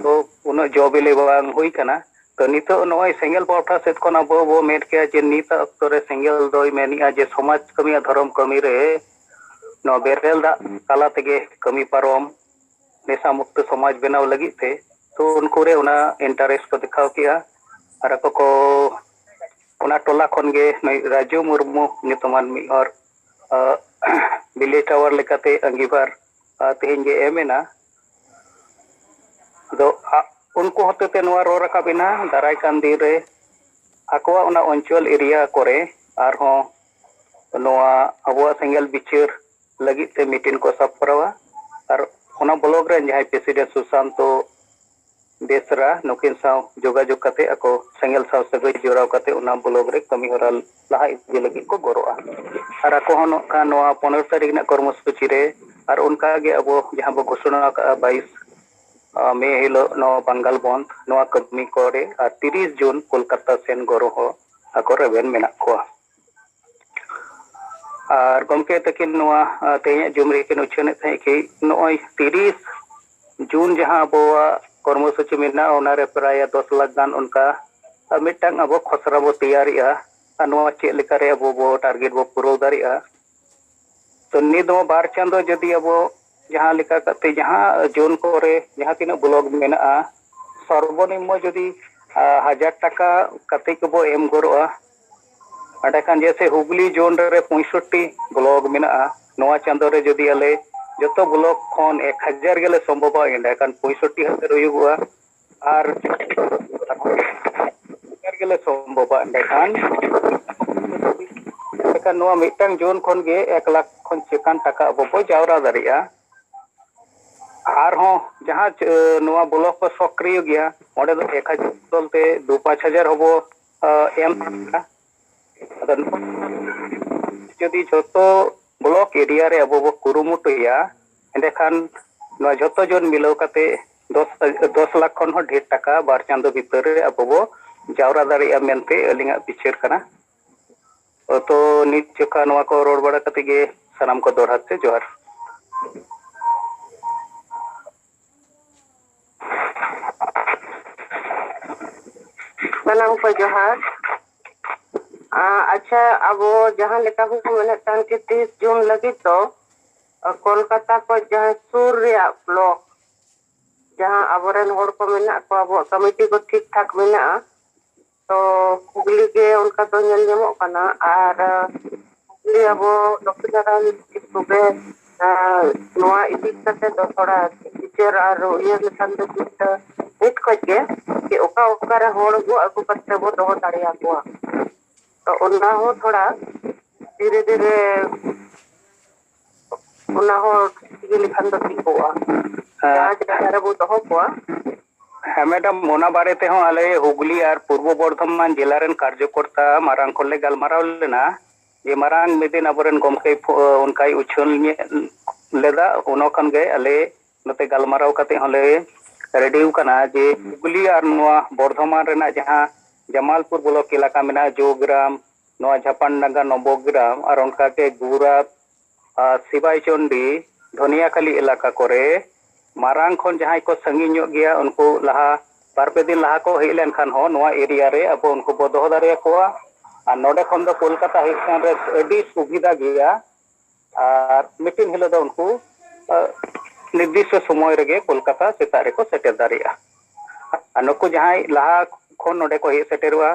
ᱛᱚ ᱩᱱᱟᱹᱜ ᱡᱚ ᱵᱤᱞᱤ ᱵᱟᱝ ᱦᱩᱭ ᱠᱟᱱᱟ᱾ ᱛᱚ ᱱᱤᱛᱚᱜ ᱱᱚᱜᱼᱚᱭ ᱥᱮᱸᱜᱮᱞ ᱯᱟᱦᱴᱟ ᱥᱮᱫ ᱠᱷᱚᱱ ᱟᱵᱚ ᱵᱚ ᱢᱮᱱ ᱠᱮᱭᱟ ᱡᱮ ᱱᱤᱛᱟᱜ ᱚᱠᱛᱚ ᱨᱮ ᱥᱮᱸᱜᱮᱞ ᱫᱚᱭ ᱢᱮᱱᱮᱜᱼᱟ ᱡᱮ ᱥᱚᱢᱟᱡᱽ ᱠᱟᱹᱢᱤ ᱟᱨ ᱫᱷᱚᱨᱚᱢ ᱠᱟᱹᱢᱤ ᱨᱮ ᱱᱚᱣᱟ ᱵᱮᱨᱮᱞ ᱫᱟᱜ ᱛᱟᱞᱟ ᱛᱮᱜᱮ ᱠᱟᱹᱢᱤ ᱯᱟᱨᱚᱢ, ᱱᱮᱥᱟ ᱢᱩᱠᱛᱚ ᱥᱚᱢᱟᱡᱽ ᱵᱮᱱᱟᱣ ᱞᱟᱹᱜᱤᱫ ᱛᱮ᱾ ᱛᱚ ᱩᱱᱠᱩ ᱨᱮ ᱚᱱᱟ interest ᱠᱚ ᱫᱮᱠᱷᱟᱣ ᱠᱮᱜᱼᱟ᱾ ᱟᱨ ᱟᱠᱚ ᱠᱚ ᱚᱱᱟ ᱴᱚᱞᱟ ᱠᱷᱚᱱ ᱜᱮ ᱱᱩᱭ ᱨᱟᱡᱩ ᱢᱩᱨᱢᱩ ᱧᱩᱛᱩᱢᱟᱱ ᱢᱤᱫ ᱦᱚᱲ, ᱟᱸ, village tower ᱞᱮᱠᱟᱛᱮ ᱟᱸᱜᱤᱵᱷᱟᱨ, ᱟᱸ, ᱛᱮᱦᱮᱧ ᱜᱮ ᱮᱢ ᱮᱱᱟ᱾ ᱟᱫᱚ ᱟ-, ᱩᱱᱠᱩ ᱦᱚᱛᱮᱛᱮ ᱱᱚᱣᱟ ᱨᱚᱲ ᱨᱟᱠᱟᱵ ᱮᱱᱟ, ᱫᱟᱨᱟᱭ ᱠᱟᱱ ᱫᱤᱱ ᱨᱮ ᱟᱠᱚᱣᱟᱜ ᱚᱱᱟ ᱚᱧᱪᱚᱞ area ᱠᱚᱨᱮ ᱟᱨᱦᱚᱸ ᱱᱚᱣᱟ ᱟᱵᱚᱣᱟᱜ ᱥᱮᱸᱜᱮᱞ ᱵᱤᱪᱟᱹᱨ ᱞᱟᱹᱜᱤᱫ ᱛᱮ meeting ᱠᱚ ᱥᱟᱯᱲᱟᱣᱟ᱾ ᱟᱨ ᱚᱱᱟ block ᱨᱮᱱ ᱡᱟᱦᱟᱸᱭ president ᱥᱩᱥᱟᱱᱛᱚ ᱵᱮᱥᱨᱟ, ᱱᱩᱠᱤᱱ ᱥᱟᱶ ᱡᱳᱜᱟᱡᱳᱜᱽ ᱠᱟᱛᱮ ᱟᱠᱚ ᱥᱮᱸᱜᱮᱞ ᱥᱟᱶ ᱥᱟᱹᱜᱟᱹᱭ ᱡᱚᱲᱟᱣ ᱠᱟᱛᱮ ᱚᱱᱟ block ᱨᱮ ᱠᱟᱹᱢᱤ ᱦᱚᱨᱟ ᱞᱟᱦᱟ ᱤᱫᱤ ᱞᱟᱹᱜᱤᱫ ᱠᱚ ᱜᱚᱨᱚᱜᱼᱟ᱾ ᱟᱨ ᱟᱠᱚ ᱦᱚᱸ ᱱᱚᱜ ᱠᱷᱟᱱ ᱱᱚᱣᱟ ᱯᱚᱱᱮᱨᱚ ᱛᱟᱹᱨᱤᱠᱷ ᱨᱮᱱᱟᱜ ᱠᱚᱨᱢᱚᱥᱩᱪᱤ ᱨᱮ ᱟᱨ ᱚᱱᱠᱟ ᱜᱮ ᱟᱵᱚ ᱡᱟᱦᱟᱸ ᱵᱚ ᱜᱷᱳᱥᱚᱱᱟ ᱟᱠᱟᱫᱼᱟ ᱵᱟᱭᱤᱥ ᱢᱮ ᱦᱤᱞᱳᱜ ᱱᱚᱣᱟ ᱵᱟᱝᱜᱟᱞ ᱵᱚᱱᱫᱷ, ᱱᱚᱣᱟ ᱠᱟᱹᱢᱤ ᱠᱚᱨᱮ ᱟᱨ ᱛᱤᱨᱤᱥ ᱡᱩᱱ ᱠᱳᱞᱠᱟᱛᱟ ᱥᱮᱱ ᱜᱚᱨᱚ ᱦᱚᱸ ᱟᱠᱚ ᱨᱮᱵᱮᱱ ᱢᱮᱱᱟᱜ ᱠᱚᱣᱟ᱾ ᱟᱨ ᱜᱚᱢᱠᱮ ᱛᱟᱹᱠᱤᱱ ᱱᱚᱣᱟ, ᱟᱸ, ᱛᱮᱦᱮᱧᱟᱜ ᱡᱩᱢ ᱨᱮᱠᱤᱱ ᱩᱪᱷᱟᱹᱱᱮᱫ ᱛᱟᱦᱮᱸᱫ ᱠᱤ ᱱᱚᱜᱼᱚᱭ ᱛᱤᱨᱤᱥ ᱡᱩᱱ ᱡᱟᱦᱟᱸ ᱟᱵᱚᱣᱟᱜ ᱠᱚᱨᱢᱚᱥᱩᱪᱤ ᱢᱮᱱᱟᱜᱼᱟ, ᱚᱱᱟᱨᱮ ᱯᱨᱟᱭ ᱫᱚᱥ ᱞᱟᱠᱷ ᱜᱟᱱ ᱚᱱᱠᱟ, ᱟᱸ, ᱢᱤᱫᱴᱟᱝ ᱟᱵᱚ ᱠᱷᱚᱥᱲᱟ ᱵᱚ ᱛᱮᱭᱟᱨᱮᱜᱼᱟ᱾ ᱟᱨ ᱱᱚᱣᱟ ᱪᱮᱫ ᱞᱮᱠᱟᱨᱮ ᱟᱵᱚ ᱵᱚ target ᱵᱚ ᱯᱩᱨᱟᱹᱣ ᱫᱟᱲᱮᱭᱟᱜᱼᱟ᱾ ᱛᱚ ᱱᱤᱛ ᱦᱚᱸ ᱵᱟᱨ ᱪᱟᱸᱫᱚ ᱡᱩᱫᱤ ᱟᱵᱚ ᱡᱟᱦᱟᱸ ᱞᱮᱠᱟ ᱠᱟᱛᱮ ᱡᱟᱦᱟᱸ ᱡᱩᱱ ᱠᱚᱨᱮ ᱡᱟᱦᱟᱸ ᱛᱤᱱᱟᱹᱜ block ᱢᱮᱱᱟᱜᱼᱟ, ᱥᱚᱨᱵᱚᱱᱤᱢᱱᱚ ᱡᱩᱫᱤ, ᱟᱸ, ᱦᱟᱡᱟᱨ ᱴᱟᱠᱟ ᱠᱟᱛᱮ ᱜᱮᱵᱚ ᱮᱢ ᱜᱚᱨᱚᱜᱼᱟ, ᱮᱸᱰᱮᱠᱷᱟᱱ ᱡᱮᱭᱥᱮ ᱦᱩᱜᱽᱞᱤ ᱡᱳᱱ ᱨᱮ ᱯᱚᱸᱭᱥᱚᱴᱴᱤ block ᱢᱮᱱᱟᱜᱼᱟ, ᱱᱚᱣᱟ ᱪᱟᱸᱫᱚ ᱨᱮ ᱡᱩᱫᱤ ᱟᱞᱮ ᱡᱚᱛᱚ block ᱠᱷᱚᱱ ᱮᱠ ᱦᱟᱡᱟᱨ ᱜᱮᱞᱮ ᱥᱚᱢᱵᱷᱚᱵᱟ, ᱮᱸᱰᱮᱠᱷᱟᱱ ᱯᱚᱸᱭᱥᱚᱴᱴᱤ ᱦᱟᱡᱟᱨ ᱦᱩᱭᱩᱜᱚᱜᱼᱟ᱾ ᱟᱨ ᱦᱟᱡᱟᱨ ᱜᱮᱞᱮ ᱥᱚᱢᱵᱷᱚᱵᱟ, ᱮᱸᱰᱮᱠᱷᱟᱱ, ᱮᱸᱰᱮᱠᱷᱟᱱ ᱱᱚᱣᱟ ᱢᱤᱫᱴᱟᱝ ᱡᱳᱱ ᱠᱷᱚᱱ ᱜᱮ ᱮᱠ ᱞᱟᱠᱷ ᱠᱷᱚᱱ ᱪᱮᱛᱟᱱ ᱴᱟᱠᱟ ᱟᱵᱚ ᱵᱚ ᱡᱟᱣᱨᱟ ᱫᱟᱲᱮᱭᱟᱜᱼᱟ᱾ ᱟᱨᱦᱚᱸ ᱡᱟᱦᱟᱸ ᱪᱮ-, ᱱᱚᱣᱟ block ᱠᱚ ᱥᱚᱠᱨᱤᱭᱚ ᱜᱮᱭᱟ, ᱚᱸᱰᱮ ᱫᱚ ᱮᱠ ᱦᱟᱡᱟᱨ ᱵᱚᱫᱚᱞ ᱛᱮ ᱫᱩ ᱯᱟᱸᱪ ᱦᱟᱡᱟᱨ ᱦᱚᱸᱵᱚ, ᱟ, ᱮᱢ ᱫᱟᱲᱮᱭᱟᱜᱼᱟ᱾ ᱟᱫᱚ ᱱᱚᱣᱟ ᱡᱩᱫᱤ ᱡᱷᱚᱛᱚ block area ᱨᱮ ᱟᱵᱚ ᱵᱚ ᱠᱩᱨᱩᱢᱩᱴᱩᱭᱟ, ᱮᱸᱰᱮᱠᱷᱟᱱ ᱱᱚᱣᱟ ᱡᱷᱚᱛᱚ ᱡᱳᱱ ᱢᱤᱞᱟᱹᱣ ᱠᱟᱛᱮ ᱫᱚᱥ, ᱫᱚᱥ ᱞᱟᱠᱷ ᱠᱷᱚᱱ ᱦᱚᱸ ᱰᱷᱮᱨ ᱴᱟᱠᱟ ᱵᱟᱨ ᱪᱟᱸᱫᱚ ᱵᱷᱤᱛᱟᱹᱨ ᱨᱮ ᱟᱵᱚ ᱵᱚ ᱡᱟᱣᱨᱟ ᱫᱟᱲᱮᱭᱟᱜᱼᱟ ᱢᱮᱱᱛᱮ ᱟᱹᱞᱤᱧᱟᱜ ᱵᱤᱪᱟᱹᱨ ᱠᱟᱱᱟ᱾ ᱛᱚ ᱱᱤᱛ ᱡᱚᱠᱷᱟ ᱱᱚᱣᱟ ᱠᱚ ᱨᱚᱲ ᱵᱟᱲᱟ ᱠᱟᱛᱮ ᱜᱮ ᱥᱟᱱᱟᱢ ᱠᱚ ᱫᱚᱦᱲᱟ ᱛᱮ ᱡᱚᱦᱟᱨ᱾ ᱥᱟᱱᱟᱢ ᱠᱚ ᱡᱚᱦᱟᱨ᱾ ᱟᱪᱪᱷᱟ, ᱟᱵᱚ ᱡᱟᱦᱟᱸ ᱞᱮᱠᱟ ᱵᱚᱱ ᱢᱮᱱᱮᱫ ᱠᱟᱱ ᱠᱤ ᱛᱤᱥ ᱡᱩᱱ ᱞᱟᱹᱜᱤᱫ ᱫᱚ ᱠᱳᱞᱠᱟᱛᱟ ᱠᱷᱚᱱ ᱡᱟᱦᱟᱸ ᱥᱩᱨ ᱨᱮᱭᱟᱜ ᱵᱞᱚᱠ, ᱡᱟᱦᱟᱸ ᱟᱵᱚᱨᱮᱱ ᱦᱚᱲ ᱠᱚ ᱢᱮᱱᱟᱜ ᱠᱚᱣᱟ, ᱟᱵᱚᱣᱟᱜ ᱠᱚᱢᱤᱴᱤ ᱠᱚ ᱴᱷᱤᱠ ᱴᱷᱟᱠ ᱢᱮᱱᱟᱜᱼᱟ, ᱛᱚ ᱦᱩᱜᱽᱞᱤ ᱜᱮ ᱚᱱᱠᱟ ᱫᱚ ᱧᱮᱞ ᱧᱟᱢᱚᱜ ᱠᱟᱱᱟ᱾ ᱟᱨ ᱦᱩᱜᱽᱞᱤ ᱟᱵᱚ ᱫᱚᱠᱠᱷᱤᱱ ᱱᱟᱨᱟᱭᱚᱱ ᱰᱤᱥᱴᱨᱤᱠᱴ ᱠᱚᱜᱮ ᱱᱚᱣᱟ ᱤᱫᱤ ᱠᱟᱛᱮ ᱫᱚ ᱛᱷᱚᱲᱟ ᱵᱤᱪᱟᱹᱨ ᱟᱨ ᱩᱭᱦᱟᱹᱨ ᱞᱮᱠᱷᱟᱱ ᱫᱚ ᱪᱤᱱᱛᱟᱹ ᱱᱤᱛ ᱠᱷᱚᱱ ᱜᱮ, ᱡᱮ ᱚᱠᱟ ᱚᱠᱟᱨᱮ ᱦᱚᱲ ᱵᱚ ᱟᱹᱜᱩ ᱠᱟᱛᱮ ᱵᱚ ᱫᱚᱦᱚ ᱫᱟᱲᱮᱭᱟᱠᱚᱣᱟ᱾ ᱛᱚ ᱚᱱᱟ ᱦᱚᱸ ᱛᱷᱚᱲᱟ ᱫᱷᱤᱨᱮ ᱫᱷᱤᱨᱮ ᱚᱱᱟ ᱦᱚᱸ ᱤᱭᱟᱹ ᱞᱮᱠᱷᱟᱱ ᱫᱚ ᱴᱷᱤᱠᱚᱜᱼᱟ᱾ ᱦᱮᱸ᱾ ᱡᱟᱦᱟᱸ ᱡᱟᱭᱜᱟ ᱨᱮᱵᱚ ᱫᱚᱦᱚ ᱠᱚᱣᱟ᱾ ᱦᱮᱸ ᱢᱮᱰᱟᱢ, ᱚᱱᱟ ᱵᱟᱨᱮ ᱛᱮᱦᱚᱸ ᱟᱞᱮ ᱦᱩᱜᱽᱞᱤ ᱟᱨ ᱯᱩᱨᱵᱚ ᱵᱚᱨᱫᱷᱚᱢᱟᱱ ᱡᱮᱞᱟ ᱨᱮᱱ ᱠᱟᱨᱡᱚᱠᱚᱨᱛᱟ ᱢᱟᱨᱟᱝ ᱠᱷᱚᱱ ᱞᱮ ᱜᱟᱞᱢᱟᱨᱟᱣ ᱞᱮᱱᱟ, ᱡᱮ ᱢᱟᱨᱟᱝ ᱢᱤᱫ ᱫᱤᱱ ᱟᱵᱚᱨᱮᱱ ᱜᱚᱢᱠᱮ ᱯᱷᱚ-, ᱚᱱᱠᱟᱭ ᱩᱪᱷᱟᱹᱱ ᱧᱮ-, ᱞᱮᱫᱟ᱾ ᱚᱱᱟ ᱠᱷᱚᱱ ᱜᱮ ᱟᱞᱮ ᱱᱚᱛᱮ ᱜᱟᱞᱢᱟᱨᱟᱣ ᱠᱟᱛᱮ ᱦᱚᱸᱞᱮ ᱨᱮᱰᱤ ᱟᱠᱟᱱᱟ ᱡᱮ ᱦᱩᱜᱽᱞᱤ ᱟᱨ ᱱᱚᱣᱟ ᱵᱚᱨᱫᱷᱚᱢᱟᱱ ᱨᱮᱱᱟᱜ ᱡᱟᱦᱟᱸ ᱡᱟᱢᱟᱞᱯᱩᱨ ᱵᱞᱚᱠ ᱮᱞᱟᱠᱟ ᱢᱮᱱᱟᱜᱼᱟ, ᱡᱳᱜᱽᱨᱟᱢ, ᱱᱚᱣᱟ ᱡᱷᱟᱯᱟᱱᱰᱟᱸᱜᱟ ᱱᱚᱵᱚᱜᱨᱟᱢ ᱟᱨ ᱚᱱᱠᱟᱜᱮ ᱜᱩᱨᱟᱵ, ᱟᱨ ᱥᱤᱵᱟᱭᱪᱚᱱᱰᱤ, ᱫᱷᱚᱱᱤᱭᱟᱠᱟᱞᱤ ᱮᱞᱟᱠᱟ ᱠᱚᱨᱮ ᱢᱟᱨᱟᱝ ᱠᱷᱚᱱ ᱡᱟᱦᱟᱸᱭ ᱠᱚ ᱥᱟᱺᱜᱤᱧ ᱧᱚᱜ ᱜᱮᱭᱟ, ᱩᱱᱠᱩ ᱞᱟᱦᱟ ᱵᱟᱨ ᱯᱮ ᱫᱤᱱ ᱞᱟᱦᱟ ᱠᱚ ᱦᱮᱡ ᱞᱮᱱᱠᱷᱟᱱ ᱦᱚᱸ ᱱᱚᱣᱟ ᱮᱨᱤᱭᱟ ᱨᱮ ᱟᱵᱚ ᱩᱱᱠᱩ ᱵᱚ ᱫᱚᱦᱚ ᱫᱟᱲᱮᱭᱟᱠᱚᱣᱟ᱾ ᱟᱨ ᱱᱚᱰᱮ ᱠᱷᱚᱱ ᱫᱚ ᱠᱳᱞᱠᱟᱛᱟ ᱦᱮᱡ ᱥᱮᱱ ᱨᱮ ᱟᱹᱰᱤ ᱥᱩᱵᱤᱫᱷᱟ ᱜᱮᱭᱟ᱾ ᱟᱨ ᱢᱤᱫᱴᱤᱱ ᱦᱤᱞᱳᱜ ᱫᱚ ᱩᱱᱠᱩ, ᱟ, ᱱᱤᱨᱫᱤᱥᱴᱚ ᱥᱚᱢᱚᱭ ᱨᱮᱜᱮ ᱠᱳᱞᱠᱟᱛᱟ ᱥᱮᱛᱟᱜ ᱨᱮᱠᱚ ᱥᱮᱴᱮᱨ ᱫᱟᱲᱮᱭᱟᱜᱼᱟ᱾ ᱟᱨ ᱱᱩᱠᱩ ᱡᱟᱦᱟᱸᱭ ᱞᱟᱦᱟ ᱠᱷᱚᱱ ᱱᱚᱰᱮ ᱠᱚ ᱦᱮᱡ ᱥᱮᱴᱮᱨᱚᱜᱼᱟ,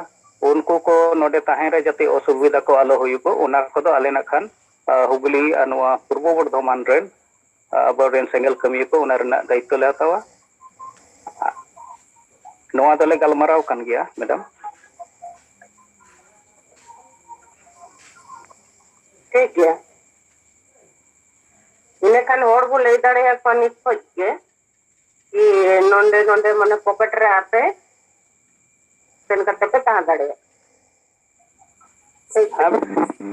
ᱩᱱᱠᱩ ᱠᱚ ᱱᱚᱰᱮ ᱛᱟᱦᱮᱸ ᱨᱮ ᱡᱟᱛᱮ ᱚᱥᱩᱵᱤᱫᱷᱟ ᱠᱚ ᱟᱞᱚ ᱦᱩᱭᱩᱜ, ᱚᱱᱟ ᱠᱚᱫᱚ ᱟᱞᱮ ᱱᱟᱜ ᱠᱷᱟᱱ, ᱟ, ᱦᱩᱜᱽᱞᱤ ᱟᱨ ᱱᱚᱣᱟ ᱯᱩᱨᱵᱚ ᱵᱚᱨᱫᱷᱚᱢᱟᱱ ᱨᱮᱱ, ᱟ, ᱟᱵᱚᱨᱮᱱ ᱥᱮᱸᱜᱮᱞ ᱠᱟᱹᱢᱤᱭᱟᱹ ᱠᱚ ᱚᱱᱟ ᱨᱮᱱᱟᱜ ᱫᱟᱭᱤᱛᱛᱚ ᱞᱮ ᱦᱟᱛᱟᱣᱟ᱾ ᱱᱚᱣᱟ ᱫᱚᱞᱮ ᱜᱟᱞᱢᱟᱨᱟᱣ ᱠᱟᱱ ᱜᱮᱭᱟ ᱢᱮᱰᱟᱢ᱾ ᱴᱷᱤᱠ ᱜᱮᱭᱟ᱾ ᱤᱱᱟᱹᱠᱷᱟᱱ ᱦᱚᱲ ᱵᱚ ᱞᱟᱹᱭ ᱫᱟᱲᱮᱭᱟᱠᱚᱣᱟ ᱱᱤᱛ ᱠᱷᱚᱡ ᱜᱮ, ᱠᱤ ᱱᱚᱸᱰᱮ, ᱱᱚᱸᱰᱮ ᱢᱟᱱᱮ ᱯᱚᱠᱮᱴ ᱨᱮ ᱟᱯᱮ ᱥᱮᱱ ᱠᱟᱛᱮ ᱯᱮ ᱛᱟᱦᱮᱸ ᱫᱟᱲᱮᱭᱟᱜᱼᱟ᱾ ᱴᱷᱤᱠ ᱜᱮᱭᱟ᱾ ᱦᱮᱸ,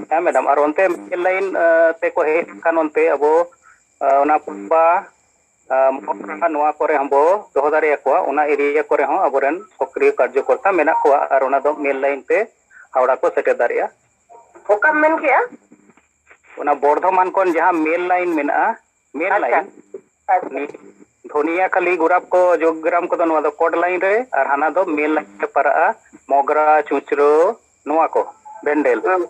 ᱦᱮᱸ ᱢᱮᱰᱟᱢ, ᱟᱨ ᱚᱱᱛᱮ ᱢᱮᱱ ᱞᱟᱭᱤᱱ, ᱟ, ᱛᱮᱠᱚ ᱦᱮᱡ ᱞᱮᱱᱠᱷᱟᱱ ᱚᱱᱛᱮ ᱟᱵᱚ, ᱟ, ᱚᱱᱟ ᱯᱩᱨᱵᱟ, ᱟ, ᱢᱚᱦᱚᱠᱨᱟ ᱱᱚᱣᱟ ᱠᱚᱨᱮ ᱦᱚᱸᱵᱚ ᱫᱚᱦᱚ ᱫᱟᱲᱮᱭᱟᱠᱚᱣᱟ᱾ ᱚᱱᱟ ᱮᱨᱤᱭᱟ ᱠᱚᱨᱮ ᱦᱚᱸ ᱟᱵᱚᱨᱮᱱ ᱥᱚᱠᱨᱤᱭᱚ ᱠᱟᱨᱡᱚᱠᱚᱨᱛᱟ ᱢᱮᱱᱟᱜ ᱠᱚᱣᱟ ᱟᱨ ᱚᱱᱟ ᱫᱚ ᱢᱮᱱ ᱞᱟᱭᱤᱱ ᱛᱮ ᱦᱟᱣᱲᱟ ᱠᱚ ᱥᱮᱴᱮᱨ ᱫᱟᱲᱮᱭᱟᱜᱼᱟ᱾ ᱚᱠᱟᱢ ᱢᱮᱱ ᱠᱮᱜᱼᱟ? ᱚᱱᱟ ᱵᱚᱨᱫᱷᱚᱢᱟᱱ ᱠᱷᱚᱱ ᱡᱟᱦᱟᱸ ᱢᱮᱱ ᱞᱟᱭᱤᱱ ᱢᱮᱱᱟᱜᱼᱟ, ᱢᱮᱱ ᱟᱪᱪᱷᱟ, ᱞᱟᱭᱤᱱ, ᱟᱪᱪᱷᱟ᱾ ᱱᱤ-, ᱫᱷᱚᱱᱤᱭᱟᱠᱟᱞᱤ ᱜᱩᱨᱟᱵ ᱠᱚ ᱡᱳᱜᱽᱜᱨᱟᱢ ᱠᱚᱫᱚ ᱱᱚᱣᱟ ᱫᱚ ᱠᱚᱰ ᱞᱟᱭᱤᱱ ᱨᱮ, ᱟᱨ ᱦᱟᱱᱟ ᱫᱚ ᱢᱮᱱ ᱞᱟᱭᱤᱱ ᱨᱮ ᱯᱟᱨᱟᱜᱼᱟ᱾ ᱢᱚᱜᱽᱨᱟ, ᱪᱩᱸᱪᱨᱟᱹ, ᱱᱚᱣᱟ ᱠᱚ, ᱵᱮᱱᱰᱮᱞ, ᱦᱩᱸ᱾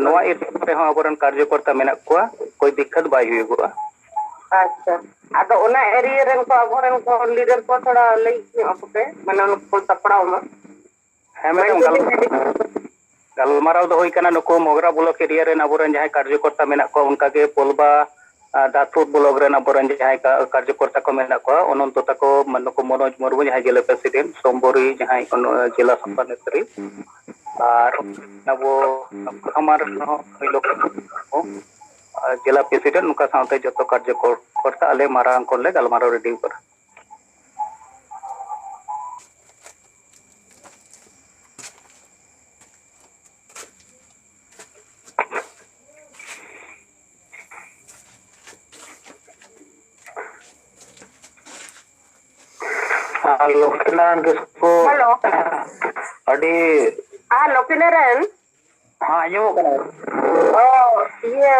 ᱱᱚᱣᱟ ᱮᱨᱤᱭᱟ ᱨᱮᱦᱚᱸ ᱟᱵᱚᱨᱮᱱ ᱠᱟᱨᱡᱚᱠᱚᱨᱛᱟ ᱢᱮᱱᱟᱜ ᱠᱚᱣᱟ, ᱠᱳᱭ ᱫᱤᱠᱠᱟᱛ ᱵᱟᱭ ᱦᱩᱭᱩᱜᱚᱜᱼᱟ᱾ ᱟᱪᱪᱷᱟ, ᱟᱫᱚ ᱚᱱᱟ ᱮᱨᱤᱭᱟ ᱨᱮᱱ ᱠᱚ ᱟᱵᱚᱨᱮᱱ ᱠᱚ ᱞᱤᱰᱟᱨ ᱠᱚ ᱛᱷᱚᱲᱟ ᱞᱟᱹᱭ ᱧᱚᱜ ᱟᱠᱚ ᱯᱮ, ᱢᱟᱱᱮ ᱚᱱᱟ ᱠᱚ ᱥᱟᱯᱲᱟᱣ ᱢᱟ᱾ ᱦᱮᱸ ᱢᱮᱰᱟᱢ, ᱢᱟᱱᱮ ᱜᱟᱞ-, ᱜᱟᱞᱢᱟᱨᱟᱣ ᱫᱚ ᱦᱩᱭ ᱠᱟᱱᱟ, ᱱᱩᱠᱩ ᱢᱚᱜᱽᱨᱟ ᱵᱞᱚᱠ ᱮᱨᱤᱭᱟ ᱨᱮᱱ ᱟᱵᱚᱨᱮᱱ ᱡᱟᱦᱟᱸᱭ ᱠᱟᱨᱡᱚᱠᱚᱨᱛᱟ ᱢᱮᱱᱟᱜ ᱠᱚᱣᱟ, ᱚᱱᱠᱟᱜᱮ ᱯᱳᱞᱵᱟ, ᱟᱨ ᱫᱟᱛᱯᱩᱨ ᱵᱞᱚᱠ ᱨᱮᱱ ᱟᱵᱚᱨᱮᱱ ᱡᱟᱦᱟᱸᱭ ᱠᱟ-, ᱠᱟᱨᱡᱚᱠᱚᱨᱛᱟ ᱠᱚ ᱢᱮᱱᱟᱜ ᱠᱚᱣᱟ, ᱚᱱᱚᱱᱛᱚ ᱛᱟᱠᱚ, ᱢᱟ-, ᱱᱩᱠᱩ ᱢᱚᱱᱳᱡᱽ ᱢᱩᱨᱢᱩ ᱡᱟᱦᱟᱸᱭ ᱡᱮᱞᱟ ᱯᱨᱮᱥᱤᱰᱮᱱᱴ, ᱥᱳᱢᱵᱚᱨᱤ ᱡᱟᱦᱟᱸᱭ ᱚᱱ-, ᱡᱮᱞᱟ ᱥᱚᱵᱷᱟ ᱱᱮᱛᱨᱤ, ᱟᱨ ᱟᱵᱚ ᱠᱷᱟᱢᱟᱨ ᱨᱮᱱ ᱦᱚᱸ ᱩᱱᱤ ᱞᱳᱠ-, ᱡᱮᱞᱟ ᱯᱨᱮᱥᱤᱰᱮᱱᱴ, ᱱᱚᱝᱠᱟ ᱥᱟᱶᱛᱮ ᱡᱚᱛᱚ ᱠᱟᱨᱡᱚᱠᱚᱨᱛᱟ ᱟᱞᱮ ᱢᱟᱨᱟᱝ ᱠᱷᱚᱱ ᱞᱮ ᱜᱟᱞᱢᱟᱨᱟᱣ ᱨᱮᱰᱤ ᱠᱟᱱᱟ᱾ ᱟᱨ ᱞᱚᱠᱠᱷᱤᱱᱟᱨᱟᱭᱚᱱ ᱠᱤᱥᱠᱩ ᱦᱮᱞᱳ᱾ ᱟᱹᱰᱤ ᱟᱨ ᱞᱚᱠᱠᱷᱤᱱᱟᱨᱟᱭᱚᱱ? ᱦᱮᱸ, ᱟᱸᱡᱚᱢᱚᱜ ᱠᱟᱱᱟ᱾ ᱚ, ᱤᱭᱟᱹ,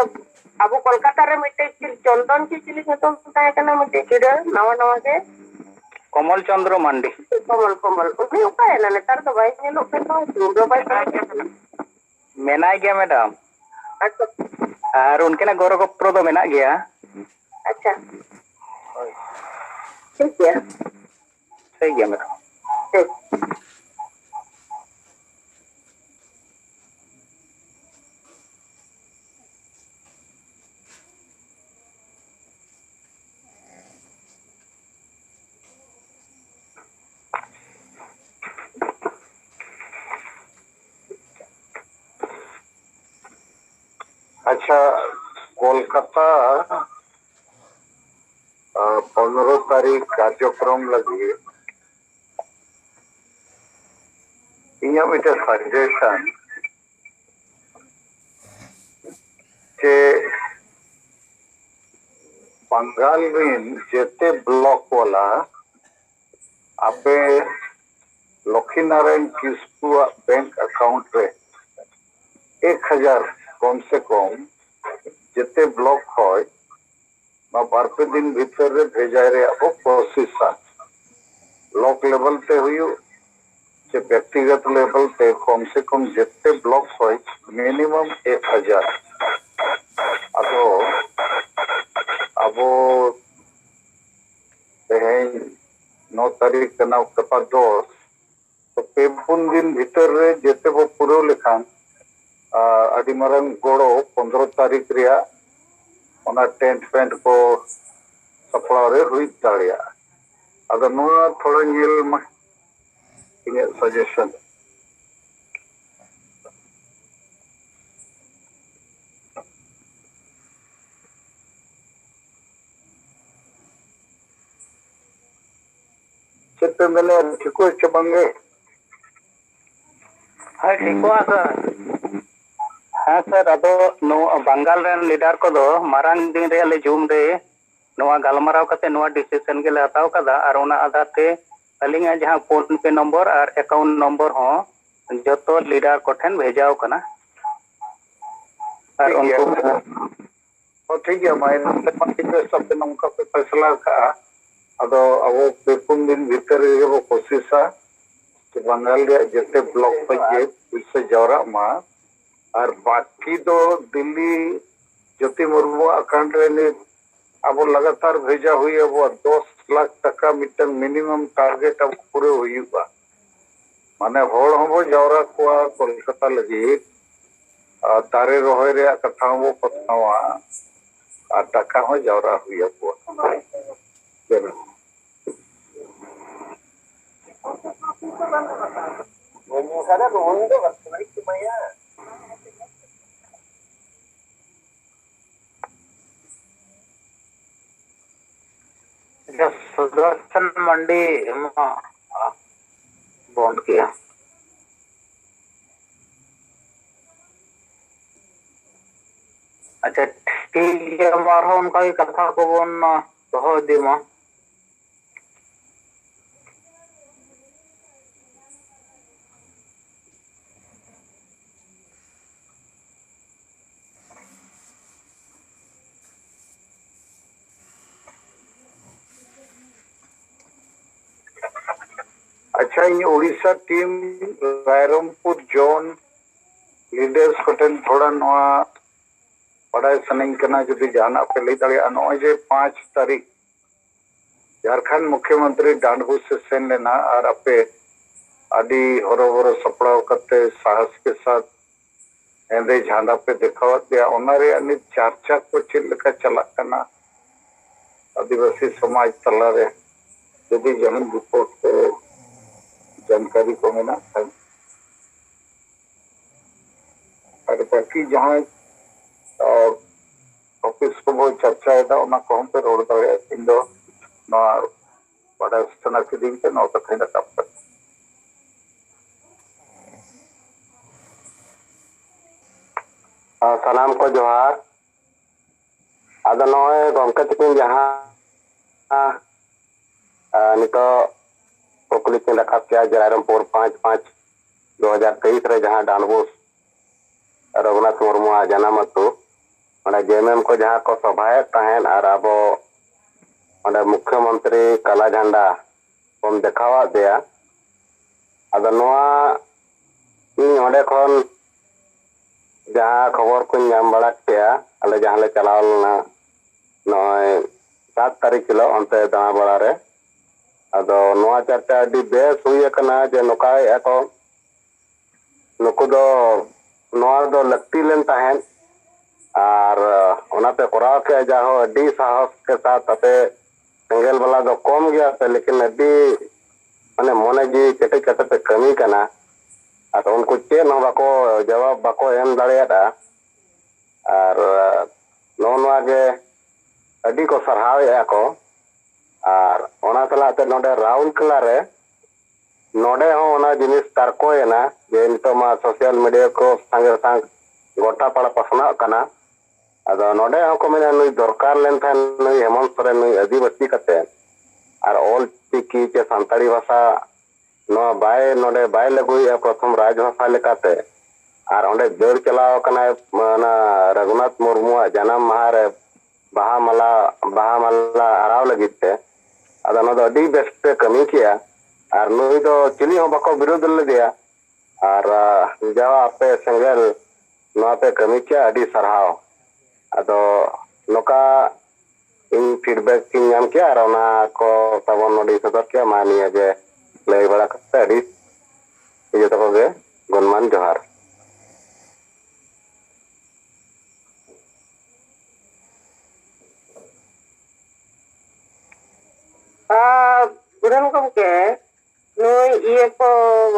ᱟᱵᱚ ᱠᱳᱞᱠᱟᱛᱟ ᱨᱮ ᱢᱤᱫᱴᱮᱡ ᱪᱤᱞ-, ᱪᱚᱱᱫᱚᱱ ᱪᱮ ᱪᱤᱞᱤ ᱧᱩᱛᱩᱢ ᱛᱟᱦᱮᱸ ᱠᱟᱱᱟ, ᱢᱤᱫᱴᱮᱡ ᱜᱤᱫᱽᱨᱟᱹ ᱱᱟᱣᱟ ᱱᱟᱣᱟ ᱜᱮ? ᱠᱚᱢᱚᱞ ᱪᱚᱸᱫᱽᱨᱚ ᱢᱟᱱᱰᱤ᱾ ᱠᱚᱢᱚᱞ, ᱠᱚᱢᱚᱞ᱾ ᱩᱱᱤ ᱚᱠᱟᱭᱮᱱᱟ? ᱱᱮᱛᱟᱨ ᱫᱚ ᱵᱟᱭ ᱧᱮᱞᱚᱜ ᱠᱟᱱ ᱫᱚ᱾ ᱧᱩᱢ ᱫᱚ ᱵᱟᱭ ᱛᱟᱦᱮᱸ ᱠᱟᱱᱟ᱾ ᱢᱮᱱᱟᱭ ᱜᱮᱭᱟ ᱢᱮᱰᱟᱢ᱾ ᱟᱪᱪᱷᱟ᱾ ᱟᱨ ᱩᱱᱠᱤᱱᱟᱜ ᱜᱚᱲᱚ ᱜᱚᱯᱚᱲᱚ ᱫᱚ ᱢᱮᱱᱟᱜ ᱜᱮᱭᱟ᱾ ᱟᱪᱪᱷᱟ᱾ ᱦᱳᱭ᱾ ᱴᱷᱤᱠ ᱜᱮᱭᱟ᱾ ᱴᱷᱤᱠ ᱜᱮᱭᱟ ᱢᱮᱰᱟᱢ᱾ ᱴᱷᱤᱠ᱾ ᱟᱪᱪᱷᱟ, ᱠᱳᱞᱠᱟᱛᱟ, ᱟ, ᱯᱚᱱᱨᱚ ᱛᱟᱹᱨᱤᱠᱷ ᱠᱟᱨᱡᱚᱠᱨᱚᱢ ᱞᱟᱹᱜᱤᱫ ᱤᱧᱟᱹᱜ ᱢᱤᱫᱴᱮᱱ ᱥᱟᱡᱮᱥᱚᱱ ᱡᱮ ᱵᱟᱝᱜᱟᱞ ᱨᱮᱱ ᱡᱮᱛᱮ ᱵᱞᱚᱠ ᱵᱟᱞᱟ ᱟᱯᱮ ᱞᱚᱠᱠᱷᱤᱱᱟᱨᱟᱭᱚᱱ ᱠᱤᱥᱠᱩᱣᱟᱜ ᱵᱮᱝᱠ ᱮᱠᱟᱣᱩᱱᱴ ᱨᱮ ᱮᱠ ᱦᱟᱡᱟᱨ ᱠᱚᱢ ᱥᱮ ᱠᱚᱢ ᱡᱮᱛᱮ ᱵᱞᱚᱠ ᱠᱷᱚᱡ ᱱᱚᱣᱟ ᱵᱟᱨ ᱯᱮ ᱫᱤᱱ ᱵᱷᱤᱛᱟᱹᱨ ᱨᱮ ᱵᱷᱮᱡᱟᱭ ᱨᱮᱭᱟᱜ ᱵᱚ ᱠᱳᱥᱤᱥᱟ᱾ ᱵᱞᱚᱠ ᱞᱮᱵᱮᱞ ᱛᱮ ᱦᱩᱭᱩᱜ, ᱵᱮᱠᱛᱤᱜᱚᱛ ᱞᱮᱵᱮᱞ ᱛᱮ ᱠᱚᱢ ᱥᱮ ᱠᱚᱢ ᱡᱮᱛᱮ ᱵᱞᱚᱠ ᱠᱷᱚᱱ ᱢᱤᱱᱤᱢᱟᱢ ᱮᱠ ᱦᱟᱡᱟᱨ᱾ ᱟᱫᱚ ᱟᱵᱚ ᱛᱮᱦᱮᱧ ᱱᱚ ᱛᱟᱹᱨᱤᱠᱷ ᱠᱟᱱᱟ, ᱜᱟᱯᱟ ᱫᱚᱥ, ᱛᱚ ᱯᱮ ᱯᱩᱱ ᱫᱤᱱ ᱵᱷᱤᱛᱟᱹᱨ ᱨᱮ ᱡᱮᱛᱮ ᱵᱚ ᱯᱩᱨᱟᱹᱣ ᱞᱮᱠᱷᱟᱱ, ᱟᱨ ᱟᱹᱰᱤ ᱢᱟᱨᱟᱝ ᱜᱚᱲᱚ ᱯᱚᱱᱫᱽᱨᱚ ᱛᱟᱹᱨᱤᱠᱷ ᱨᱮᱭᱟᱜ ᱚᱱᱟ ᱴᱮᱱᱴ ᱯᱷᱮᱱᱴ ᱠᱚ ᱥᱟᱯᱲᱟᱣ ᱨᱮ ᱦᱩᱭ ᱫᱟᱲᱮᱭᱟᱜᱼᱟ᱾ ᱟᱫᱚ ᱱᱚᱣᱟ ᱛᱷᱚᱲᱟ ᱧᱮᱞ ᱢᱟ, ᱤᱧᱟᱹᱜ ᱥᱟᱡᱮᱥᱚᱱ᱾ ᱪᱮᱫ ᱯᱮ ᱢᱮᱱᱮᱫ, ᱴᱷᱤᱠᱚᱜ ᱪᱮ ᱵᱟᱝᱜᱮ? ᱦᱳᱭ, ᱴᱷᱤᱠᱚᱜᱼᱟ ᱥᱟᱨ᱾ ᱦᱮᱸ ᱥᱟᱨ, ᱟᱫᱚ ᱱᱚᱣᱟ ᱵᱟᱝᱜᱟᱞ ᱨᱮᱱ ᱞᱤᱰᱟᱨ ᱠᱚᱫᱚ ᱢᱟᱨᱟᱝ ᱫᱤᱱ ᱨᱮᱭᱟᱜ ᱞᱮ ᱡᱩᱢ ᱨᱮ ᱱᱚᱣᱟ ᱜᱟᱞᱢᱟᱨᱟᱣ ᱠᱟᱛᱮ ᱱᱚᱣᱟ ᱰᱤᱥᱤᱥᱚᱱ ᱜᱮᱞᱮ ᱦᱟᱛᱟᱣ ᱠᱟᱫᱟ, ᱟᱨ ᱚᱱᱟ ᱟᱫᱷᱟᱨ ᱛᱮ ᱟᱹᱞᱤᱧᱟᱜ ᱡᱟᱦᱟᱸ ᱯᱷᱳᱱ ᱯᱮ ᱱᱚᱢᱵᱚᱨ ᱟᱨ ᱮᱠᱟᱣᱩᱱᱴ ᱱᱚᱢᱵᱚᱨ ᱦᱚᱸ ᱡᱚᱛᱚ ᱞᱤᱰᱟᱨ ᱠᱚᱴᱷᱮᱱ ᱵᱷᱮᱡᱟᱣ ᱠᱟᱱᱟ᱾ ᱟᱨ ᱴᱷᱤᱠ ᱜᱮᱭᱟ᱾ ᱩᱱᱠᱩ ᱦᱚᱸ ᱴᱷᱤᱠ ᱜᱮᱭᱟ, ᱢᱟ ᱮᱱᱛᱮ ᱢᱟ ᱴᱷᱤᱠ ᱜᱮᱭᱟ, ᱥᱟᱵ ᱯᱮ ᱱᱚᱝᱠᱟ ᱯᱮ ᱯᱷᱮᱥᱞᱟ ᱟᱠᱟᱫᱼᱟ᱾ ᱟᱫᱚ ᱟᱵᱚ ᱯᱮ ᱯᱩᱱ ᱫᱤᱱ ᱵᱷᱤᱛᱟᱹᱨ ᱨᱮᱜᱮ ᱵᱚ ᱠᱳᱥᱤᱥᱟ ᱡᱮ ᱵᱟᱝᱜᱟᱞ ᱨᱮᱭᱟᱜ ᱡᱮᱛᱮ ᱵᱞᱚᱠ ᱠᱷᱚᱱ ᱜᱮ ᱯᱩᱭᱥᱟᱹ ᱡᱟᱣᱨᱟᱜ ᱢᱟ᱾ ᱟᱨ ᱵᱟᱹᱠᱤ ᱫᱚ ᱫᱤᱞᱞᱤ ᱡᱳᱛᱤ ᱢᱩᱨᱢᱩᱣᱟᱜ ᱟᱠᱟᱣᱩᱱᱴ ᱨᱮ ᱱᱤᱛ ᱟᱵᱚ ᱞᱟᱜᱟᱛᱟᱨ ᱵᱷᱮᱡᱟ ᱦᱩᱭ ᱟᱵᱚᱣᱟ᱾ ᱫᱚᱥ ᱞᱟᱠᱷ ᱴᱟᱠᱟ ᱢᱤᱫᱴᱟᱝ ᱢᱤᱱᱤᱢᱟᱢ ᱴᱟᱨᱜᱮᱴ ᱟᱵᱚ ᱯᱩᱨᱟᱹᱣ ᱦᱩᱭᱩᱜᱼᱟ᱾ ᱢᱟᱱᱮ ᱦᱚᱲ ᱦᱚᱸᱵᱚ ᱡᱟᱣᱨᱟ ᱠᱚᱣᱟ ᱠᱳᱞᱠᱟᱛᱟ ᱞᱟᱹᱜᱤᱫ, ᱟᱨ ᱫᱟᱨᱮ ᱨᱚᱦᱚᱭ ᱨᱮᱭᱟᱜ ᱠᱟᱛᱷᱟ ᱦᱚᱸᱵᱚ ᱯᱟᱥᱱᱟᱣᱟ, ᱟᱨ ᱴᱟᱠᱟ ᱦᱚᱸ ᱡᱟᱣᱨᱟ ᱦᱩᱭ ᱟᱠᱚᱣᱟ᱾ ᱟᱪᱪᱷᱟ, ᱥᱩᱫᱚᱨᱥᱚᱱ ᱢᱟᱱᱰᱤ ᱢᱟ ᱵᱚᱱᱫ ᱠᱮᱜᱼᱟ᱾ ᱟᱪᱪᱷᱟ, ᱴᱷᱤᱠ ᱜᱮᱭᱟ, ᱢᱟ ᱟᱨᱦᱚᱸ ᱚᱱᱠᱟ ᱜᱮ ᱠᱟᱛᱷᱟ ᱠᱚᱵᱚᱱ, ᱟ, ᱫᱚᱦᱚ ᱤᱫᱤ ᱢᱟ᱾ ᱟᱪᱪᱷᱟ, ᱟᱪᱪᱷᱟ, ᱤᱧ ᱳᱰᱤᱥᱟ ᱴᱤᱢ ᱨᱟᱭᱨᱚᱝᱯᱩᱨ ᱡᱳᱱ ᱞᱤᱰᱟᱨᱥ ᱠᱚᱴᱷᱮᱱ ᱛᱷᱚᱲᱟ ᱱᱚᱣᱟ ᱵᱟᱰᱟᱭ ᱥᱟᱱᱟᱧ ᱠᱟᱱᱟ, ᱡᱩᱫᱤ ᱡᱟᱦᱟᱱᱟᱜ ᱯᱮ ᱞᱟᱹᱭ ᱫᱟᱲᱮᱭᱟᱜᱼᱟ᱾ ᱱᱚᱜᱼᱚᱭ ᱡᱮ ᱯᱟᱸᱪ ᱛᱟᱹᱨᱤᱠᱷ ᱡᱷᱟᱲᱠᱷᱚᱸᱰ ᱢᱩᱠᱷᱭᱚᱢᱚᱱᱛᱨᱤ ᱰᱟᱸᱰᱵᱳᱥ ᱮ ᱥᱮᱱ ᱞᱮᱱᱟ ᱟᱨ ᱟᱯᱮ ᱟᱹᱰᱤ ᱦᱚᱨᱚᱵᱚᱨᱚ ᱥᱟᱯᱲᱟᱣ ᱠᱟᱛᱮ ᱥᱟᱦᱚᱥ ᱠᱮ ᱥᱟᱛᱷ ᱦᱮᱸᱫᱮ ᱡᱷᱟᱸᱰᱟ ᱯᱮ ᱫᱮᱠᱷᱟᱣᱟᱫ ᱞᱮᱭᱟ, ᱚᱱᱟ ᱨᱮᱭᱟᱜ ᱱᱤᱛ ᱪᱟᱨᱪᱟ ᱠᱚ ᱪᱮᱫ ᱞᱮᱠᱟ ᱪᱟᱞᱟᱜ ᱠᱟᱱᱟ ᱟᱹᱫᱤᱵᱟᱹᱥᱤ ᱥᱚᱢᱟᱡᱽ ᱛᱟᱞᱟᱨᱮ? ᱡᱩᱫᱤ ᱡᱟᱦᱟᱱ ᱨᱤᱯᱳᱨᱴ ᱥᱮ ᱡᱟᱱᱠᱟᱨᱤ ᱠᱚ ᱢᱮᱱᱟᱜ ᱠᱷᱟᱱ, ᱟᱨ ᱵᱟᱹᱠᱤ ᱡᱟᱦᱟᱸᱭ ᱚᱯᱷᱤᱥ ᱠᱚᱵᱚ ᱪᱟᱨᱪᱟᱭᱮᱫᱟ, ᱚᱱᱟ ᱠᱚᱦᱚᱸ ᱯᱮ ᱨᱚᱲ ᱫᱟᱲᱮᱭᱟᱜᱼᱟ᱾ ᱤᱧ ᱫᱚ ᱱᱚᱣᱟ ᱵᱟᱰᱟᱭ ᱥᱟᱱᱟ ᱠᱤᱫᱤᱧ ᱛᱮ ᱱᱚᱣᱟ ᱠᱟᱛᱷᱟᱧ ᱨᱟᱠᱟᱵ ᱠᱟᱫᱟ᱾ ᱟᱨ ᱥᱟᱱᱟᱢ ᱠᱚ ᱡᱚᱦᱟᱨ᱾ ᱟᱫᱚ ᱱᱚᱜᱼᱚᱭ ᱜᱚᱢᱠᱮ ᱛᱟᱹᱠᱤᱱ ᱡᱟᱦᱟᱸ, ᱟᱨ ᱱᱤᱛᱚᱜ ᱠᱩᱠᱞᱤ ᱠᱤᱱ ᱨᱟᱠᱟᱵ ᱠᱮᱜᱼᱟ ᱡᱮ ᱨᱟᱭᱨᱚᱝᱯᱩᱨ ᱯᱟᱸᱪ ᱯᱟᱸᱪ ᱫᱩ ᱦᱟᱡᱟᱨ ᱛᱮᱭᱤᱥ ᱨᱮ ᱡᱟᱦᱟᱸ ᱰᱟᱸᱰᱵᱳᱥ ᱨᱚᱜᱷᱩᱱᱟᱛᱷ ᱢᱩᱨᱢᱩᱣᱟᱜ ᱡᱟᱱᱟᱢ ᱟᱹᱛᱩ, ᱚᱸᱰᱮ ᱡᱮ ᱮᱢ ᱮᱢ ᱠᱚ ᱡᱟᱦᱟᱸ ᱠᱚ ᱥᱚᱵᱷᱟᱭᱮᱫ ᱛᱟᱦᱮᱸᱫ ᱟᱨ ᱟᱵᱚ ᱚᱸᱰᱮ ᱢᱩᱠᱷᱭᱚᱢᱚᱱᱛᱨᱤ ᱠᱟᱞᱟ ᱡᱷᱟᱱᱰᱟ ᱵᱚᱱ ᱫᱮᱠᱷᱟᱣᱟᱫ ᱫᱮᱭᱟ᱾ ᱟᱫᱚ ᱱᱚᱣᱟ ᱤᱧ ᱚᱸᱰᱮ ᱠᱷᱚᱱ ᱡᱟᱦᱟᱸ ᱠᱷᱚᱵᱚᱨ ᱠᱚᱧ ᱧᱟᱢ ᱵᱟᱲᱟ ᱠᱮᱜᱼᱟ, ᱟᱞᱮ ᱡᱟᱦᱟᱸ ᱞᱮ ᱪᱟᱞᱟᱣ ᱞᱮᱱᱟ ᱱᱚᱜᱼᱚᱭ ᱥᱟᱛ ᱛᱟᱹᱨᱤᱠᱷ ᱦᱤᱞᱳᱜ ᱚᱱᱛᱮ ᱫᱟᱬᱟ ᱵᱟᱲᱟ ᱨᱮ, ᱟᱫᱚ ᱱᱚᱣᱟ ᱪᱟᱨᱪᱟ ᱟᱹᱰᱤ ᱵᱮᱥ ᱦᱩᱭ ᱟᱠᱟᱱᱟ ᱡᱮ ᱱᱚᱝᱠᱟᱭᱮᱫᱼᱟ ᱠᱚ, ᱱᱩᱠᱩ ᱫᱚ ᱱᱚᱣᱟ ᱫᱚ ᱞᱟᱹᱠᱛᱤ ᱞᱮᱱ ᱛᱟᱦᱮᱸᱫ, ᱟᱨ ᱚᱱᱟᱛᱮ ᱠᱚᱨᱟᱣ ᱠᱮᱫᱼᱟ᱾ ᱡᱟᱦᱳ, ᱟᱹᱰᱤ ᱥᱟᱦᱚᱥ ᱠᱮ ᱥᱟᱛᱷ ᱟᱯᱮ ᱥᱮᱸᱜᱮᱞ ᱵᱟᱞᱟ ᱫᱚ ᱠᱚᱢ ᱜᱮᱭᱟ ᱯᱮ, ᱞᱮᱠᱤᱱ ᱟᱹᱰᱤ ᱢᱟᱱᱮ ᱢᱚᱱᱮ ᱡᱤᱣᱤ ᱠᱮᱴᱮᱡ ᱠᱟᱛᱮ ᱯᱮ ᱠᱟᱹᱢᱤ ᱠᱟᱱᱟ᱾ ᱟᱨ ᱩᱱᱠᱩ ᱪᱮᱫ ᱦᱚᱸ ᱵᱟᱠᱚ ᱡᱚᱵᱟᱵ ᱵᱟᱠᱚ ᱮᱢ ᱫᱟᱲᱮᱭᱟᱫᱼᱟ᱾ ᱟᱨ ᱱᱚᱜᱼᱚ ᱱᱚᱣᱟ ᱜᱮ ᱟᱹᱰᱤ ᱠᱚ ᱥᱟᱨᱦᱟᱣᱮᱫᱼᱟ ᱠᱚ᱾ ᱟᱨ ᱚᱱᱟ ᱥᱟᱞᱟᱜ ᱛᱮ ᱱᱚᱰᱮ ᱨᱟᱣᱩᱨᱠᱮᱞᱟ ᱨᱮ ᱱᱚᱰᱮ ᱦᱚᱸ ᱚᱱᱟ ᱡᱤᱱᱤᱥ ᱛᱟᱨᱠᱚᱭᱮᱱᱟ ᱡᱮ ᱱᱤᱛᱚᱜ ᱢᱟ ᱥᱳᱥᱟᱞ ᱢᱤᱰᱤᱭᱟ ᱠᱚ ᱥᱟᱸᱜᱮ ᱥᱟᱝ ᱜᱚᱴᱟ ᱯᱟᱲᱟ ᱯᱟᱥᱱᱟᱜ ᱠᱟᱱᱟ᱾ ᱟᱫᱚ ᱱᱚᱰᱮ ᱦᱚᱸᱠᱚ ᱢᱮᱱᱟ ᱱᱩᱭ ᱫᱚᱨᱠᱟᱨ ᱞᱮᱱᱠᱷᱟᱱ ᱱᱩᱭ ᱦᱮᱢᱚᱱᱛ ᱥᱚᱨᱮᱱ ᱱᱩᱭ ᱟᱹᱫᱤᱵᱟᱹᱥᱤ ᱠᱟᱛᱮ ᱟᱨ ᱚᱞ ᱪᱤᱠᱤ ᱪᱮ ᱥᱟᱱᱛᱟᱲᱤ ᱵᱷᱟᱥᱟ ᱱᱚᱣᱟ ᱵᱟᱭ, ᱱᱚᱰᱮ ᱵᱟᱭ ᱞᱟᱹᱜᱩᱭᱮᱫᱼᱟ ᱯᱨᱚᱛᱷᱚᱢ ᱨᱟᱡᱽ ᱵᱷᱟᱥᱟ ᱞᱮᱠᱟᱛᱮ, ᱟᱨ ᱚᱸᱰᱮ ᱫᱟᱹᱲ ᱪᱟᱞᱟᱣ ᱟᱠᱟᱱᱟᱭ ᱚᱱᱟ ᱨᱟᱹᱜᱷᱩᱱᱟᱛᱷ ᱢᱩᱨᱢᱩᱣᱟᱜ ᱡᱟᱱᱟᱢ ᱢᱟᱦᱟ ᱨᱮ ᱵᱟᱦᱟ ᱢᱟᱞᱟ, ᱵᱟᱦᱟ ᱢᱟᱞᱟ ᱟᱨᱟᱣ ᱞᱟᱹᱜᱤᱫ ᱛᱮ᱾ ᱟᱫᱚ ᱚᱱᱟ ᱫᱚ ᱟᱹᱰᱤ ᱵᱮᱥ ᱯᱮ ᱠᱟᱹᱢᱤ ᱠᱮᱜᱼᱟ᱾ ᱟᱨ ᱱᱩᱭ ᱫᱚ ᱪᱤᱞᱤ ᱦᱚᱸ ᱵᱟᱠᱚ ᱵᱤᱨᱳᱫ ᱞᱮᱫᱮᱭᱟ᱾ ᱟᱨ ᱡᱟᱣ ᱟᱯᱮ ᱥᱮᱸᱜᱮᱞ ᱱᱚᱣᱟ ᱯᱮ ᱠᱟᱹᱢᱤ ᱠᱮᱭᱟ, ᱟᱹᱰᱤ ᱥᱟᱨᱦᱟᱣ᱾ ᱟᱫᱚ ᱱᱚᱝᱠᱟ ᱤᱧ ᱯᱷᱤᱰᱵᱮᱠ ᱤᱧ ᱧᱟᱢ ᱠᱮᱭᱟ ᱟᱨ ᱚᱱᱟ ᱠᱚ ᱛᱟᱵᱚᱱ ᱱᱚᱰᱮᱧ ᱥᱚᱫᱚᱨ ᱠᱮᱭᱟ᱾ ᱢᱟ ᱱᱤᱭᱟᱹ ᱜᱮ ᱞᱟᱹᱭ ᱵᱟᱲᱟ ᱠᱟᱛᱮ ᱟᱹᱰᱤ ᱡᱚᱛᱚ ᱠᱚᱜᱮ ᱜᱩᱱᱢᱟᱱ ᱡᱚᱦᱟᱨ᱾ ᱟᱨ ᱜᱩᱰᱟᱹᱱ ᱜᱚᱢᱠᱮ, ᱱᱩᱭ ᱤᱭᱟᱹ ᱠᱚ,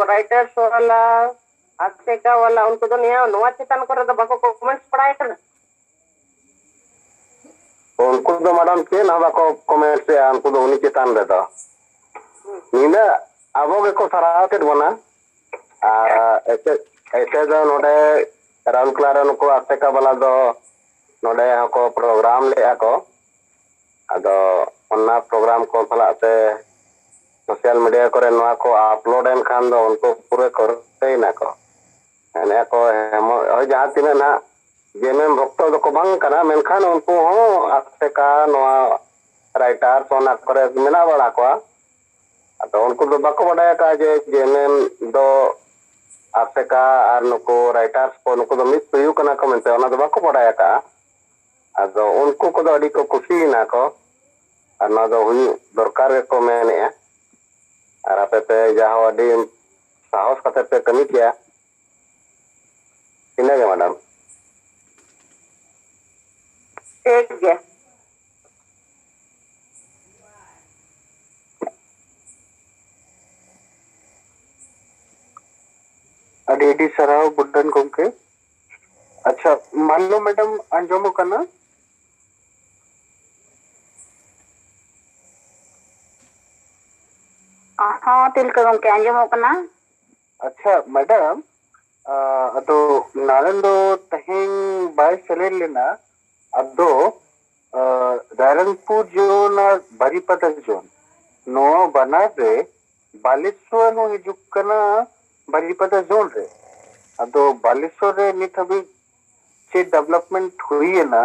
ᱨᱟᱭᱴᱟᱨᱥ ᱵᱟᱞᱟ, ᱟᱥᱮᱠᱟ ᱵᱟᱞᱟ, ᱩᱱᱠᱩ ᱫᱚ ᱱᱤᱭᱟᱹ, ᱱᱚᱣᱟ ᱪᱮᱛᱟᱱ ᱠᱚᱨᱮ ᱫᱚ ᱵᱟᱠᱚ ᱠᱚᱢᱮᱱᱴᱥ ᱵᱟᱲᱟᱭ ᱠᱟᱱᱟ? ᱩᱱᱠᱩ ᱫᱚ ᱢᱮᱰᱟᱢ ᱪᱮᱫ ᱦᱚᱸ ᱵᱟᱠᱚ ᱠᱚᱢᱮᱱᱴᱥ ᱮᱜᱼᱟ, ᱩᱱᱠᱩ ᱫᱚ ᱩᱱᱤ ᱪᱮᱛᱟᱱ ᱨᱮᱫᱚ᱾ ᱱᱤᱱᱟᱹᱜ ᱟᱵᱚ ᱜᱮᱠᱚ ᱥᱟᱨᱦᱟᱣ ᱠᱮᱫ ᱵᱚᱱᱟ᱾ ᱟᱨ ᱮᱥᱮ, ᱮᱥᱮ ᱫᱚ ᱱᱚᱰᱮ ᱨᱟᱣᱩᱨᱠᱮᱞᱟ ᱨᱮ ᱱᱩᱠᱩ ᱟᱥᱮᱠᱟ ᱵᱟᱞᱟ ᱫᱚ ᱱᱚᱰᱮ ᱦᱚᱸᱠᱚ ᱯᱨᱳᱜᱨᱟᱢ ᱞᱮᱫᱼᱟ ᱠᱚ᱾ ᱟᱫᱚ ᱚᱱᱟ ᱯᱨᱳᱜᱨᱟᱢ ᱠᱚ ᱥᱟᱞᱟᱜ ᱛᱮ ᱥᱳᱥᱟᱞ ᱢᱤᱰᱤᱭᱟ ᱠᱚᱨᱮ ᱱᱚᱣᱟ ᱠᱚ ᱟᱯᱞᱳᱰ ᱮᱱ ᱠᱷᱟᱱ ᱫᱚ ᱩᱱᱠᱩ ᱯᱩᱨᱟᱹ ᱠᱚ ᱨᱟᱹᱥᱠᱟᱹᱭᱮᱱᱟ ᱠᱚ᱾ ᱢᱮᱱᱮᱫᱼᱟ ᱠᱚ, ᱦᱮᱢᱚ-, ᱦᱳᱭ, ᱡᱟᱦᱟᱸ ᱛᱤᱱᱟᱹᱜ ᱱᱟᱦᱟᱜ ᱡᱮ ᱮᱢ ᱮᱢ ᱵᱷᱚᱠᱛᱚ ᱫᱚᱠᱚ ᱵᱟᱝ ᱠᱟᱱᱟ, ᱢᱮᱱᱠᱷᱟᱱ ᱩᱱᱠᱩ ᱦᱚᱸ ᱟᱥᱮᱠᱟ ᱱᱚᱣᱟ ᱨᱟᱭᱴᱟᱨᱥ ᱚᱱᱟ ᱠᱚᱨᱮ ᱢᱮᱱᱟᱜ ᱵᱟᱲᱟ ᱠᱚᱣᱟ᱾ ᱟᱫᱚ ᱩᱱᱠᱩ ᱫᱚ ᱵᱟᱠᱚ ᱵᱟᱰᱟᱭ ᱟᱠᱟᱫᱼᱟ ᱡᱮ ᱡᱮ ᱮᱢ ᱮᱢ ᱫᱚ ᱟᱥᱮᱠᱟ ᱟᱨ ᱱᱩᱠᱩ ᱨᱟᱭᱴᱟᱨᱥ ᱠᱚ, ᱱᱩᱠᱩ ᱫᱚ ᱢᱤᱫ ᱦᱩᱭᱩᱜ ᱠᱟᱱᱟ ᱠᱚ ᱢᱮᱱᱛᱮ, ᱚᱱᱟ ᱫᱚ ᱵᱟᱠᱚ ᱵᱟᱰᱟᱭ ᱟᱠᱟᱫᱼᱟ᱾ ᱟᱫᱚ ᱩᱱᱠᱩ ᱠᱚᱫᱚ ᱟᱹᱰᱤ ᱠᱚ ᱠᱩᱥᱤᱭᱮᱱᱟ ᱠᱚ, ᱟᱨ ᱱᱚᱣᱟ ᱫᱚ ᱦᱩᱭᱩᱜ ᱫᱚᱨᱠᱟᱨ ᱜᱮᱠᱚ ᱢᱮᱱᱮᱫᱼᱟ᱾ ᱟᱨ ᱟᱯᱮ ᱯᱮ ᱡᱟᱦᱳ ᱟᱹᱰᱤ ᱥᱟᱦᱚᱥ ᱠᱟᱛᱮ ᱯᱮ ᱠᱟᱹᱢᱤ ᱠᱮᱭᱟ᱾ ᱤᱱᱟᱹᱜᱮ ᱢᱮᱰᱟᱢ᱾ ᱴᱷᱤᱠ ᱜᱮᱭᱟ᱾ ᱟᱹᱰᱤ ᱟᱹᱰᱤ ᱥᱟᱨᱦᱟᱣ ᱵᱩᱰᱰᱟᱹᱱ ᱜᱚᱢᱠᱮ᱾ ᱟᱪᱪᱷᱟ, ᱢᱟᱱᱞᱳ ᱢᱮᱰᱟᱢ, ᱟᱸᱡᱚᱢᱚᱜ ᱠᱟᱱᱟ? ᱦᱚᱸ, ᱛᱤᱞᱠᱟᱹ ᱜᱚᱢᱠᱮ, ᱟᱸᱡᱚᱢᱚᱜ ᱠᱟᱱᱟ᱾ ᱟᱪᱪᱷᱟ ᱢᱮᱰᱟᱢ, ᱟᱫᱚ ᱱᱟᱨᱮᱱ ᱫᱚ ᱛᱮᱦᱮᱧ ᱵᱟᱭ ᱥᱮᱞᱮᱫ ᱞᱮᱱᱟ᱾ ᱟᱫᱚ ᱨᱟᱭᱨᱚᱝᱯᱩᱨ ᱡᱳᱱ ᱟᱨ ᱵᱟᱨᱤᱯᱟᱫᱟ ᱡᱳᱱ, ᱱᱚᱣᱟ ᱵᱟᱱᱟᱨ ᱨᱮ ᱵᱟᱞᱮᱥᱣᱚᱨ ᱦᱚᱸ ᱦᱤᱡᱩᱜ ᱠᱟᱱᱟ ᱵᱟᱨᱤᱯᱟᱫᱟ ᱡᱳᱱ ᱨᱮ᱾ ᱟᱫᱚ ᱵᱟᱞᱮᱥᱣᱚᱨ ᱨᱮ ᱱᱤᱛ ᱦᱟᱹᱵᱤᱡ ᱪᱮᱫ ᱰᱮᱵᱷᱞᱚᱯᱢᱮᱱᱴ ᱦᱩᱭᱮᱱᱟ,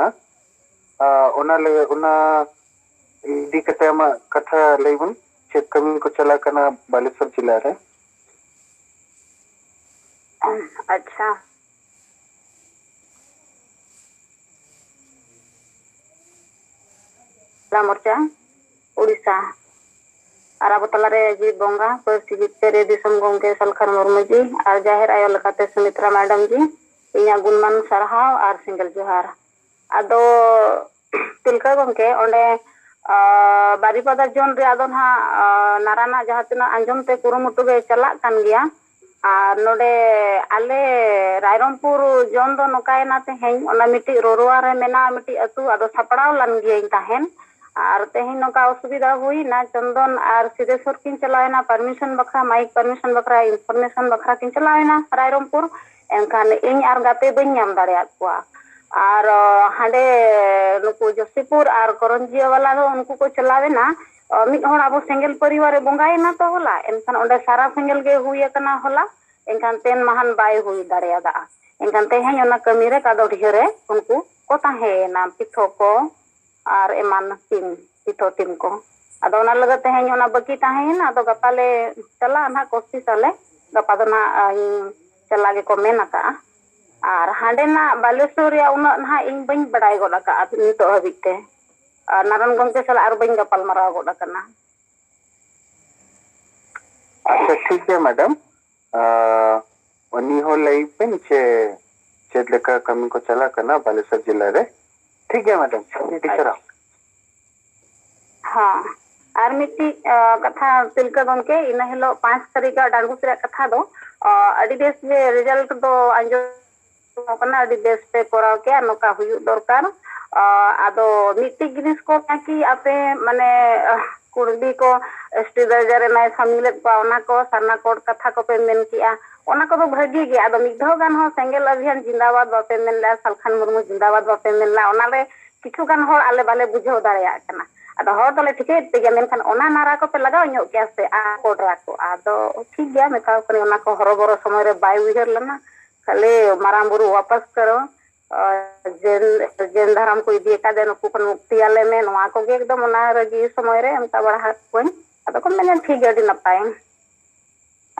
ᱚᱱᱟ ᱞᱟᱹᱜᱤᱫ, ᱚᱱᱟ ᱤᱫᱤ ᱠᱟᱛᱮ ᱟᱢᱟᱜ ᱠᱟᱛᱷᱟ ᱞᱟᱹᱭ ᱵᱚᱱ᱾ ᱪᱮᱫ ᱠᱟᱹᱢᱤ ᱠᱚ ᱪᱟᱞᱟᱜ ᱠᱟᱱᱟ ᱵᱟᱞᱮᱥᱚᱨ ᱡᱮᱞᱟ ᱨᱮ? ᱟᱪᱪᱷᱟ᱾ ᱢᱚᱨᱪᱟ, ᱩᱲᱤᱥᱥᱟ᱾ ᱟᱨ ᱟᱵᱚ ᱛᱟᱞᱟᱨᱮ ᱡᱤᱣᱤ ᱵᱚᱸᱜᱟ, ᱯᱟᱹᱨᱥᱤ ᱡᱤᱛᱠᱟᱹᱨᱤᱭᱟᱹ ᱫᱤᱥᱚᱢ ᱜᱚᱢᱠᱮ ᱥᱟᱞᱠᱷᱟᱱ ᱢᱩᱨᱢᱩ ᱡᱤ ᱟᱨ ᱡᱟᱦᱮᱨ ᱟᱭᱳ ᱞᱮᱠᱟᱛᱮ ᱥᱩᱢᱤᱛᱨᱟ ᱢᱮᱰᱟᱢ ᱡᱤ, ᱤᱧᱟᱹᱜ ᱜᱩᱱᱢᱟᱱ ᱥᱟᱨᱦᱟᱣ ᱟᱨ ᱥᱤᱸᱜᱟᱹᱞ ᱡᱚᱦᱟᱨ᱾ ᱟᱫᱚ ᱛᱤᱞᱠᱟᱹ ᱜᱚᱢᱠᱮ, ᱚᱸᱰᱮ, ᱟ, ᱵᱟᱨᱤᱯᱟᱫᱟ ᱡᱳᱱ ᱨᱮ ᱟᱫᱚ ᱱᱟᱦᱟᱜ, ᱟ, ᱱᱟᱨᱟᱱᱟᱜ ᱡᱟᱦᱟᱸ ᱛᱤᱱᱟᱹᱜ ᱟᱸᱡᱚᱢ ᱛᱮ ᱠᱩᱨᱩᱢᱩᱴᱩ ᱜᱮ ᱪᱟᱞᱟᱜ ᱠᱟᱱ ᱜᱮᱭᱟ᱾ ᱟᱨ ᱱᱚᱰᱮ ᱟᱞᱮ ᱨᱟᱭᱨᱚᱝᱯᱩᱨ ᱡᱳᱱ ᱫᱚ ᱱᱚᱝᱠᱟᱭᱮᱱᱟ, ᱛᱮᱦᱮᱧ ᱚᱱᱟ ᱢᱤᱫᱴᱤᱡ ᱨᱳᱨᱳᱣᱟ ᱨᱮ ᱢᱮᱱᱟᱜᱼᱟ ᱢᱤᱫᱴᱤᱡ ᱟᱹᱛᱩ, ᱟᱫᱚ ᱥᱟᱯᱲᱟᱣ ᱞᱮᱱ ᱜᱤᱭᱟᱹᱧ ᱛᱟᱦᱮᱱ᱾ ᱟᱨ ᱛᱮᱦᱮᱧ ᱱᱚᱝᱠᱟ ᱚᱥᱩᱵᱤᱫᱷᱟ ᱦᱩᱭᱱᱟ, ᱪᱚᱱᱫᱚᱱ ᱟᱨ ᱥᱤᱫᱷᱮᱥᱣᱚᱨ ᱠᱤᱱ ᱪᱟᱞᱟᱣᱮᱱᱟ ᱯᱟᱨᱢᱤᱥᱚᱱ ᱵᱟᱠᱷᱨᱟ, ᱢᱟᱭᱤᱠ ᱯᱟᱨᱢᱤᱥᱚᱱ ᱵᱟᱠᱷᱨᱟ, ᱤᱱᱯᱷᱚᱨᱢᱮᱥᱚᱱ ᱵᱟᱠᱷᱨᱟ ᱠᱤᱱ ᱪᱟᱞᱟᱣᱮᱱᱟ ᱨᱟᱭᱨᱚᱝᱯᱩᱨ᱾ ᱮᱱᱠᱷᱟᱱ ᱤᱧ ᱟᱨ ᱜᱟᱛᱮ ᱵᱟᱹᱧ ᱧᱟᱢ ᱫᱟᱲᱮᱭᱟᱫ ᱠᱚᱣᱟ᱾ ᱟᱨ, ᱚ, ᱦᱟᱸᱰᱮ ᱱᱩᱠᱩ ᱡᱳᱥᱤᱯᱩᱨ ᱟᱨ ᱠᱚᱨᱚᱧᱡᱤᱭᱟᱹ ᱵᱟᱞᱟ ᱫᱚ ᱩᱱᱠᱩ ᱠᱚ ᱪᱟᱞᱟᱣᱮᱱᱟ᱾ ᱚ, ᱢᱤᱫ ᱦᱚᱲ ᱟᱵᱚ ᱥᱮᱸᱜᱮᱞ ᱯᱚᱨᱤᱵᱟᱨ ᱨᱮ ᱵᱚᱸᱜᱟᱭᱮᱱᱟ ᱛᱚ ᱦᱚᱞᱟ, ᱮᱱᱠᱷᱟᱱ ᱚᱸᱰᱮ ᱥᱟᱨᱟ ᱥᱮᱸᱜᱮᱞ ᱜᱮ ᱦᱩᱭ ᱟᱠᱟᱱᱟ ᱦᱚᱞᱟ᱾ ᱮᱱᱠᱷᱟᱱ ᱛᱮᱱ ᱢᱟᱦᱟᱱ ᱵᱟᱭ ᱦᱩᱭ ᱫᱟᱲᱮᱭᱟᱫᱟ᱾ ᱮᱱᱠᱷᱟᱱ ᱛᱮᱦᱮᱧ ᱚᱱᱟ ᱠᱟᱹᱢᱤ ᱨᱮ ᱠᱟᱫᱚᱰᱤᱦᱟᱹ ᱨᱮ ᱩᱱᱠᱩ ᱠᱚ ᱛᱟᱦᱮᱸᱭᱮᱱᱟ, ᱯᱤᱛᱷᱚ ᱠᱚ ᱟᱨ ᱮᱢᱟᱱ ᱴᱤᱢ, ᱯᱤᱛᱷᱚ ᱴᱤᱢ ᱠᱚ᱾ ᱟᱫᱚ ᱚᱱᱟ ᱞᱟᱹᱜᱤᱫ ᱛᱮᱦᱮᱧ ᱚᱱᱟ ᱵᱟᱹᱠᱤ ᱛᱟᱦᱮᱸᱭᱮᱱᱟ᱾ ᱟᱫᱚ ᱜᱟᱯᱟ ᱞᱮ ᱪᱟᱞᱟᱜᱼᱟ ᱱᱟᱦᱟᱜ, ᱠᱳᱥᱤᱥ ᱟᱞᱮ᱾ ᱜᱟᱯᱟ ᱫᱚ ᱱᱟᱦᱟᱜ, ᱤᱧ ᱪᱟᱞᱟᱜ ᱜᱮᱠᱚ ᱢᱮᱱ ᱟᱠᱟᱜᱼᱟ᱾ ᱟᱨ ᱦᱟᱸᱰᱮᱱᱟᱜ ᱵᱟᱞᱮᱥᱚᱨ ᱨᱮᱭᱟᱜ ᱩᱱᱟᱹᱜ ᱱᱟᱦᱟᱜ ᱤᱧ ᱵᱟᱹᱧ ᱵᱟᱲᱟᱭ ᱜᱚᱫ ᱟᱠᱟᱜᱼᱟ ᱱᱤᱛᱚᱜ ᱦᱟᱹᱵᱤᱡ ᱛᱮ᱾ ᱟᱨ ᱱᱟᱨᱟᱱ ᱜᱚᱢᱠᱮ ᱥᱟᱞᱟᱜ ᱟᱨ ᱵᱟᱹᱧ ᱜᱟᱯᱟᱞ ᱢᱟᱨᱟᱣ ᱜᱚᱫ ᱟᱠᱟᱱᱟ᱾ ᱟᱪᱪᱷᱟ, ᱴᱷᱤᱠ ᱜᱮᱭᱟ ᱢᱮᱰᱟᱢ᱾ ᱟᱸ, ᱩᱱᱤ ᱦᱚᱸ ᱞᱟᱹᱭ ᱵᱮᱱ ᱡᱮ ᱪᱮᱫ ᱞᱮᱠᱟ ᱠᱟᱹᱢᱤ ᱠᱚ ᱪᱟᱞᱟᱜ ᱠᱟᱱᱟ ᱵᱟᱞᱮᱥᱚᱨ ᱡᱮᱞᱟ ᱨᱮ᱾ ᱴᱷᱤᱠ ᱜᱮᱭᱟ ᱢᱮᱰᱟᱢ, ᱟᱹᱰᱤ ᱥᱟᱨᱦᱟᱣ᱾ ᱦᱚᱸ, ᱟᱨ ᱢᱤᱫᱴᱤᱡ, ᱟ, ᱠᱟᱛᱷᱟ ᱛᱤᱞᱠᱟᱹ ᱜᱚᱢᱠᱮ, ᱤᱱᱟᱹ ᱦᱤᱞᱳᱜ ᱯᱟᱸᱪ ᱛᱟᱹᱨᱤᱠᱷ ᱰᱟᱸᱰᱵᱩᱥ ᱨᱮᱭᱟᱜ ᱠᱟᱛᱷᱟ ᱫᱚ, ᱟ, ᱟᱹᱰᱤ ᱵᱮᱥ ᱜᱮ ᱨᱮᱡᱟᱞᱴ ᱫᱚ ᱟᱸᱡᱚᱢ ᱠᱟᱱᱟ, ᱟᱹᱰᱤ ᱵᱮᱥ ᱯᱮ ᱠᱚᱨᱟᱣ ᱠᱮᱜᱼᱟ, ᱱᱚᱝᱠᱟ ᱦᱩᱭᱩᱜ ᱫᱚᱨᱠᱟᱨ᱾ ᱟ, ᱟᱫᱚ ᱢᱤᱫᱴᱤᱡ ᱡᱤᱱᱤᱥ ᱠᱚ ᱛᱟᱠᱤ ᱟᱯᱮ, ᱢᱟᱱᱮ, ᱟ, ᱠᱩᱲᱵᱤ ᱠᱚ, ᱮᱥ ᱴᱤ ᱫᱟᱨᱡᱟ ᱨᱮ ᱱᱟᱭ ᱥᱟᱢᱤᱞᱮᱫ ᱠᱚᱣᱟ, ᱚᱱᱟ ᱠᱚ ᱥᱟᱨᱱᱟ ᱠᱳᱰ ᱠᱟᱛᱷᱟ ᱠᱚᱯᱮ ᱢᱮᱱ ᱠᱮᱜᱼᱟ, ᱚᱱᱟ ᱠᱚᱫᱚ ᱵᱷᱟᱹᱜᱤ ᱜᱮ᱾ ᱟᱫᱚ ᱢᱤᱫ ᱫᱷᱟᱣ ᱜᱟᱱ ᱦᱚᱸ ᱥᱮᱸᱜᱮᱞ ᱚᱵᱷᱤᱭᱟᱱ ᱡᱤᱱᱫᱟᱵᱟᱫ ᱵᱟᱯᱮ ᱢᱮᱱ ᱞᱮᱜᱼᱟ, ᱥᱟᱞᱠᱷᱟᱱ ᱢᱩᱨᱢᱩ ᱡᱤᱱᱫᱟᱵᱟᱫ ᱵᱟᱯᱮ ᱢᱮᱱ ᱞᱮᱜᱼᱟ, ᱚᱱᱟᱨᱮ ᱠᱤᱪᱷᱩ ᱜᱟᱱ ᱦᱚᱲ ᱟᱞᱮ ᱵᱟᱞᱮ ᱵᱩᱡᱷᱟᱹᱣ ᱫᱟᱲᱮᱭᱟᱜ ᱠᱟᱱᱟ᱾ ᱟᱫᱚ ᱦᱚᱲ ᱫᱚᱞᱮ ᱴᱷᱤᱠᱟᱹᱭᱮᱫ ᱯᱮ ᱜᱮᱭᱟ, ᱢᱮᱱᱠᱷᱟᱱ ᱚᱱᱟ ᱱᱟᱨᱟ ᱠᱚᱯᱮ ᱞᱟᱜᱟᱣ ᱧᱚᱜ ᱠᱮᱭᱟ ᱥᱮ, ᱟᱨ ᱠᱚᱰᱨᱟ ᱠᱚ᱾ ᱟᱫᱚ ᱴᱷᱤᱠ ᱜᱮᱭᱟ, ᱢᱮᱛᱟᱣ ᱠᱟᱹᱱᱟᱹᱧ, ᱚᱱᱟ ᱠᱚ ᱦᱚᱨᱚᱵᱚᱨᱚ ᱥᱚᱢᱚᱭ ᱨᱮ ᱵᱟᱭ ᱩᱭᱦᱟᱹᱨ ᱞᱮᱱᱟ, ᱠᱷᱟᱹᱞᱤ ᱢᱟᱨᱟᱝ ᱵᱩᱨᱩ ᱣᱟᱯᱟᱥ ᱠᱟᱨᱚ, ᱟᱨ ᱡᱮᱱ, ᱡᱮᱱ ᱫᱷᱟᱨᱟᱢ ᱠᱚ ᱤᱫᱤ ᱟᱠᱟᱫᱮ, ᱱᱩᱠᱩ ᱠᱷᱚᱱ ᱢᱩᱠᱛᱤᱭᱟᱞᱮ ᱢᱮ, ᱱᱚᱣᱟ ᱠᱚᱜᱮ ᱮᱠᱫᱚᱢ ᱚᱱᱟ ᱨᱟᱹᱜᱤ ᱥᱚᱢᱚᱭ ᱨᱮ ᱚᱱᱠᱟ ᱵᱟᱲᱦᱟᱣ ᱠᱚᱣᱟᱧ᱾ ᱟᱫᱚ ᱠᱚ ᱢᱮᱱᱟ, "ᱴᱷᱤᱠ ᱜᱮᱭᱟ, ᱟᱹᱰᱤ ᱱᱟᱯᱟᱭ᱾"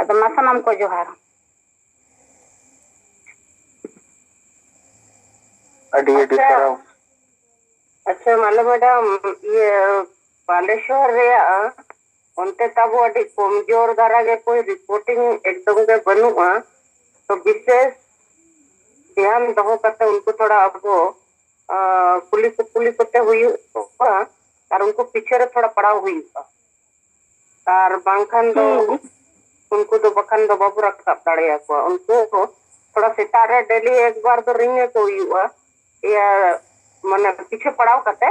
ᱟᱫᱚ ᱢᱟ ᱥᱟᱱᱟᱢ ᱠᱚ ᱡᱚᱦᱟᱨ᱾ ᱟᱹᱰᱤ ᱟᱹᱰᱤ ᱟᱪᱪᱷᱟ᱾ ᱥᱟᱨᱦᱟᱣ᱾ ᱟᱪᱪᱷᱟ, ᱢᱟᱞᱮ ᱢᱮᱰᱟᱢ, ᱤᱭᱟᱹ, ᱵᱟᱞᱮᱥᱚᱨ ᱨᱮᱭᱟᱜ ᱚᱱᱛᱮ ᱛᱟᱵᱚ ᱟᱹᱰᱤ ᱠᱚᱢᱡᱳᱨ ᱫᱷᱟᱨᱟ ᱜᱮ ᱠᱚ ᱨᱤᱯᱳᱨᱴᱤᱝ ᱮᱠᱫᱚᱢ ᱜᱮ ᱵᱟᱹᱱᱩᱜᱼᱟ᱾ ᱛᱚ ᱵᱤᱥᱮᱥ ᱫᱷᱮᱭᱟᱱ ᱫᱚᱦᱚ ᱠᱟᱛᱮ ᱩᱱᱠᱩ ᱛᱷᱚᱲᱟ ᱟᱵᱚ, ᱟ, ᱠᱩᱞᱤ ᱠᱩᱯᱩᱞᱤ ᱠᱚᱛᱮ ᱦᱩᱭᱩᱜᱼᱟ ᱟᱨ ᱩᱱᱠᱩ ᱯᱤᱪᱷᱮ ᱨᱮ ᱛᱷᱚᱲᱟ ᱯᱟᱲᱟᱣ ᱦᱩᱭᱩᱜᱼᱟ᱾ ᱟᱨ ᱵᱟᱝᱠᱷᱟᱱ ᱫᱚ ᱦᱩᱸ᱾ ᱩᱱᱠᱩ ᱫᱚ ᱵᱟᱠᱷᱟᱱ ᱫᱚ ᱵᱟᱵᱚ ᱨᱟᱠᱟᱵ ᱫᱟᱲᱮᱭᱟᱠᱚᱣᱟ᱾ ᱩᱱᱠᱩ ᱦᱚᱸ ᱛᱷᱚᱲᱟ ᱥᱮᱛᱟᱜ ᱨᱮ ᱰᱮᱞᱤ ᱮᱠᱵᱟᱨ ᱫᱚ ᱨᱤᱝ ᱟᱠᱚ ᱦᱩᱭᱩᱜᱼᱟ᱾ ᱤᱭᱟᱹ, ᱢᱟᱱᱮ ᱯᱤᱪᱷᱮ ᱯᱟᱲᱟᱣ ᱠᱟᱛᱮ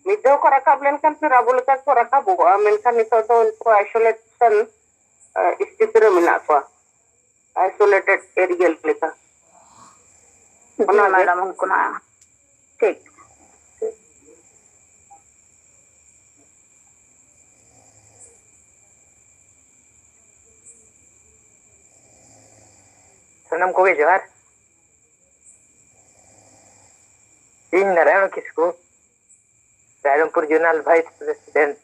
ᱢᱤᱫ ᱫᱷᱟᱣ ᱠᱚ ᱨᱟᱠᱟᱵ ᱞᱮᱱᱠᱷᱟᱱ ᱯᱷᱤᱨ ᱟᱵᱚ ᱞᱮᱠᱟ ᱠᱚ ᱨᱟᱠᱟᱵᱚᱜᱼᱟ, ᱢᱮᱱᱠᱷᱟᱱ ᱱᱤᱛᱚᱜ ᱫᱚ ᱩᱱᱠᱩ ᱟᱭᱥᱳᱞᱮᱥᱚᱱ, ᱟ, ᱥᱛᱷᱤᱛᱤ ᱨᱮ ᱢᱮᱱᱟᱜ ᱠᱚᱣᱟ, ᱟᱭᱥᱳᱞᱮᱴᱮᱰ ᱮᱨᱤᱭᱟ ᱞᱮᱠᱟ᱾ ᱡᱤ ᱚᱱᱟᱜᱮ᱾ ᱢᱮᱰᱟᱢ, ᱩᱱᱠᱩ ᱢᱟ ᱴᱷᱤᱠ᱾ ᱥᱟᱱᱟᱢ ᱠᱚᱜᱮ ᱡᱚᱦᱟᱨ᱾ ᱤᱧ Narayan Kisku, Rairangpur zonal vice president,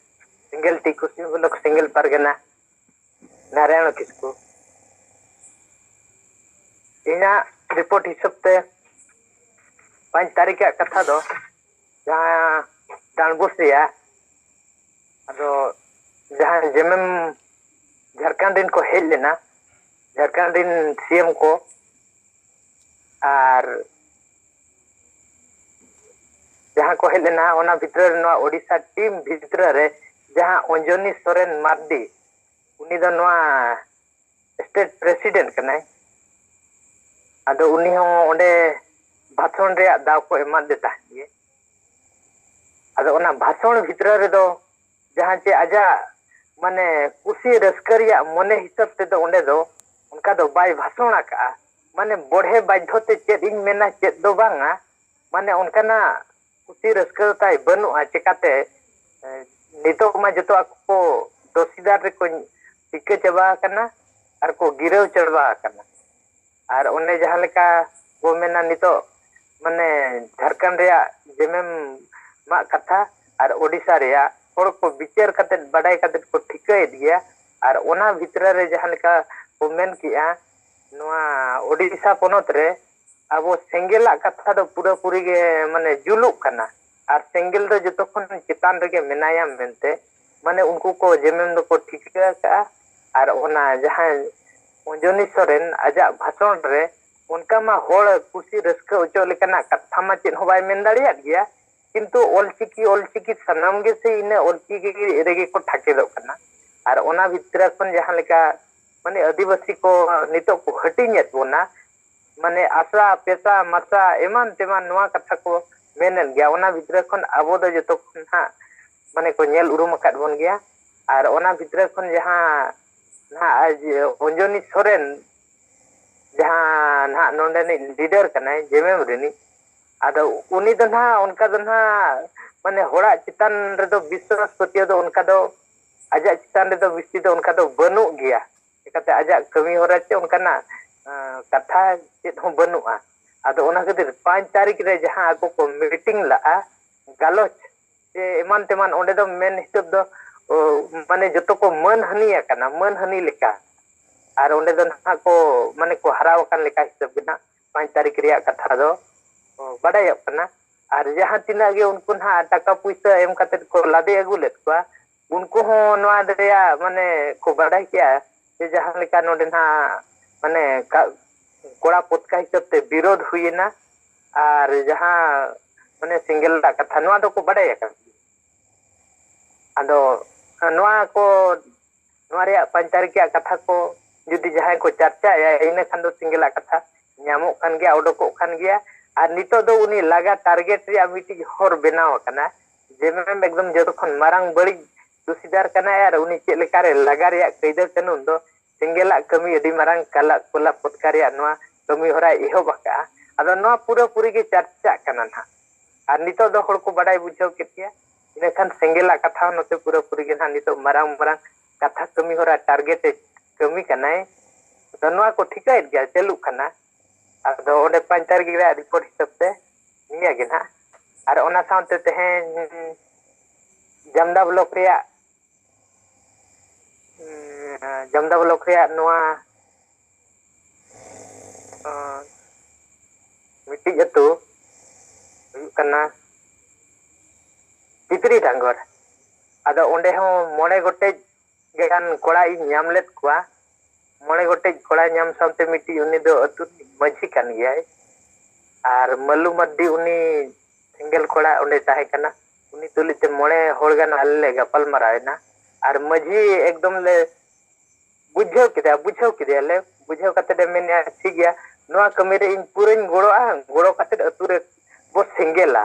ᱥᱤᱝᱜᱮᱞ ᱴᱤ ᱠᱩᱥᱤ ᱵᱞᱚᱠ, ᱥᱤᱝᱜᱮᱞ ᱯᱟᱨᱜᱟᱱᱟ, ᱱᱟᱨᱟᱭᱚᱬ ᱠᱤᱥᱠᱩ᱾ ᱤᱧᱟᱹᱜ ᱨᱤᱯᱳᱨᱴ ᱦᱤᱥᱟᱹᱵ ᱛᱮ ᱯᱟᱸᱪ ᱛᱟᱹᱨᱤᱠᱷᱟᱜ ᱠᱟᱛᱷᱟ ᱫᱚ ᱡᱟᱦᱟᱸ ᱰᱟᱸᱰᱵᱳᱥ ᱨᱮᱭᱟᱜ, ᱟᱫᱚ ᱡᱟᱦᱟᱸ ᱡᱮᱢᱮᱢ ᱡᱷᱟᱲᱠᱷᱚᱸᱰ ᱨᱮᱱ ᱠᱚ ᱦᱮᱡ ᱞᱮᱱᱟ, ᱡᱷᱟᱲᱠᱷᱚᱸᱰ ᱨᱮᱱ ᱥᱤ ᱮᱢ ᱠᱚ, ᱟᱨ ᱡᱟᱦᱟᱸ ᱠᱚ ᱦᱮᱡ ᱞᱮᱱᱟ, ᱚᱱᱟ ᱵᱷᱤᱛᱨᱤ ᱨᱮ ᱱᱚᱣᱟ ᱳᱰᱤᱥᱟ ᱴᱤᱢ ᱵᱷᱤᱛᱨᱤ ᱨᱮ ᱡᱟᱦᱟᱸ ᱚᱧᱡᱚᱱᱤ ᱥᱚᱨᱮᱱ ᱢᱟᱨᱰᱤ, ᱩᱱᱤ ᱫᱚ ᱱᱚᱣᱟ ᱥᱴᱮᱴ ᱯᱨᱮᱥᱤᱰᱮᱱᱴ ᱠᱟᱱᱟᱭ᱾ ᱟᱫᱚ ᱩᱱᱤ ᱦᱚᱸ ᱚᱸᱰᱮ ᱵᱷᱟᱥᱚᱱ ᱨᱮᱭᱟᱜ ᱫᱟᱣ ᱠᱚ ᱮᱢᱟᱫᱮ ᱛᱟᱦᱮᱸᱫ ᱜᱮ᱾ ᱟᱫᱚ ᱚᱱᱟ ᱵᱷᱟᱥᱚᱱ ᱵᱷᱤᱛᱨᱤ ᱨᱮᱫᱚ ᱡᱟᱦᱟᱸ ᱪᱮ ᱟᱡᱟᱜ ᱢᱟᱱᱮ ᱠᱩᱥᱤ ᱨᱟᱹᱥᱠᱟᱹ ᱨᱮᱭᱟᱜ ᱢᱚᱱᱮ ᱦᱤᱥᱟᱹᱵ ᱛᱮᱫᱚ ᱚᱸᱰᱮ ᱫᱚ ᱚᱱᱠᱟ ᱫᱚ ᱵᱟᱭ ᱵᱷᱟᱥᱚᱱ ᱟᱠᱟᱜᱼᱟ᱾ ᱢᱟᱱᱮ ᱵᱚᱲᱦᱮ ᱵᱟᱫᱽᱫᱷᱚ ᱛᱮ ᱪᱮᱫ ᱤᱧ ᱢᱮᱱᱟ, ᱪᱮᱫ ᱫᱚ ᱵᱟᱝᱟ, ᱢᱟᱱᱮ ᱚᱱᱠᱟᱱᱟᱜ ᱠᱩᱥᱤ ᱨᱟᱹᱥᱠᱟᱹ ᱛᱟᱭ ᱵᱟᱹᱱᱩᱜᱼᱟ᱾ ᱪᱮᱠᱟᱛᱮ, ᱮ, ᱱᱤᱛᱚᱜ ᱢᱟ ᱡᱚᱛᱚ ᱟᱠᱚ ᱠᱚ ᱫᱚᱥᱤᱫᱟᱨ ᱨᱮᱠᱚ ᱴᱷᱤᱠᱟᱹ ᱪᱟᱵᱟ ᱟᱠᱟᱱᱟ ᱟᱨ ᱠᱚ ᱜᱤᱨᱟᱹᱣ ᱪᱟᱵᱟ ᱟᱠᱟᱱᱟ᱾ ᱟᱨ ᱚᱱᱮ ᱡᱟᱦᱟᱸ ᱞᱮᱠᱟ ᱵᱚ ᱢᱮᱱᱟ ᱱᱤᱛᱚᱜ, ᱢᱟᱱᱮ, ᱡᱷᱟᱲᱠᱷᱚᱸᱰ ᱨᱮᱭᱟᱜ ᱡᱮᱢᱮᱢ ᱢᱟᱜ ᱠᱟᱛᱷᱟ ᱟᱨ ᱳᱰᱤᱥᱟ ᱨᱮᱭᱟᱜ ᱦᱚᱲ ᱠᱚ ᱵᱤᱪᱟᱹᱨ ᱠᱟᱛᱮᱫ, ᱵᱟᱰᱟᱭ ᱠᱟᱛᱮᱫ ᱠᱚ ᱴᱷᱤᱠᱟᱹᱭᱮᱫ ᱜᱮᱭᱟ᱾ ᱟᱨ ᱚᱱᱟ ᱵᱷᱤᱛᱨᱤ ᱨᱮ ᱡᱟᱦᱟᱸ ᱞᱮᱠᱟ ᱠᱚ ᱢᱮᱱ ᱠᱮᱜᱼᱟ, ᱱᱚᱣᱟ ᱳᱰᱤᱥᱟ ᱯᱚᱱᱚᱛ ᱨᱮ ᱟᱵᱚ ᱥᱮᱸᱜᱮᱞᱟᱜ ᱠᱟᱛᱷᱟ ᱫᱚ ᱯᱩᱨᱟᱹᱯᱩᱨᱤ ᱜᱮ, ᱢᱟᱱᱮ, ᱡᱩᱞᱩᱜ ᱠᱟᱱᱟ᱾ ᱟᱨ ᱥᱮᱸᱜᱮᱞ ᱫᱚ ᱡᱚᱛᱚ ᱠᱷᱚᱱ ᱪᱮᱛᱟᱱ ᱨᱮᱜᱮ ᱢᱮᱱᱟᱭᱟ ᱢᱮᱱᱛᱮ, ᱢᱟᱱᱮ, ᱩᱱᱠᱩ ᱠᱚ ᱡᱮᱢᱮᱢ ᱫᱚᱠᱚ ᱴᱷᱤᱠᱟᱹ ᱟᱠᱟᱜᱼᱟ᱾ ᱟᱨ ᱚᱱᱟ ᱡᱟᱦᱟᱸᱭ ᱚᱧᱡᱚᱱᱤ ᱥᱚᱨᱮᱱ ᱟᱡᱟᱜ ᱵᱷᱟᱥᱚᱱ ᱨᱮ ᱚᱱᱠᱟ ᱢᱟ ᱦᱚᱲ ᱠᱩᱥᱤ ᱨᱟᱹᱥᱠᱟᱹ ᱚᱪᱚ ᱞᱮᱠᱟᱱᱟᱜ ᱠᱟᱛᱷᱟ ᱢᱟ ᱪᱮᱫ ᱦᱚᱸ ᱵᱟᱭ ᱢᱮᱱ ᱫᱟᱲᱮᱭᱟᱜ ᱜᱮᱭᱟ, ᱠᱤᱱᱛᱩ ᱚᱞᱪᱤᱠᱤ, ᱚᱞᱪᱤᱠᱤ ᱥᱟᱱᱟᱢ ᱜᱮ ᱥᱮ ᱤᱱᱟᱹ ᱚᱞᱪᱤᱠᱤ ᱨᱮᱜᱮ ᱠᱚ ᱴᱷᱟᱠᱮᱫᱚᱜ ᱠᱟᱱᱟ᱾ ᱟᱨ ᱚᱱᱟ ᱵᱷᱤᱛᱨᱤ ᱠᱷᱚᱱ ᱡᱟᱦᱟᱸ ᱞᱮᱠᱟ, ᱢᱟᱱᱮ, ᱟᱹᱫᱤᱵᱟᱹᱥᱤ ᱠᱚ ᱱᱤᱛᱚᱜ ᱠᱚ ᱦᱟᱹᱴᱤᱧᱮᱫ ᱵᱚᱱᱟ, ᱢᱟᱱᱮ, ᱟᱥᱟ, ᱯᱮᱥᱟ, ᱢᱟᱥᱟ, ᱮᱢᱟᱱ ᱛᱮᱢᱟᱱ ᱱᱚᱣᱟ ᱠᱟᱛᱷᱟ ᱠᱚ ᱢᱮᱱᱮᱫ ᱜᱮᱭᱟ᱾ ᱚᱱᱟ ᱵᱷᱤᱛᱨᱤ ᱠᱷᱚᱱ ᱟᱵᱚ ᱫᱚ ᱡᱚᱛᱚ ᱠᱷᱚᱱ ᱦᱟᱸᱜ, ᱢᱟᱱᱮ, ᱠᱚ ᱧᱮᱞ ᱩᱨᱩᱢ ᱟᱠᱟᱫ ᱵᱚᱱ ᱜᱮᱭᱟ᱾ ᱟᱨ ᱚᱱᱟ ᱵᱷᱤᱛᱨᱤ ᱠᱷᱚᱱ ᱡᱟᱦᱟᱸ ᱱᱟᱦᱟᱜ ᱟᱡ ᱚᱧᱡᱚᱱᱤ ᱥᱚᱨᱮᱱ, ᱡᱟᱦᱟᱸ ᱱᱟᱦᱟᱜ ᱱᱚᱰᱮᱱᱤᱡ ᱞᱤᱰᱟᱨ ᱠᱟᱱᱟᱭ, ᱡᱮᱢᱮᱢ ᱨᱤᱱᱤᱡ, ᱟᱫᱚ ᱩᱱᱤ ᱫᱚ ᱱᱟᱦᱟᱜ ᱚᱱᱠᱟ ᱫᱚ ᱱᱟᱦᱟᱜ, ᱢᱟᱱᱮ, ᱦᱚᱲᱟᱜ ᱪᱮᱛᱟᱱ ᱨᱮᱫᱚ ᱵᱤᱥᱣᱟᱥ ᱯᱟᱹᱛᱭᱟᱹᱣ ᱫᱚ ᱚᱱᱠᱟ ᱫᱚ, ᱟᱡᱟᱜ ᱪᱮᱛᱟᱱ ᱨᱮᱫᱚ ᱵᱤᱥᱛᱤ ᱫᱚ ᱚᱱᱠᱟ ᱫᱚ ᱵᱟᱹᱱᱩᱜ ᱜᱮᱭᱟ᱾ ᱪᱤᱠᱟᱹᱛᱮ ᱟᱡᱟᱜ ᱠᱟᱹᱢᱤ ᱦᱚᱨᱟ ᱪᱮ ᱚᱱᱠᱟᱱᱟᱜ, ᱟᱸ, ᱠᱟᱛᱷᱟ ᱪᱮᱫ ᱦᱚᱸ ᱵᱟᱹᱱᱩᱜᱼᱟ᱾ ᱟᱫᱚ ᱚᱱᱟ ᱠᱷᱟᱹᱛᱤᱨ ᱯᱟᱸᱪ ᱛᱟᱹᱨᱤᱠᱷ ᱨᱮ ᱡᱟᱦᱟᱸ ᱟᱠᱚ ᱠᱚ ᱢᱤᱴᱤᱝ ᱞᱟᱜᱼᱟ, ᱜᱟᱞᱚᱪ ᱥᱮ ᱮᱢᱟᱱ ᱛᱮᱢᱟᱱ, ᱚᱸᱰᱮ ᱫᱚ ᱢᱮᱱ ᱦᱤᱥᱟᱹᱵ ᱫᱚ, ᱚ, ᱢᱟᱱᱮ, ᱡᱚᱛᱚ ᱠᱚ ᱢᱟᱹᱱ ᱦᱟᱹᱱᱤ ᱟᱠᱟᱱᱟ, ᱢᱟᱹᱱ ᱦᱟᱹᱱᱤ ᱞᱮᱠᱟ᱾ ᱟᱨ ᱚᱸᱰᱮ ᱫᱚ ᱱᱟᱦᱟᱜ ᱠᱚ, ᱢᱟᱱᱮ, ᱠᱚ ᱦᱟᱨᱟᱣ ᱟᱠᱟᱱ ᱞᱮᱠᱟ ᱦᱤᱥᱟᱹᱵ ᱜᱮ ᱱᱟᱦᱟᱜ ᱯᱟᱸᱪ ᱛᱟᱹᱨᱤᱠᱷ ᱨᱮᱭᱟᱜ ᱠᱟᱛᱷᱟ ᱫᱚ, ᱚ, ᱵᱟᱰᱟᱭᱚᱜ ᱠᱟᱱᱟ᱾ ᱟᱨ ᱡᱟᱦᱟᱸ ᱛᱤᱱᱟᱹᱜ ᱜᱮ ᱩᱱᱠᱩ ᱱᱟᱦᱟᱜ ᱴᱟᱠᱟ ᱯᱩᱭᱥᱟᱹ ᱮᱢ ᱠᱟᱛᱮᱫ ᱠᱚ ᱞᱟᱫᱮ ᱟᱹᱜᱩ ᱞᱮᱫ ᱠᱚᱣᱟ, ᱩᱱᱠᱩ ᱦᱚᱸ ᱱᱚᱣᱟ ᱨᱮᱭᱟᱜ, ᱢᱟᱱᱮ, ᱠᱚ ᱵᱟᱰᱟᱭ ᱠᱮᱜᱼᱟ ᱡᱮ ᱡᱟᱦᱟᱸ ᱞᱮᱠᱟ ᱱᱚᱰᱮ ᱱᱟᱦᱟᱜ, ᱢᱟᱱᱮ, ᱠᱟ-, ᱠᱚᱲᱟ ᱯᱚᱛᱠᱟ ᱦᱤᱥᱟᱹᱵ ᱛᱮ ᱵᱤᱨᱳᱫᱷ ᱦᱩᱭᱮᱱᱟ᱾ ᱟᱨ ᱡᱟᱦᱟᱸ, ᱢᱟᱱᱮ, ᱥᱮᱸᱜᱮᱞ ᱫᱟᱜ ᱠᱟᱛᱷᱟ, ᱱᱚᱣᱟ ᱫᱚᱠᱚ ᱵᱟᱰᱟᱭ ᱟᱠᱟᱫ ᱜᱮᱭᱟ᱾ ᱟᱫᱚ ᱱᱚᱣᱟ ᱠᱚ, ᱱᱚᱣᱟ ᱨᱮᱭᱟᱜ ᱯᱟᱸᱪ ᱛᱟᱹᱨᱤᱠᱷ ᱨᱮᱭᱟᱜ ᱠᱟᱛᱷᱟ ᱠᱚ ᱡᱩᱫᱤ ᱡᱟᱦᱟᱸᱭ ᱠᱚ ᱪᱟᱨᱪᱟᱭᱟ, ᱤᱱᱟᱹ ᱠᱷᱟᱱ ᱫᱚ ᱥᱮᱸᱜᱮᱞᱟᱜ ᱠᱟᱛᱷᱟ ᱧᱟᱢᱚᱜ ᱠᱟᱱ ᱜᱮᱭᱟ, ᱚᱰᱚᱠᱚᱜ ᱠᱟᱱ ᱜᱮᱭᱟ᱾ ᱟᱨ ᱱᱤᱛᱚᱜ ᱫᱚ ᱩᱱᱤ ᱞᱟᱜᱟ ᱴᱟᱨᱜᱮᱴ ᱨᱮᱭᱟᱜ ᱢᱤᱫᱴᱤᱡ ᱦᱚᱨ ᱵᱮᱱᱟᱣ ᱟᱠᱟᱱᱟ᱾ ᱡᱮ ᱢᱮᱢ ᱮᱠᱫᱚᱢ ᱡᱚᱛᱚ ᱠᱷᱚᱱ ᱢᱟᱨᱟᱝ ᱵᱟᱹᱲᱤᱡ ᱫᱩᱥᱤᱫᱟᱨ ᱠᱟᱱᱟᱭ, ᱟᱨ ᱩᱱᱤ ᱪᱮᱫ ᱞᱮᱠᱟᱨᱮ ᱞᱟᱜᱟ ᱨᱮᱭᱟᱜ ᱠᱟᱹᱭᱫᱟᱹ ᱠᱟᱹᱱᱩᱱ ᱫᱚ ᱥᱮᱸᱜᱮᱞᱟᱜ ᱠᱟᱹᱢᱤ ᱟᱹᱰᱤ ᱢᱟᱨᱟᱝ ᱠᱟᱞᱟ ᱠᱚᱞᱟ ᱯᱚᱛᱠᱟ ᱨᱮᱭᱟᱜ ᱱᱚᱣᱟ ᱠᱟᱹᱢᱤ ᱦᱚᱨᱟᱭ ᱮᱦᱚᱵ ᱟᱠᱟᱫᱼᱟ᱾ ᱟᱫᱚ ᱱᱚᱣᱟ ᱯᱩᱨᱟᱹ ᱯᱩᱨᱤ ᱜᱮ ᱪᱟᱨᱪᱟᱜ ᱠᱟᱱᱟ ᱱᱟᱦᱟᱜ᱾ ᱟᱨ ᱱᱤᱛᱚᱜ ᱫᱚ ᱦᱚᱲ ᱠᱚ ᱵᱟᱰᱟᱭ ᱵᱩᱡᱷᱟᱹᱣ ᱠᱮᱫ ᱜᱮᱭᱟ᱾ ᱤᱱᱟᱹᱠᱷᱟᱱ ᱥᱮᱸᱜᱮᱞᱟᱜ ᱠᱟᱛᱷᱟ ᱦᱚᱸ ᱱᱚᱛᱮ ᱯᱩᱨᱟᱹ ᱯᱩᱨᱤ ᱜᱮ ᱱᱟᱦᱟᱜ ᱱᱤᱛᱚᱜ ᱢᱟᱨᱟᱝ ᱢᱟᱨᱟᱝ ᱠᱟᱛᱷᱟ ᱠᱟᱹᱢᱤ ᱦᱚᱨᱟ ᱴᱟᱨᱜᱮᱴ ᱮ ᱠᱟᱹᱢᱤ ᱠᱟᱱᱟᱭ᱾ ᱟᱫᱚ ᱱᱚᱣᱟ ᱠᱚ ᱴᱷᱤᱠᱟᱹᱭᱮᱫ ᱜᱮᱭᱟ, ᱪᱟᱹᱞᱩᱜ ᱠᱟᱱᱟ᱾ ᱟᱫᱚ ᱚᱸᱰᱮ ᱯᱟᱸᱪ ᱛᱟᱹᱨᱤᱠᱷ ᱨᱮᱭᱟᱜ ᱨᱤᱯᱳᱨᱴ ᱦᱤᱥᱟᱹᱵ ᱛᱮ ᱱᱤᱭᱟᱹ ᱜᱮ ᱱᱟᱦᱟᱜ᱾ ᱟᱨ ᱚᱱᱟ ᱥᱟᱶᱛᱮ ᱛᱮᱦᱮᱧ ᱡᱟᱢᱫᱟ ᱵᱞᱚᱠ ᱨᱮᱭᱟᱜ, ᱩᱸ, ᱡᱟᱢᱫᱟ ᱵᱞᱚᱠ ᱨᱮᱭᱟᱜ ᱱᱚᱣᱟ, ᱟᱸ, ᱢᱤᱫᱴᱤᱡ ᱟᱹᱛᱩ ᱦᱩᱭᱩᱜ ᱠᱟᱱᱟ ᱪᱤᱛᱨᱤ ᱰᱟᱝᱜᱚᱨ᱾ ᱟᱫᱚ ᱚᱸᱰᱮ ᱦᱚᱸ ᱢᱚᱬᱮ ᱜᱚᱴᱮᱡ ᱜᱟᱱ ᱠᱚᱲᱟ ᱤᱧ ᱧᱟᱢ ᱞᱮᱫ ᱠᱚᱣᱟ᱾ ᱢᱚᱬᱮ ᱜᱚᱴᱮᱡ ᱠᱚᱲᱟ ᱧᱟᱢ ᱥᱟᱶᱛᱮ ᱢᱤᱫᱴᱤᱡ ᱩᱱᱤ ᱫᱚ ᱟᱹᱛᱩ ᱨᱤᱱᱤᱡ ᱢᱟᱹᱡᱷᱤ ᱠᱟᱱ ᱜᱮᱭᱟᱭ᱾ ᱟᱨ ᱢᱟᱹᱞᱩ ᱢᱟᱨᱰᱤ, ᱩᱱᱤ ᱥᱮᱸᱜᱮᱞ ᱠᱚᱲᱟ ᱚᱸᱰᱮ ᱛᱟᱦᱮᱸ ᱠᱟᱱᱟ, ᱩᱱᱤ ᱛᱩᱞᱩᱡ ᱛᱮ ᱢᱚᱬᱮ ᱦᱚᱲ ᱜᱟᱱ ᱟᱞᱮ ᱞᱮ ᱜᱟᱯᱟᱞ ᱢᱟᱨᱟᱣ ᱮᱱᱟ᱾ ᱟᱨ ᱢᱟᱹᱡᱷᱤ ᱮᱠᱫᱚᱢ ᱞᱮ ᱵᱩᱡᱷᱟᱹᱣ ᱠᱮᱫᱟ, ᱵᱩᱡᱷᱟᱹᱣ ᱠᱮᱫᱮᱭᱟᱞᱮ᱾ ᱵᱩᱡᱷᱟᱹᱣ ᱠᱟᱛᱮ ᱞᱮ ᱢᱮᱱᱮᱫᱼᱟ, "ᱴᱷᱤᱠ ᱜᱮᱭᱟ, ᱱᱚᱣᱟ ᱠᱟᱹᱢᱤ ᱨᱮ ᱤᱧ ᱯᱩᱨᱟᱹᱧ ᱜᱚᱲᱚᱜᱼᱟ, ᱜᱚᱲᱚ ᱠᱟᱛᱮ ᱟᱹᱛᱩ ᱨᱮ ᱵᱚ ᱥᱮᱸᱜᱮᱞᱟ᱾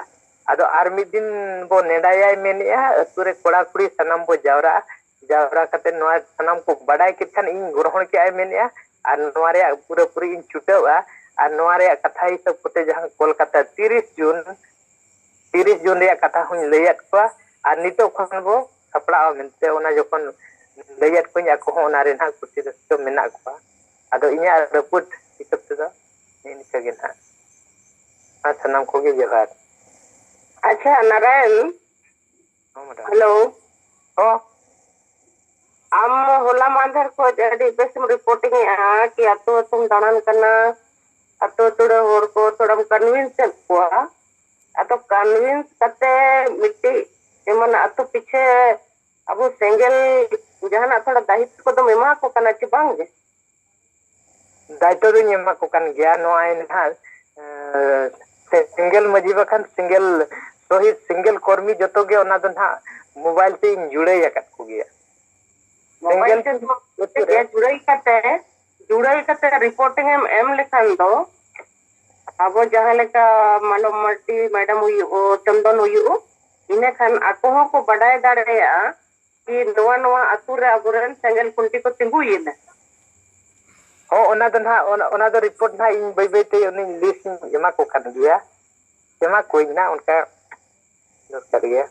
ᱟᱫᱚ ᱟᱨ ᱢᱤᱫ ᱫᱤᱱ ᱵᱚ ᱱᱮᱰᱟᱭᱟᱭ", ᱢᱮᱱᱮᱫᱼᱟ, "ᱟᱹᱛᱩ ᱨᱮ ᱠᱚᱲᱟ ᱠᱩᱲᱤ ᱥᱟᱱᱟᱢ ᱵᱚ ᱡᱟᱣᱨᱟᱜᱼᱟ, ᱡᱟᱣᱨᱟ ᱠᱟᱛᱮ ᱱᱚᱣᱟ ᱥᱟᱱᱟᱢ ᱠᱚ ᱵᱟᱰᱟᱭ ᱠᱮᱫ ᱠᱷᱟᱱ, ᱤᱧ ᱜᱨᱚᱦᱚᱱ ᱠᱮᱜᱼᱟᱭ", ᱢᱮᱱᱮᱫᱼᱟ, "ᱟᱨ ᱱᱚᱣᱟ ᱨᱮᱭᱟᱜ ᱯᱩᱨᱟᱹᱯᱩᱨᱤ ᱤᱧ ᱪᱷᱩᱴᱟᱹᱣᱼᱟ᱾ ᱟᱨ ᱱᱚᱣᱟ ᱨᱮᱭᱟᱜ ᱠᱟᱛᱷᱟ ᱦᱤᱥᱟᱹᱵ ᱠᱚᱛᱮ ᱡᱟᱦᱟᱸ ᱠᱳᱞᱠᱟᱛᱟ ᱛᱤᱨᱤᱥ ᱡᱩᱱ, ᱛᱤᱨᱤᱥ ᱡᱩᱱ ᱨᱮᱭᱟᱜ ᱠᱟᱛᱷᱟ ᱦᱚᱸᱧ ᱞᱟᱹᱭᱟᱫ ᱠᱚᱣᱟ, ᱟᱨ ᱱᱤᱛᱚᱜ ᱠᱷᱚᱱ ᱵᱚ ᱥᱟᱯᱲᱟᱜᱼᱟ ᱢᱮᱱᱛᱮ ᱚᱱᱟ ᱡᱚᱠᱷᱚᱱ ᱞᱟᱹᱭᱟᱫ ᱠᱚᱣᱟᱧ, ᱟᱠᱚ ᱦᱚᱸ ᱚᱱᱟ ᱨᱮ ᱱᱟᱦᱟᱜ ᱠᱩᱥᱤ ᱨᱟᱹᱥᱠᱟᱹ ᱢᱮᱱᱟᱜ ᱠᱚᱣᱟ᱾ ᱟᱫᱚ ᱤᱧᱟᱹᱜ ᱨᱟᱹᱯᱩᱫ ᱦᱤᱥᱟᱹᱵ ᱛᱮᱫᱚ ᱱᱮᱜᱼᱮ ᱱᱤᱝᱠᱟᱹ ᱜᱮ ᱱᱟᱦᱟᱜ᱾ ᱟᱨ ᱥᱟᱱᱟᱢ ᱠᱚᱜᱮ ᱡᱚᱦᱟᱨ᱾ ᱟᱪᱪᱷᱟ, ᱱᱟᱨᱟᱭᱚᱱ᱾ ᱦᱚᱸ, ᱢᱮᱰᱟᱢ᱾ ᱦᱮᱞᱳ᱾ ᱦᱚᱸ᱾ ᱟᱢ ᱦᱚᱞᱟ ᱢᱟᱦᱫᱮᱨ ᱠᱷᱚᱡ ᱟᱹᱰᱤ ᱵᱮᱥᱮᱢ ᱨᱤᱯᱳᱨᱴᱤᱝ ᱮᱜᱼᱟ ᱠᱤ ᱟᱛᱳ ᱟᱛᱳᱢ ᱫᱟᱬᱟᱱ ᱠᱟᱱᱟ, ᱟᱛᱳ ᱟᱛᱳ ᱨᱮ ᱦᱚᱲ ᱠᱚ ᱛᱷᱚᱲᱟᱢ ᱠᱚᱱᱵᱷᱤᱱᱥ ᱮᱫ ᱠᱚᱣᱟ᱾ ᱟᱫᱚ ᱠᱚᱱᱵᱷᱤᱱᱥ ᱠᱟᱛᱮ ᱢᱤᱫᱴᱤᱡ ᱡᱮᱢᱚᱱ ᱟᱛᱳ ᱯᱤᱪᱷᱮ ᱟᱵᱚ ᱥᱮᱸᱜᱮᱞ ᱡᱟᱦᱟᱱᱟᱜ ᱛᱷᱚᱲᱟ ᱫᱟᱭᱤᱛᱛᱚ ᱠᱚᱫᱚᱢ ᱮᱢᱟ ᱠᱚ ᱠᱟᱱᱟ ᱪᱮ ᱵᱟᱝ ᱜᱮ? ᱫᱟᱭᱤᱛᱛᱚ ᱫᱚᱧ ᱮᱢᱟ ᱠᱚ ᱠᱟᱱ ᱜᱮᱭᱟ᱾ ᱱᱚᱜᱼᱚᱭ ᱱᱟᱦᱟᱜ, ᱮᱸ, ᱥᱮᱸᱜᱮᱞ ᱢᱟᱹᱡᱷᱤ ᱵᱟᱠᱷᱟᱱ ᱥᱮᱸᱜᱮᱞ ᱥᱚᱦᱤᱫ, ᱥᱮᱸᱜᱮᱞ ᱠᱚᱨᱢᱤ ᱡᱚᱛᱚ ᱜᱮ ᱚᱱᱟ ᱫᱚ ᱱᱟᱦᱟᱜ ᱢᱳᱵᱟᱭᱤᱞ ᱛᱮᱧ ᱡᱩᱲᱟᱹᱭ ᱟᱠᱟᱫ ᱠᱚᱜᱮᱭᱟ᱾ ᱢᱳᱵᱟᱭᱤᱞ ᱥᱮᱸᱜᱮᱞ ᱛᱮ ᱟᱹᱛᱩ ᱨᱮ᱾ ᱡᱩᱲᱟᱹᱭ ᱠᱟᱛᱮ, ᱡᱩᱲᱟᱹᱭ ᱠᱟᱛᱮ ᱨᱤᱯᱳᱨᱴᱤᱝ ᱮᱢ ᱮᱢ ᱞᱮᱠᱷᱟᱱ ᱫᱚ ᱟᱵᱚ ᱡᱟᱦᱟᱸ ᱞᱮᱠᱟ ᱢᱟᱞᱚᱢ ᱢᱟᱨᱰᱤ ᱢᱮᱰᱟᱢ ᱦᱩᱭᱩᱜ, ᱪᱚᱱᱫᱚᱱ ᱦᱩᱭᱩᱜ, ᱤᱱᱟᱹ ᱠᱷᱟᱱ ᱟᱠᱚ ᱦᱚᱸᱠᱚ ᱵᱟᱰᱟᱭ ᱫᱟᱲᱮᱭᱟᱜᱼᱟ ᱠᱤ ᱱᱚᱣᱟ, ᱱᱚᱣᱟ ᱟᱹᱛᱩ ᱨᱮ ᱟᱵᱚᱨᱮᱱ ᱥᱮᱸᱜᱮᱞ ᱠᱷᱩᱱᱴᱤ ᱠᱚ ᱛᱤᱸᱜᱩᱭᱮᱱᱟ᱾ ᱦᱚᱸ, ᱚᱱᱟ ᱫᱚ ᱱᱟᱦᱟᱜ, ᱚᱱᱟ, ᱚᱱᱟ ᱫᱚ ᱨᱤᱯᱳᱨᱴ ᱱᱟᱦᱟᱜ ᱤᱧ ᱵᱟᱹᱭ ᱵᱟᱹᱭ ᱛᱮ ᱩᱱᱤ ᱞᱤᱥᱴ ᱤᱧ ᱮᱢᱟ ᱠᱚ ᱠᱟᱱ ᱜᱮᱭᱟ, ᱮᱢᱟ ᱠᱚᱣᱟᱧ ᱱᱟᱦᱟᱜ, ᱚᱱᱠᱟ ᱫᱚᱨᱠᱟᱨ ᱜᱮᱭᱟ᱾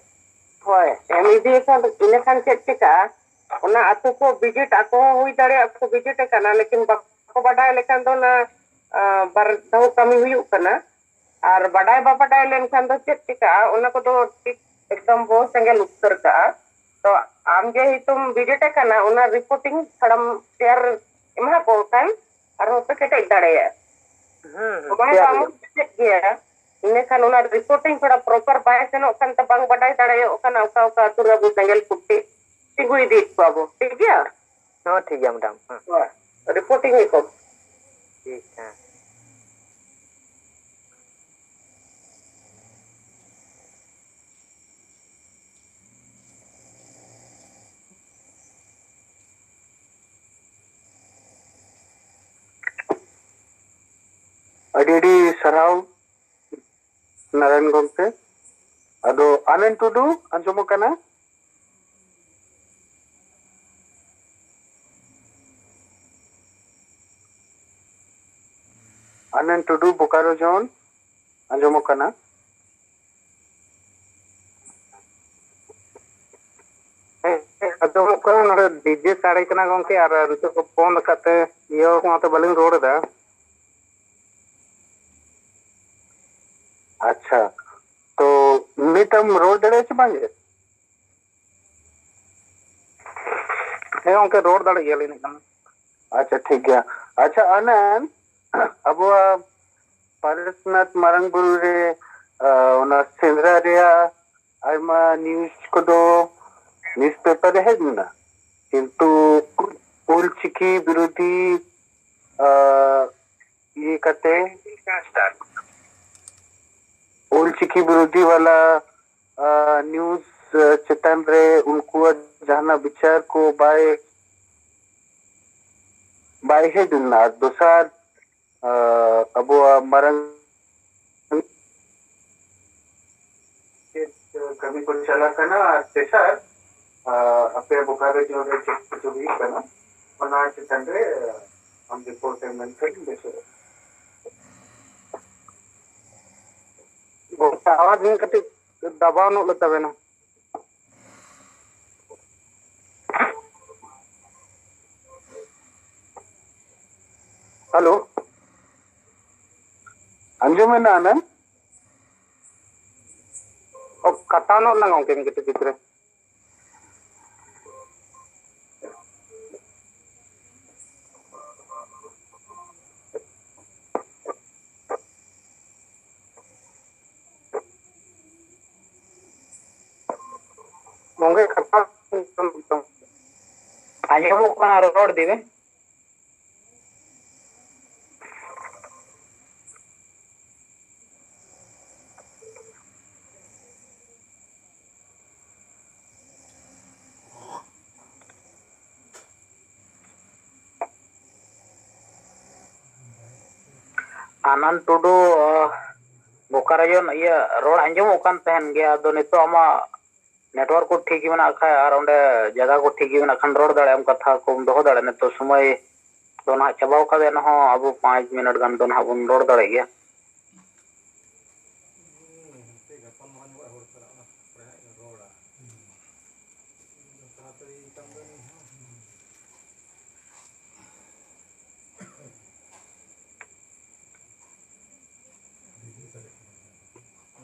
ᱦᱳᱭ, ᱮᱢ ᱤᱫᱤᱭᱟᱠᱚ, ᱤᱱᱟᱹ ᱠᱷᱟᱱ ᱪᱮᱫ ᱪᱤᱠᱟᱹᱜᱼᱟ? ᱚᱱᱟ ᱟᱹᱛᱩ ᱠᱚ ᱵᱷᱤᱡᱤᱴ, ᱟᱠᱚ ᱦᱚᱸ ᱦᱩᱭ ᱫᱟᱲᱮᱭᱟᱜᱼᱟ ᱠᱚ ᱵᱷᱤᱡᱤᱴ ᱟᱠᱟᱱᱟ, ᱞᱮᱠᱤᱱ ᱵᱟᱠᱚ ᱵᱟᱰᱟᱭ ᱞᱮᱠᱷᱟᱱ ᱫᱚ ᱚᱱᱟ, ᱟ, ᱵᱟᱨ ᱫᱷᱟᱣ ᱠᱟᱹᱢᱤ ᱦᱩᱭᱩᱜ ᱠᱟᱱᱟ᱾ ᱟᱨ ᱵᱟᱰᱟᱭ ᱵᱟ ᱵᱟᱰᱟᱭ ᱞᱮᱱᱠᱷᱟᱱ ᱫᱚ ᱪᱮᱫ ᱪᱤᱠᱟᱹᱜᱼᱟ? ᱚᱱᱟ ᱠᱚᱫᱚ ᱴᱷᱤᱠ ᱮᱠᱫᱚᱢ ᱵᱚ ᱥᱮᱸᱜᱮᱞ ᱩᱛᱟᱹᱨ ᱠᱟᱜᱼᱟ᱾ ᱛᱚ ᱟᱢ ᱡᱮᱦᱮᱛᱩᱢ ᱵᱷᱤᱡᱤᱴ ᱟᱠᱟᱱᱟ, ᱚᱱᱟ ᱨᱤᱯᱳᱨᱴᱤᱝ ᱛᱷᱚᱲᱟᱢ ᱥᱮᱭᱟᱨ ᱮᱢᱟ ᱠᱚ ᱠᱷᱟᱱ ᱟᱨᱦᱚᱸ ᱯᱮ ᱠᱮᱴᱮᱡ ᱫᱟᱲᱮᱭᱟᱜᱼᱟ᱾ ᱦᱩᱸ, ᱦᱩᱸ, ᱥᱚᱢᱚᱭ ᱥᱮᱭᱟᱨ ᱢᱟ ᱦᱩᱭᱩᱜᱼᱟ᱾ ᱢᱩᱪᱟᱹᱫ ᱜᱮᱭᱟ, ᱤᱱᱟᱹᱠᱷᱟᱱ ᱚᱱᱟ ᱨᱤᱯᱳᱨᱴᱤᱝ ᱛᱷᱚᱲᱟ ᱯᱨᱚᱯᱟᱨ ᱵᱟᱭ ᱥᱮᱱᱚᱜ ᱠᱟᱱ ᱛᱮ ᱵᱟᱝ ᱵᱟᱰᱟᱭ ᱫᱟᱲᱮᱭᱟᱜ ᱠᱟᱱᱟ ᱚᱠᱟ ᱚᱠᱟ ᱟᱹᱛᱩ ᱨᱮ ᱟᱵᱚ ᱥᱮᱸᱜᱮᱞ ᱠᱚ ᱛᱤ-, ᱛᱤᱸᱜᱩ ᱤᱫᱤᱭᱮᱫ ᱠᱚᱣᱟ ᱵᱚ, ᱴᱷᱤᱠ ᱜᱮᱭᱟ? ᱦᱚᱸ, ᱴᱷᱤᱠ ᱜᱮᱭᱟ ᱢᱮᱰᱟᱢ᱾ ᱦᱮᱸ᱾ ᱦᱳᱭ, ᱨᱤᱯᱳᱨᱴᱤᱝ ᱦᱩᱭ ᱠᱚᱜ᱾ ᱴᱷᱤᱠ, ᱦᱮᱸ᱾ ᱟᱹᱰᱤ ᱟᱹᱰᱤ ᱥᱟᱨᱦᱟᱣ ᱱᱟᱨᱟᱭᱚᱱ ᱜᱚᱢᱠᱮ᱾ ᱟᱫᱚ ᱟᱱᱮᱱ ᱴᱩᱰᱩ ᱟᱸᱡᱚᱢᱚᱜ ᱠᱟᱱᱟ? ᱟᱱᱮᱱ ᱴᱩᱰᱩ, ᱵᱳᱠᱟᱨᱳ ᱡᱳᱱ, ᱟᱸᱡᱚᱢᱚᱜ ᱠᱟᱱᱟ? ᱦᱮᱸ, ᱦᱮᱸ, ᱟᱸᱡᱚᱢᱚᱜ ᱠᱟᱱᱟ᱾ ᱱᱚᱰᱮ ᱰᱤᱡᱮ ᱥᱟᱰᱮ ᱠᱟᱱᱟ ᱜᱚᱢᱠᱮ, ᱟᱨ ᱱᱤᱛᱚᱜ ᱠᱚ ᱵᱚᱱᱫ ᱟᱠᱟᱫ ᱛᱮ ᱤᱭᱟᱹ ᱚᱱᱟᱛᱮ ᱵᱟᱹᱞᱤᱧ ᱨᱚᱲ ᱮᱫᱟ᱾ ᱟᱪᱪᱷᱟ, ᱛᱚ ᱱᱤᱛ ᱮᱢ ᱨᱚᱲ ᱫᱟᱲᱮᱭᱟᱜᱼᱟ ᱥᱮ ᱵᱟᱝ ᱜᱮ? ᱦᱮᱸ ᱜᱚᱢᱠᱮ, ᱨᱚᱲ ᱫᱟᱲᱮᱭᱟᱜ ᱜᱮᱭᱟᱞᱤᱧ ᱱᱤᱛᱚᱝ᱾ ᱟᱪᱪᱷᱟ, ᱴᱷᱤᱠ ᱜᱮᱭᱟ᱾ ᱟᱪᱪᱷᱟ, ᱟᱱᱟᱱ, ᱟᱵᱚᱣᱟᱜ ᱯᱟᱨᱮᱥᱱᱟᱛᱷ ᱢᱟᱨᱟᱝ ᱵᱩᱨᱩ ᱨᱮ, ᱟ, ᱚᱱᱟ ᱥᱮᱸᱫᱽᱨᱟ ᱨᱮᱭᱟᱜ ᱟᱭᱢᱟ ᱱᱤᱭᱩᱡᱽ ᱠᱚᱫᱚ ᱱᱤᱭᱩᱡᱽ ᱯᱮᱯᱟᱨ ᱨᱮ ᱦᱮᱡ ᱞᱮᱱᱟ, ᱠᱤᱱᱛᱩ ᱚᱞ ᱪᱤᱠᱤ ᱵᱤᱨᱳᱫᱷᱤ, ᱟ, ᱤᱭᱟᱹ ᱠᱟᱛᱮ, ᱚᱞ ᱪᱤᱠᱤ ᱵᱤᱨᱳᱫᱷᱤ ᱵᱟᱞᱟ, ᱟ, ᱱᱤᱭᱩᱡᱽ, ᱟ, ᱪᱮᱛᱟᱱ ᱨᱮ ᱩᱱᱠᱩᱣᱟᱜ ᱡᱟᱦᱟᱱᱟᱜ ᱵᱤᱪᱟᱨ ᱠᱚ ᱵᱟᱭ, ᱵᱟᱭ ᱦᱮᱡ ᱞᱮᱱᱟ᱾ ᱟᱨ ᱫᱚᱥᱟᱨ, ᱟ, ᱟᱵᱚᱣᱟᱜ ᱢᱟᱨᱟᱝ ᱪᱮᱫ ᱠᱟᱹᱢᱤ ᱠᱚ ᱪᱟᱞᱟᱜ ᱠᱟᱱᱟ, ᱟᱨ ᱛᱮᱥᱟᱨ, ᱟ, ᱟᱯᱮ ᱵᱳᱠᱟᱨᱳ ᱡᱳᱱ ᱨᱮ ᱪᱮᱫ ᱠᱚ ᱪᱟᱹᱞᱩᱭᱮᱫ ᱠᱟᱱᱟ, ᱚᱱᱟ ᱪᱮᱛᱟᱱ ᱨᱮ, ᱟ, ᱟᱢ ᱨᱤᱯᱳᱨᱴ ᱮᱢ ᱢᱮᱱᱠᱷᱟᱱ ᱵᱮᱥᱚᱜᱼᱟ᱾ ᱜᱚᱢᱠᱮ, ᱟᱣᱟᱡᱽ ᱦᱚᱸ ᱠᱟᱹᱴᱤᱡ ᱫᱟᱵᱟᱣ ᱧᱚᱜ ᱞᱮ ᱛᱟᱵᱮᱱᱟ᱾ ᱦᱮᱞᱳ, ᱟᱸᱡᱚᱢᱮᱱᱟ ᱟᱱᱟᱱ? ᱠᱟᱴᱟᱣ ᱧᱚᱜ ᱞᱮᱱᱟ ᱜᱚᱝᱠᱮ ᱢᱤᱫ ᱠᱟᱹᱴᱤᱡ ᱵᱷᱤᱛᱨᱤ᱾ ᱜᱚᱝᱠᱮ, ᱠᱟᱴᱟᱣ ᱟᱸᱡᱚᱢᱚᱜ ᱠᱟᱱᱟ, ᱨᱚᱲ ᱤᱫᱤ ᱵᱮᱱ᱾ ᱟᱱᱟᱱ ᱴᱩᱰᱩ, ᱵᱳᱠᱟᱨᱳ ᱡᱚᱱ, ᱤᱭᱟᱹ, ᱨᱚᱲ ᱟᱸᱡᱚᱢᱚᱜ ᱠᱟᱱ ᱛᱟᱦᱮᱱ ᱜᱮᱭᱟ, ᱟᱫᱚ ᱱᱤᱛᱚᱜ ᱟᱢᱟᱜ network ᱠᱚ ᱴᱷᱤᱠ ᱜᱮ ᱢᱮᱱᱟᱜ ᱠᱷᱟᱡ ᱟᱨ ᱚᱸᱰᱮ ᱡᱟᱭᱜᱟ ᱠᱚ ᱴᱷᱤᱠ ᱜᱮ ᱢᱮᱱᱟᱜ ᱠᱷᱟᱱ ᱨᱚᱲ ᱫᱟᱲᱮᱭᱟᱜ ᱟᱢ, ᱠᱟᱛᱷᱟ ᱠᱚᱢ ᱫᱚᱦᱚ ᱫᱟᱲᱮᱭᱟᱜᱼᱟ᱾ ᱱᱤᱛᱚᱜ ᱥᱚᱢᱚᱭ ᱫᱚ ᱱᱟᱦᱟᱜ ᱪᱟᱵᱟᱣ ᱠᱟᱫᱟ, ᱮᱱᱦᱚᱸ ᱟᱵᱚ ᱯᱟᱸᱪ ᱢᱤᱱᱤᱴ ᱜᱟᱱ ᱫᱚ ᱱᱟᱦᱟᱜ ᱵᱚᱱ ᱨᱚᱲ ᱫᱟᱲᱮᱭᱟᱜ ᱜᱮᱭᱟ᱾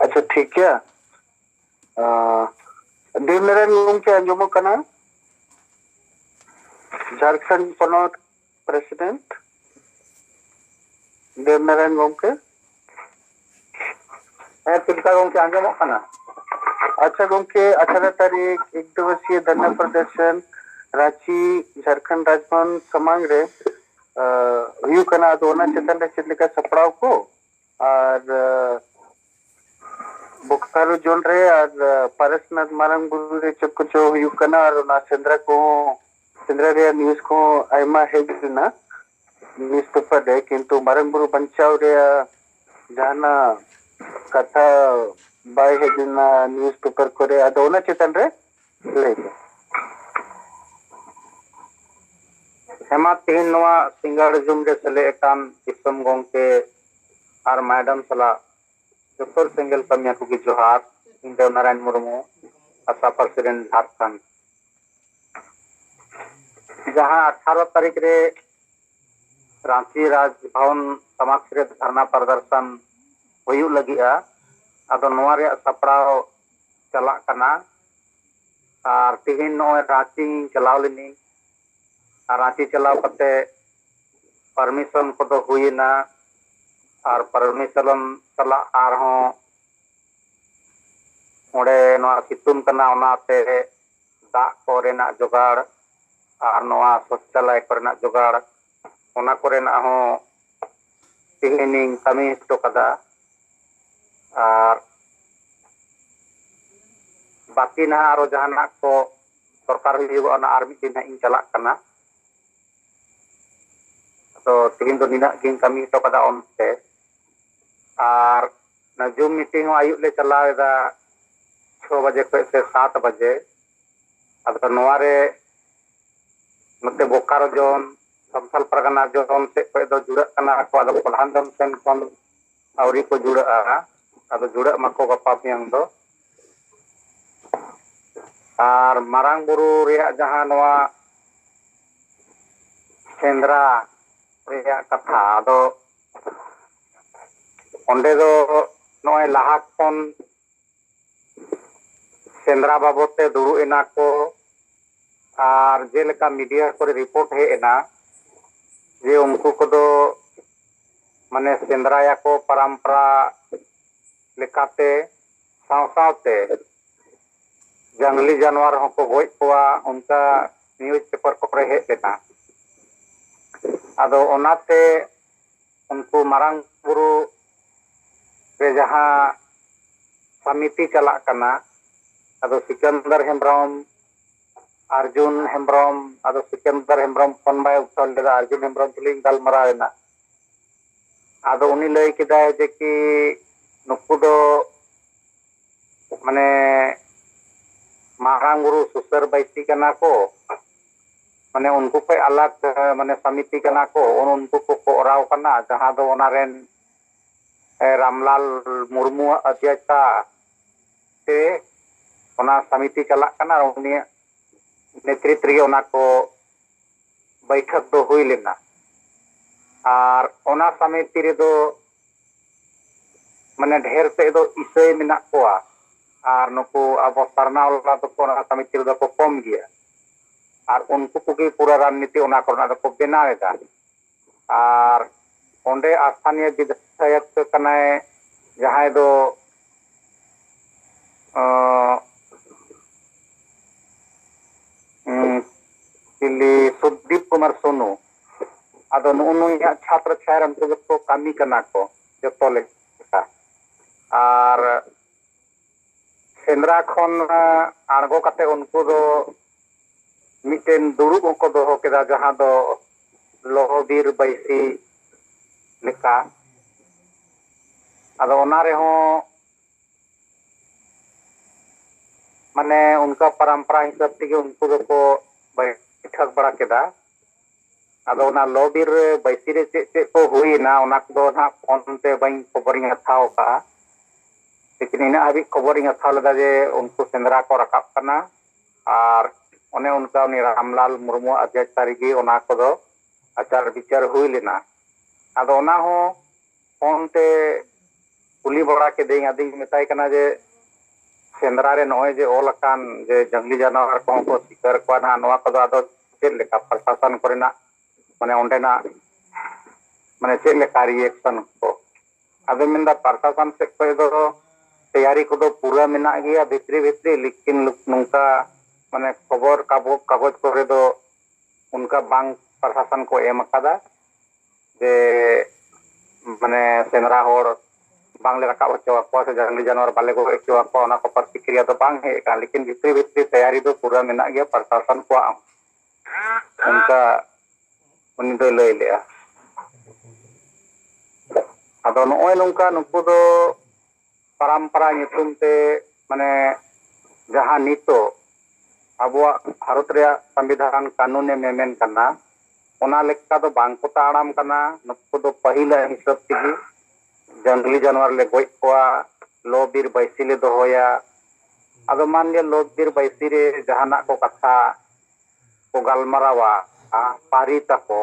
ᱟᱪᱪᱷᱟ, ᱴᱷᱤᱠ ᱜᱮᱭᱟ᱾ ᱟᱸ, ᱫᱮᱣᱱᱟᱨᱟᱭᱚᱱ ᱜᱚᱢᱠᱮ ᱟᱸᱡᱚᱢᱚᱜ ᱠᱟᱱᱟ? ᱡᱷᱟᱲᱠᱷᱚᱸᱰ ᱯᱚᱱᱚᱛ president ᱫᱮᱣᱱᱟᱨᱟᱭᱚᱱ ᱜᱚᱢᱠᱮ᱾ ᱦᱮᱸ, ᱪᱮᱫ ᱞᱮᱠᱟ ᱜᱚᱢᱠᱮ ᱟᱸᱡᱚᱢᱚᱜ ᱠᱟᱱᱟ? ᱟᱪᱪᱷᱟ ᱜᱚᱢᱠᱮ, ᱟᱴᱷᱟᱨᱚ ᱛᱟᱹᱨᱤᱠᱷ ᱮᱠ ᱫᱤᱵᱚᱥᱤᱭᱟᱹ ᱫᱷᱚᱨᱱᱟ ᱯᱨᱚᱫᱚᱨᱥᱚᱱ ᱨᱟᱸᱪᱤ ᱡᱷᱟᱲᱠᱷᱚᱸᱰ ᱨᱟᱡᱽᱵᱷᱚᱵᱚᱱ ᱥᱟᱢᱟᱝ ᱨᱮ, ᱟᱸ, ᱦᱩᱭᱩᱜ ᱠᱟᱱᱟ, ᱟᱫᱚ ᱚᱱᱟ ᱪᱮᱛᱟᱱ ᱨᱮ ᱪᱮᱫ ᱞᱮᱠᱟ ᱥᱟᱯᱲᱟᱣ ᱠᱚ? ᱟᱨ, ᱟᱸ, ᱵᱳᱠᱟᱨᱳ ᱡᱳᱱ ᱨᱮ ᱟᱨ, ᱟᱸ, ᱯᱟᱨᱮᱥᱱᱟᱛᱷ ᱢᱟᱨᱟᱝ ᱵᱩᱨᱩ ᱨᱮ ᱪᱮᱫ ᱠᱚᱪᱚ ᱦᱩᱭᱩᱜ ᱠᱟᱱᱟ, ᱟᱨ ᱚᱱᱟ ᱥᱮᱸᱫᱽᱨᱟ ᱠᱚᱦᱚᱸ, ᱥᱮᱸᱫᱽᱨᱟ ᱨᱮᱭᱟᱜ news ᱠᱚᱦᱚᱸ ᱟᱭᱢᱟ ᱦᱮᱡ ᱞᱮᱱᱟ newspaper ᱨᱮ, ᱠᱤᱱᱛᱩ ᱢᱟᱨᱟᱝ ᱵᱩᱨᱩ ᱵᱟᱧᱪᱟᱣ ᱨᱮᱭᱟᱜ ᱡᱟᱦᱟᱱᱟᱜ ᱠᱟᱛᱷᱟ ᱵᱟᱭ ᱦᱮᱡ ᱞᱮᱱᱟ newspaper ᱠᱚᱨᱮ᱾ ᱟᱫᱚ ᱚᱱᱟ ᱪᱮᱛᱟᱱ ᱨᱮ ᱞᱟᱹᱭ ᱢᱮ᱾ ᱦᱮᱢᱟ, ᱛᱮᱦᱮᱧ ᱱᱚᱣᱟ ᱥᱤᱸᱜᱟᱲ ᱡᱩᱢ ᱨᱮ ᱥᱮᱞᱮᱫ ᱟᱠᱟᱱ ᱫᱤᱥᱚᱢ ᱜᱚᱢᱠᱮ ᱟᱨ madam ᱥᱟᱞᱟᱜ ᱡᱚᱛᱚ ᱥᱮᱸᱜᱮᱞ ᱠᱟᱹᱢᱤᱭᱟᱹ ᱠᱚᱜᱮ ᱡᱚᱦᱟᱨ᱾ ᱤᱧ ᱫᱚ ᱱᱟᱨᱟᱭᱚᱱ ᱢᱩᱨᱢᱩ, ᱟᱥᱟ ᱯᱟᱹᱨᱥᱤ ᱨᱮᱱ ᱡᱷᱟᱲᱠᱷᱚᱸᱰ᱾ ᱡᱟᱦᱟᱸ ᱟᱴᱷᱟᱨᱚ ᱛᱟᱹᱨᱤᱠᱷ ᱨᱮ ᱨᱟᱸᱪᱤ ᱨᱟᱡᱽ ᱵᱷᱚᱵᱚᱱ ᱥᱟᱢᱟᱝ ᱨᱮ ᱫᱷᱟᱨᱱᱟ ᱯᱨᱚᱫᱚᱨᱥᱚᱱ ᱦᱩᱭᱩᱜ ᱞᱟᱹᱜᱤᱫᱼᱟ, ᱟᱫᱚ ᱱᱚᱣᱟ ᱨᱮᱭᱟᱜ ᱥᱟᱯᱲᱟᱣ ᱪᱟᱞᱟᱜ ᱠᱟᱱᱟ᱾ ᱟᱨ ᱛᱤᱦᱤᱧ ᱱᱚᱜᱼᱚᱭ ᱨᱟᱸᱪᱤᱧ ᱪᱟᱞᱟᱣ ᱞᱮᱱᱟᱹᱧ᱾ ᱟᱨ ᱨᱟᱸᱪᱤ ᱪᱟᱞᱟᱣ ᱠᱟᱛᱮ ᱯᱟᱨᱢᱤᱥᱚᱱ ᱠᱚᱫᱚ ᱦᱩᱭᱮᱱᱟ᱾ ᱟᱨ ᱯᱟᱨᱢᱤᱥᱚᱱ ᱥᱟᱞᱟᱜ ᱟᱨᱦᱚᱸ ᱚᱸᱰᱮ ᱱᱚᱣᱟ ᱥᱤᱛᱩᱝ ᱠᱟᱱᱟ, ᱚᱱᱟᱛᱮ ᱫᱟᱜ ᱠᱚᱨᱮᱱᱟᱜ ᱡᱚᱜᱟᱲ ᱟᱨ ᱱᱚᱣᱟ ᱥᱚᱪᱪᱟᱞᱚᱭ ᱠᱚᱨᱮᱱᱟᱜ ᱡᱚᱜᱟᱲ, ᱚᱱᱟ ᱠᱚᱨᱮᱱᱟᱜ ᱦᱚᱸ ᱛᱮᱦᱮᱧᱤᱧ ᱠᱟᱹᱢᱤ ᱦᱚᱪᱚ ᱠᱟᱫᱟ᱾ ᱟᱨ ᱵᱟᱹᱠᱤ ᱱᱟᱦᱟᱜ ᱟᱨᱚ ᱡᱟᱦᱟᱱᱟᱜ ᱠᱚ ᱫᱚᱨᱠᱟᱨ ᱦᱩᱭᱩᱜᱼᱟ, ᱚᱱᱟ ᱟᱨ ᱢᱤᱫ ᱫᱤᱱ ᱦᱟᱸᱜ ᱤᱧ ᱪᱟᱞᱟᱜ ᱠᱟᱱᱟ᱾ ᱟᱫᱚ ᱛᱮᱦᱮᱧ ᱫᱚ ᱱᱤᱱᱟᱹᱜ ᱜᱤᱧ ᱠᱟᱹᱢᱤ ᱦᱚᱴᱚ ᱠᱟᱫᱟ ᱚᱱᱛᱮ᱾ ᱟᱨ ᱚᱱᱟ ᱡᱩᱢ ᱢᱤᱴᱤᱝ ᱦᱚᱸ ᱟᱹᱭᱩᱵ ᱞᱮ ᱪᱟᱞᱟᱣ ᱮᱫᱟ, ᱪᱷᱚ ᱵᱟᱡᱮ ᱠᱷᱚᱱ ᱥᱮ ᱥᱟᱛ ᱵᱟᱡᱮ᱾ ᱟᱫᱚ ᱱᱚᱣᱟ ᱨᱮ ᱱᱚᱛᱮ ᱵᱳᱠᱟᱨᱳ ᱡᱳᱱ, ᱥᱟᱱᱛᱟᱞ ᱯᱟᱨᱜᱟᱱᱟ ᱡᱳᱱ ᱥᱮᱫ ᱠᱷᱚᱱ ᱫᱚ ᱡᱩᱲᱟᱹᱜ ᱠᱟᱱᱟ ᱠᱚ, ᱟᱫᱚ ᱯᱨᱚᱫᱷᱟᱱ ᱡᱳᱱ ᱥᱮᱱ ᱠᱷᱚᱱ ᱟᱹᱣᱨᱤ ᱠᱚ ᱡᱩᱲᱟᱹᱜᱼᱟ᱾ ᱟᱫᱚ ᱡᱩᱲᱟᱹᱜ ᱢᱟᱠᱚ ᱜᱟᱯᱟ ᱢᱮᱭᱟᱝ ᱫᱚ᱾ ᱟᱨ ᱢᱟᱨᱟᱝ ᱵᱩᱨᱩ ᱨᱮᱭᱟᱜ ᱡᱟᱦᱟᱸ ᱱᱚᱣᱟ ᱥᱮᱸᱫᱽᱨᱟ ᱨᱮᱭᱟᱜ ᱠᱟᱛᱷᱟ, ᱟᱫᱚ ᱚᱸᱰᱮ ᱫᱚ ᱱᱚᱜᱼᱚᱭ ᱞᱟᱦᱟ ᱠᱷᱚᱱ ᱥᱮᱸᱫᱽᱨᱟ ᱵᱟᱵᱚᱫ ᱛᱮ ᱫᱩᱲᱩᱵ ᱮᱱᱟ ᱠᱚ᱾ ᱟᱨ ᱡᱮᱞᱮᱠᱟ ᱢᱤᱰᱤᱭᱟ ᱠᱚᱨᱮ ᱨᱤᱯᱳᱨᱴ ᱦᱮᱡ ᱮᱱᱟ ᱡᱮ ᱩᱱᱠᱩ ᱠᱚᱫᱚ ᱢᱟᱱᱮ ᱥᱮᱸᱫᱽᱨᱟᱭᱟᱠᱚ ᱯᱟᱨᱟᱢᱯᱟᱨᱟ ᱞᱮᱠᱟᱛᱮ, ᱥᱟᱶ ᱥᱟᱶᱛᱮ ᱡᱟᱝᱞᱤ ᱡᱟᱱᱣᱟᱨ ᱦᱚᱸᱠᱚ ᱜᱚᱡ ᱠᱚᱣᱟ, ᱚᱱᱠᱟ ᱱᱤᱭᱩᱡᱽ ᱯᱮᱯᱟᱨ ᱠᱚᱨᱮ ᱦᱮᱡ ᱞᱮᱱᱟ᱾ ᱟᱫᱚ ᱚᱱᱟᱛᱮ ᱩᱱᱠᱩ ᱢᱟᱨᱟᱝ ᱵᱩᱨᱩ ᱨᱮ ᱡᱟᱦᱟᱸ ᱥᱟᱢᱤᱛᱤ ᱪᱟᱞᱟᱜ ᱠᱟᱱᱟ, ᱟᱫᱚ ᱥᱤᱠᱟᱱᱫᱟᱨ ᱦᱮᱢᱵᱨᱚᱢ, ᱟᱨᱡᱩᱱ ᱦᱮᱢᱵᱨᱚᱢ, ᱟᱫᱚ ᱥᱤᱠᱟᱱᱫᱟᱨ ᱦᱮᱢᱵᱨᱚᱢ ᱯᱷᱳᱱ ᱵᱟᱭ ᱩᱴᱷᱟᱹᱣ ᱞᱮᱫᱟ, ᱟᱨᱡᱩᱱ ᱦᱮᱢᱵᱨᱚᱢ ᱛᱩᱞᱩᱡ ᱤᱧ ᱜᱟᱞᱢᱟᱨᱟᱣ ᱮᱱᱟ᱾ ᱟᱫᱚ ᱩᱱᱤ ᱞᱟᱹᱭ ᱠᱮᱫᱟᱭ ᱡᱮ ᱠᱤ ᱱᱩᱠᱩ ᱫᱚ ᱢᱟᱱᱮ ᱢᱟᱨᱟᱝ ᱵᱩᱨᱩ ᱥᱩᱥᱟᱹᱨ ᱵᱟᱹᱭᱥᱤ ᱠᱟᱱᱟ ᱠᱚ, ᱢᱟᱱᱮ ᱩᱱᱠᱩ ᱠᱷᱚᱡ ᱟᱞᱟᱜᱽ, ᱢᱟᱱᱮ ᱥᱟᱢᱤᱛᱤ ᱠᱟᱱᱟ ᱠᱚ, ᱩᱱ-, ᱩᱱᱠᱩ ᱠᱚᱠᱚ ᱚᱨᱟᱣ ᱠᱟᱱᱟ, ᱡᱟᱦᱟᱸ ᱫᱚ ᱚᱱᱟ ᱨᱮᱱ, ᱮ, ᱨᱟᱢᱞᱟᱞ ᱢᱩᱨᱢᱩᱣᱟᱜ ᱟᱫᱷᱭᱟᱪᱟ ᱛᱮ ᱚᱱᱟ ᱥᱟᱢᱤᱛᱤ ᱪᱟᱞᱟᱜ ᱠᱟᱱᱟ᱾ ᱩᱱᱤᱭᱟᱜ ᱱᱮᱛᱨᱤᱛ ᱨᱮᱜᱮ ᱚᱱᱟ ᱠᱚ ᱵᱟᱹᱭᱴᱷᱟᱹᱠ ᱫᱚ ᱦᱩᱭ ᱞᱮᱱᱟ᱾ ᱟᱨ ᱚᱱᱟ ᱥᱟᱢᱤᱛᱤ ᱨᱮᱫᱚ ᱢᱟᱱᱮ ᱰᱷᱮᱨ ᱛᱮᱫ ᱫᱚ ᱤᱥᱟᱹᱭ ᱢᱮᱱᱟᱜ ᱠᱚᱣᱟ᱾ ᱟᱨ ᱱᱩᱠᱩ ᱟᱵᱚ ᱥᱟᱨᱱᱟ ᱚᱞᱟ ᱫᱚᱠᱚ ᱚᱱᱟ ᱠᱚᱢᱤᱴᱤ ᱨᱮᱫᱚ ᱠᱚ ᱠᱚᱢ ᱜᱮᱭᱟ᱾ ᱟᱨ ᱩᱱᱠᱩ ᱠᱚᱜᱮ ᱯᱩᱨᱟᱹ ᱨᱟᱡᱽᱱᱤᱛᱤ ᱚᱱᱟ ᱠᱚᱨᱮᱱᱟᱜ ᱫᱚᱠᱚ ᱵᱮᱱᱟᱣ ᱮᱫᱟ᱾ ᱟᱨ ᱚᱸᱰᱮ ᱟᱥᱛᱷᱟᱱᱤᱭᱚ ᱵᱤᱫᱷᱟᱭᱚᱠ ᱠᱟᱱᱟᱭ, ᱡᱟᱦᱟᱸᱭ ᱫᱚ, ᱟᱸ, ᱩᱸ, ᱪᱤᱞᱤ, ᱥᱩᱫᱫᱤᱯ ᱠᱩᱢᱟᱨ ᱥᱳᱱᱩ᱾ ᱟᱫᱚ ᱱᱩᱜᱼᱩ ᱱᱩᱭᱟᱜ ᱪᱷᱟᱛᱨᱚ ᱪᱷᱟᱭᱟ ᱨᱮ ᱩᱱᱠᱩ ᱫᱚᱠᱚ ᱠᱟᱹᱢᱤ ᱠᱟᱱᱟ ᱠᱚ ᱡᱚᱛᱚ ᱞᱮᱠᱟ᱾ ᱟᱨ ᱥᱮᱸᱫᱽᱨᱟ ᱠᱷᱚᱱ, ᱟᱸ, ᱟᱬᱜᱚ ᱠᱟᱛᱮ ᱩᱱᱠᱩ ᱫᱚ ᱢᱤᱫᱴᱮᱱ ᱫᱩᱲᱩᱵ ᱦᱚᱸᱠᱚ ᱫᱚᱦᱚ ᱠᱮᱫᱟ, ᱡᱟᱦᱟᱸ ᱫᱚ ᱞᱚᱦᱚᱵᱤᱨ ᱵᱟᱹᱭᱥᱤ ᱞᱮᱠᱟ᱾ ᱟᱫᱚ ᱚᱱᱟ ᱨᱮᱦᱚᱸ ᱢᱟᱱᱮ ᱚᱱᱠᱟ ᱯᱚᱨᱚᱢᱯᱚᱨᱟ ᱦᱤᱥᱟᱹᱵ ᱛᱮᱜᱮ ᱩᱱᱠᱩ ᱫᱚᱠᱚ ᱵᱟᱹᱭᱴᱷᱟᱹᱠ ᱵᱟᱲᱟ ᱠᱮᱫᱟ᱾ ᱟᱫᱚ ᱚᱱᱟ ᱞᱚ ᱵᱤᱨ ᱨᱮ ᱵᱟᱹᱭᱥᱤ ᱨᱮ ᱪᱮᱫ ᱪᱮᱫ ᱠᱚ ᱦᱩᱭᱮᱱᱟ, ᱚᱱᱟ ᱠᱚᱫᱚ ᱱᱟᱦᱟᱜ ᱯᱷᱳᱱ ᱛᱮ ᱵᱟᱹᱧ ᱠᱷᱚᱵᱚᱨᱤᱧ ᱦᱟᱛᱟᱣ ᱟᱠᱟᱫᱼᱟ᱾ ᱞᱮᱠᱤᱱ ᱤᱱᱟᱹᱜ ᱦᱟᱹᱵᱤᱡ ᱠᱷᱚᱵᱚᱨᱤᱧ ᱦᱟᱛᱟᱣ ᱞᱮᱫᱟ ᱡᱮ ᱩᱱᱠᱩ ᱥᱮᱸᱫᱽᱨᱟ ᱠᱚ ᱨᱟᱠᱟᱵ ᱠᱟᱱᱟ, ᱟᱨ ᱚᱱᱮ ᱚᱱᱠᱟ ᱩᱱᱤ ᱨᱟᱢᱞᱟᱞ ᱢᱩᱨᱢᱩ ᱟᱜ ᱟᱫᱷᱭᱟᱪᱟᱨᱤ ᱜᱮ ᱚᱱᱟ ᱠᱚᱫᱚ ᱟᱪᱟᱨ ᱵᱤᱪᱟᱹᱨ ᱦᱩᱭ ᱞᱮᱱᱟ᱾ ᱟᱫᱚ ᱚᱱᱟ ᱦᱚᱸ ᱯᱷᱳᱱ ᱛᱮ ᱠᱩᱞᱤ ᱵᱟᱲᱟ ᱠᱮᱫᱮᱧ, ᱟᱫᱚᱧ ᱢᱮᱛᱟᱭ ᱠᱟᱱᱟ ᱡᱮ ᱥᱮᱸᱫᱽᱨᱟ ᱨᱮ ᱱᱚᱜᱼᱚᱭ ᱡᱮ ᱚᱞ ᱟᱠᱟᱱ ᱡᱮ ᱡᱟᱝᱞᱤ ᱡᱟᱱᱣᱟᱨ ᱠᱚᱦᱚᱸ ᱠᱚ ᱥᱤᱠᱟᱨ ᱠᱚᱣᱟ ᱱᱟᱦᱟᱜ, ᱱᱚᱣᱟ ᱠᱚᱫᱚ ᱟᱫᱚ ᱪᱮᱫ ᱞᱮᱠᱟ ᱯᱨᱚᱥᱟᱥᱚᱱ ᱠᱚᱨᱮᱱᱟᱜ, ᱢᱟᱱᱮ ᱚᱸᱰᱮᱱᱟᱜ, ᱢᱟᱱᱮ ᱪᱮᱫ ᱞᱮᱠᱟ ᱨᱤᱭᱮᱠᱥᱚᱱ ᱠᱚ? ᱟᱫᱚ ᱢᱮᱱᱫᱟ ᱯᱨᱚᱥᱟᱥᱚᱱ ᱥᱮᱫ ᱠᱷᱚᱱ ᱫᱚ ᱛᱮᱭᱟᱨᱤ ᱠᱚᱫᱚ ᱯᱩᱨᱟᱹ ᱢᱮᱱᱟᱜ ᱜᱮᱭᱟ ᱵᱷᱤᱛᱨᱤ ᱵᱷᱤᱛᱨᱤ, ᱞᱮᱠᱤᱱ ᱱᱚᱝᱠᱟ ᱢᱟᱱᱮ ᱠᱷᱚᱵᱚᱨ ᱠᱟᱵᱚ-, ᱠᱟᱜᱚᱡᱽ ᱠᱚᱨᱮ ᱫᱚ ᱚᱱᱠᱟ ᱵᱟᱝ ᱯᱨᱚᱥᱟᱥᱚᱱ ᱠᱚ ᱮᱢ ᱟᱠᱟᱫᱟ ᱡᱮ ᱢᱟᱱᱮ ᱥᱮᱸᱫᱽᱨᱟ ᱦᱚᱲ ᱵᱟᱝᱞᱮ ᱨᱟᱠᱟᱵ ᱦᱚᱪᱚ ᱟᱠᱚᱣᱟ ᱥᱮ ᱡᱟᱝᱞᱤ ᱡᱟᱱᱣᱟᱨ ᱵᱟᱞᱮ ᱜᱚᱡ ᱦᱚᱪᱚ ᱟᱠᱚᱣᱟ, ᱚᱱᱟ ᱠᱚ ᱯᱨᱚᱛᱤᱠᱨᱤᱭᱟ ᱫᱚ ᱵᱟᱝ ᱦᱮᱡ ᱟᱠᱟᱱᱟ᱾ ᱞᱮᱠᱤᱱ ᱵᱷᱤᱛᱨᱤ ᱵᱷᱤᱛᱨᱤ ᱛᱮᱭᱟᱨᱤ ᱫᱚ ᱯᱩᱨᱟᱹ ᱢᱮᱱᱟᱜ ᱜᱮᱭᱟ ᱯᱨᱚᱥᱟᱥᱚᱱ ᱠᱚᱣᱟᱜ ᱦᱚᱸ, ᱚᱱᱠᱟ ᱩᱱᱤ ᱫᱚᱭ ᱞᱟᱹᱭ ᱞᱮᱜᱼᱟ᱾ ᱟᱫᱚ ᱱᱚᱜᱼᱚᱭ ᱱᱚᱝᱠᱟ ᱱᱩᱠᱩ ᱫᱚ ᱯᱟᱨᱟᱢᱯᱟᱨᱟ ᱧᱩᱛᱩᱢ ᱛᱮ, ᱢᱟᱱᱮ, ᱡᱟᱦᱟᱸ ᱱᱤᱛᱚᱜ ᱟᱵᱚᱣᱟᱜ ᱵᱷᱟᱨᱚᱛ ᱨᱮᱭᱟᱜ ᱥᱚᱝᱵᱤᱫᱷᱟᱱ ᱠᱟᱹᱱᱩᱱᱮ ᱢᱮᱢᱮᱱ ᱠᱟᱱᱟ, ᱚᱱᱟ ᱞᱮᱠᱟ ᱫᱚ ᱵᱟᱝ ᱠᱚ ᱛᱟᱲᱟᱢ ᱠᱟᱱᱟ᱾ ᱱᱩᱠᱩ ᱫᱚ ᱯᱟᱹᱦᱤᱞᱟᱜ ᱦᱤᱥᱟᱹᱵ ᱛᱮᱜᱮ ᱡᱟᱝᱞᱤ ᱡᱟᱱᱣᱟᱨ ᱞᱮ ᱜᱚᱡ ᱠᱚᱣᱟ, ᱞᱚ ᱵᱤᱨ ᱵᱟᱹᱭᱥᱤ ᱞᱮ ᱫᱚᱦᱚᱭᱟ᱾ ᱟᱫᱚ ᱢᱟᱱ ᱞᱤᱭᱟ ᱞᱚ ᱵᱤᱨ ᱵᱟᱹᱭᱥᱤ ᱨᱮ ᱡᱟᱦᱟᱱᱟᱜ ᱠᱚ ᱠᱟᱛᱷᱟ ᱠᱚ ᱜᱟᱞᱢᱟᱨᱟᱣᱟ ᱯᱟᱹᱨᱤ ᱛᱟᱠᱚ,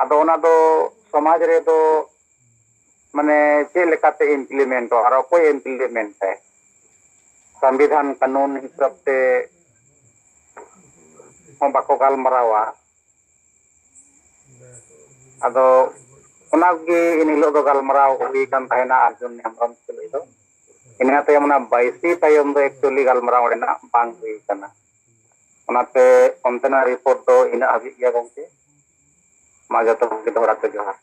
ᱟᱫᱚ ᱚᱱᱟ ᱫᱚ ᱥᱚᱢᱟᱡᱽ ᱨᱮᱫᱚ ᱢᱟᱱᱮ ᱪᱮᱫ ᱞᱮᱠᱟᱛᱮ ᱤᱢᱯᱞᱤᱢᱮᱱᱴᱚᱜᱼᱟ ᱟᱨ ᱚᱠᱚᱭ ᱤᱢᱯᱞᱤᱢᱮᱱᱴᱟᱭ? ᱥᱚᱝᱵᱤᱫᱷᱟᱱ ᱠᱟᱹᱱᱩᱱ ᱦᱤᱥᱟᱹᱵ ᱛᱮ ᱦᱚᱸ ᱵᱟᱠᱚ ᱜᱟᱞᱢᱟᱨᱟᱣᱟ᱾ ᱟᱫᱚ ᱚᱱᱟᱜᱮ ᱮᱱ ᱦᱤᱞᱳᱜ ᱫᱚ ᱜᱟᱞᱢᱟᱨᱟᱣ ᱦᱩᱭ ᱠᱟᱱ ᱛᱟᱦᱮᱱᱟ ᱟᱨᱡᱩᱱ ᱦᱮᱢᱵᱨᱚᱢ ᱛᱩᱞᱩᱡ ᱫᱚ᱾ ᱤᱱᱟᱹ ᱛᱟᱭᱚᱢ ᱚᱱᱟ ᱵᱟᱭᱥᱤ ᱛᱟᱭᱚᱢ ᱫᱚ actually ᱜᱟᱞᱢᱟᱨᱟᱣ ᱨᱮᱱᱟᱜ ᱵᱟᱝ ᱦᱩᱭ ᱠᱟᱱᱟ᱾ ᱚᱱᱟᱛᱮ ᱚᱱᱛᱮᱱᱟᱜ ᱨᱤᱯᱳᱨᱴ ᱫᱚ ᱤᱱᱟᱹᱜ ᱦᱟᱹᱵᱤᱡ ᱜᱮᱭᱟ ᱜᱚᱢᱠᱮ᱾ ᱢᱟ ᱡᱚᱛᱚ ᱠᱚᱜᱮ ᱫᱚᱦᱲᱟ ᱛᱮ ᱡᱚᱦᱟᱨ᱾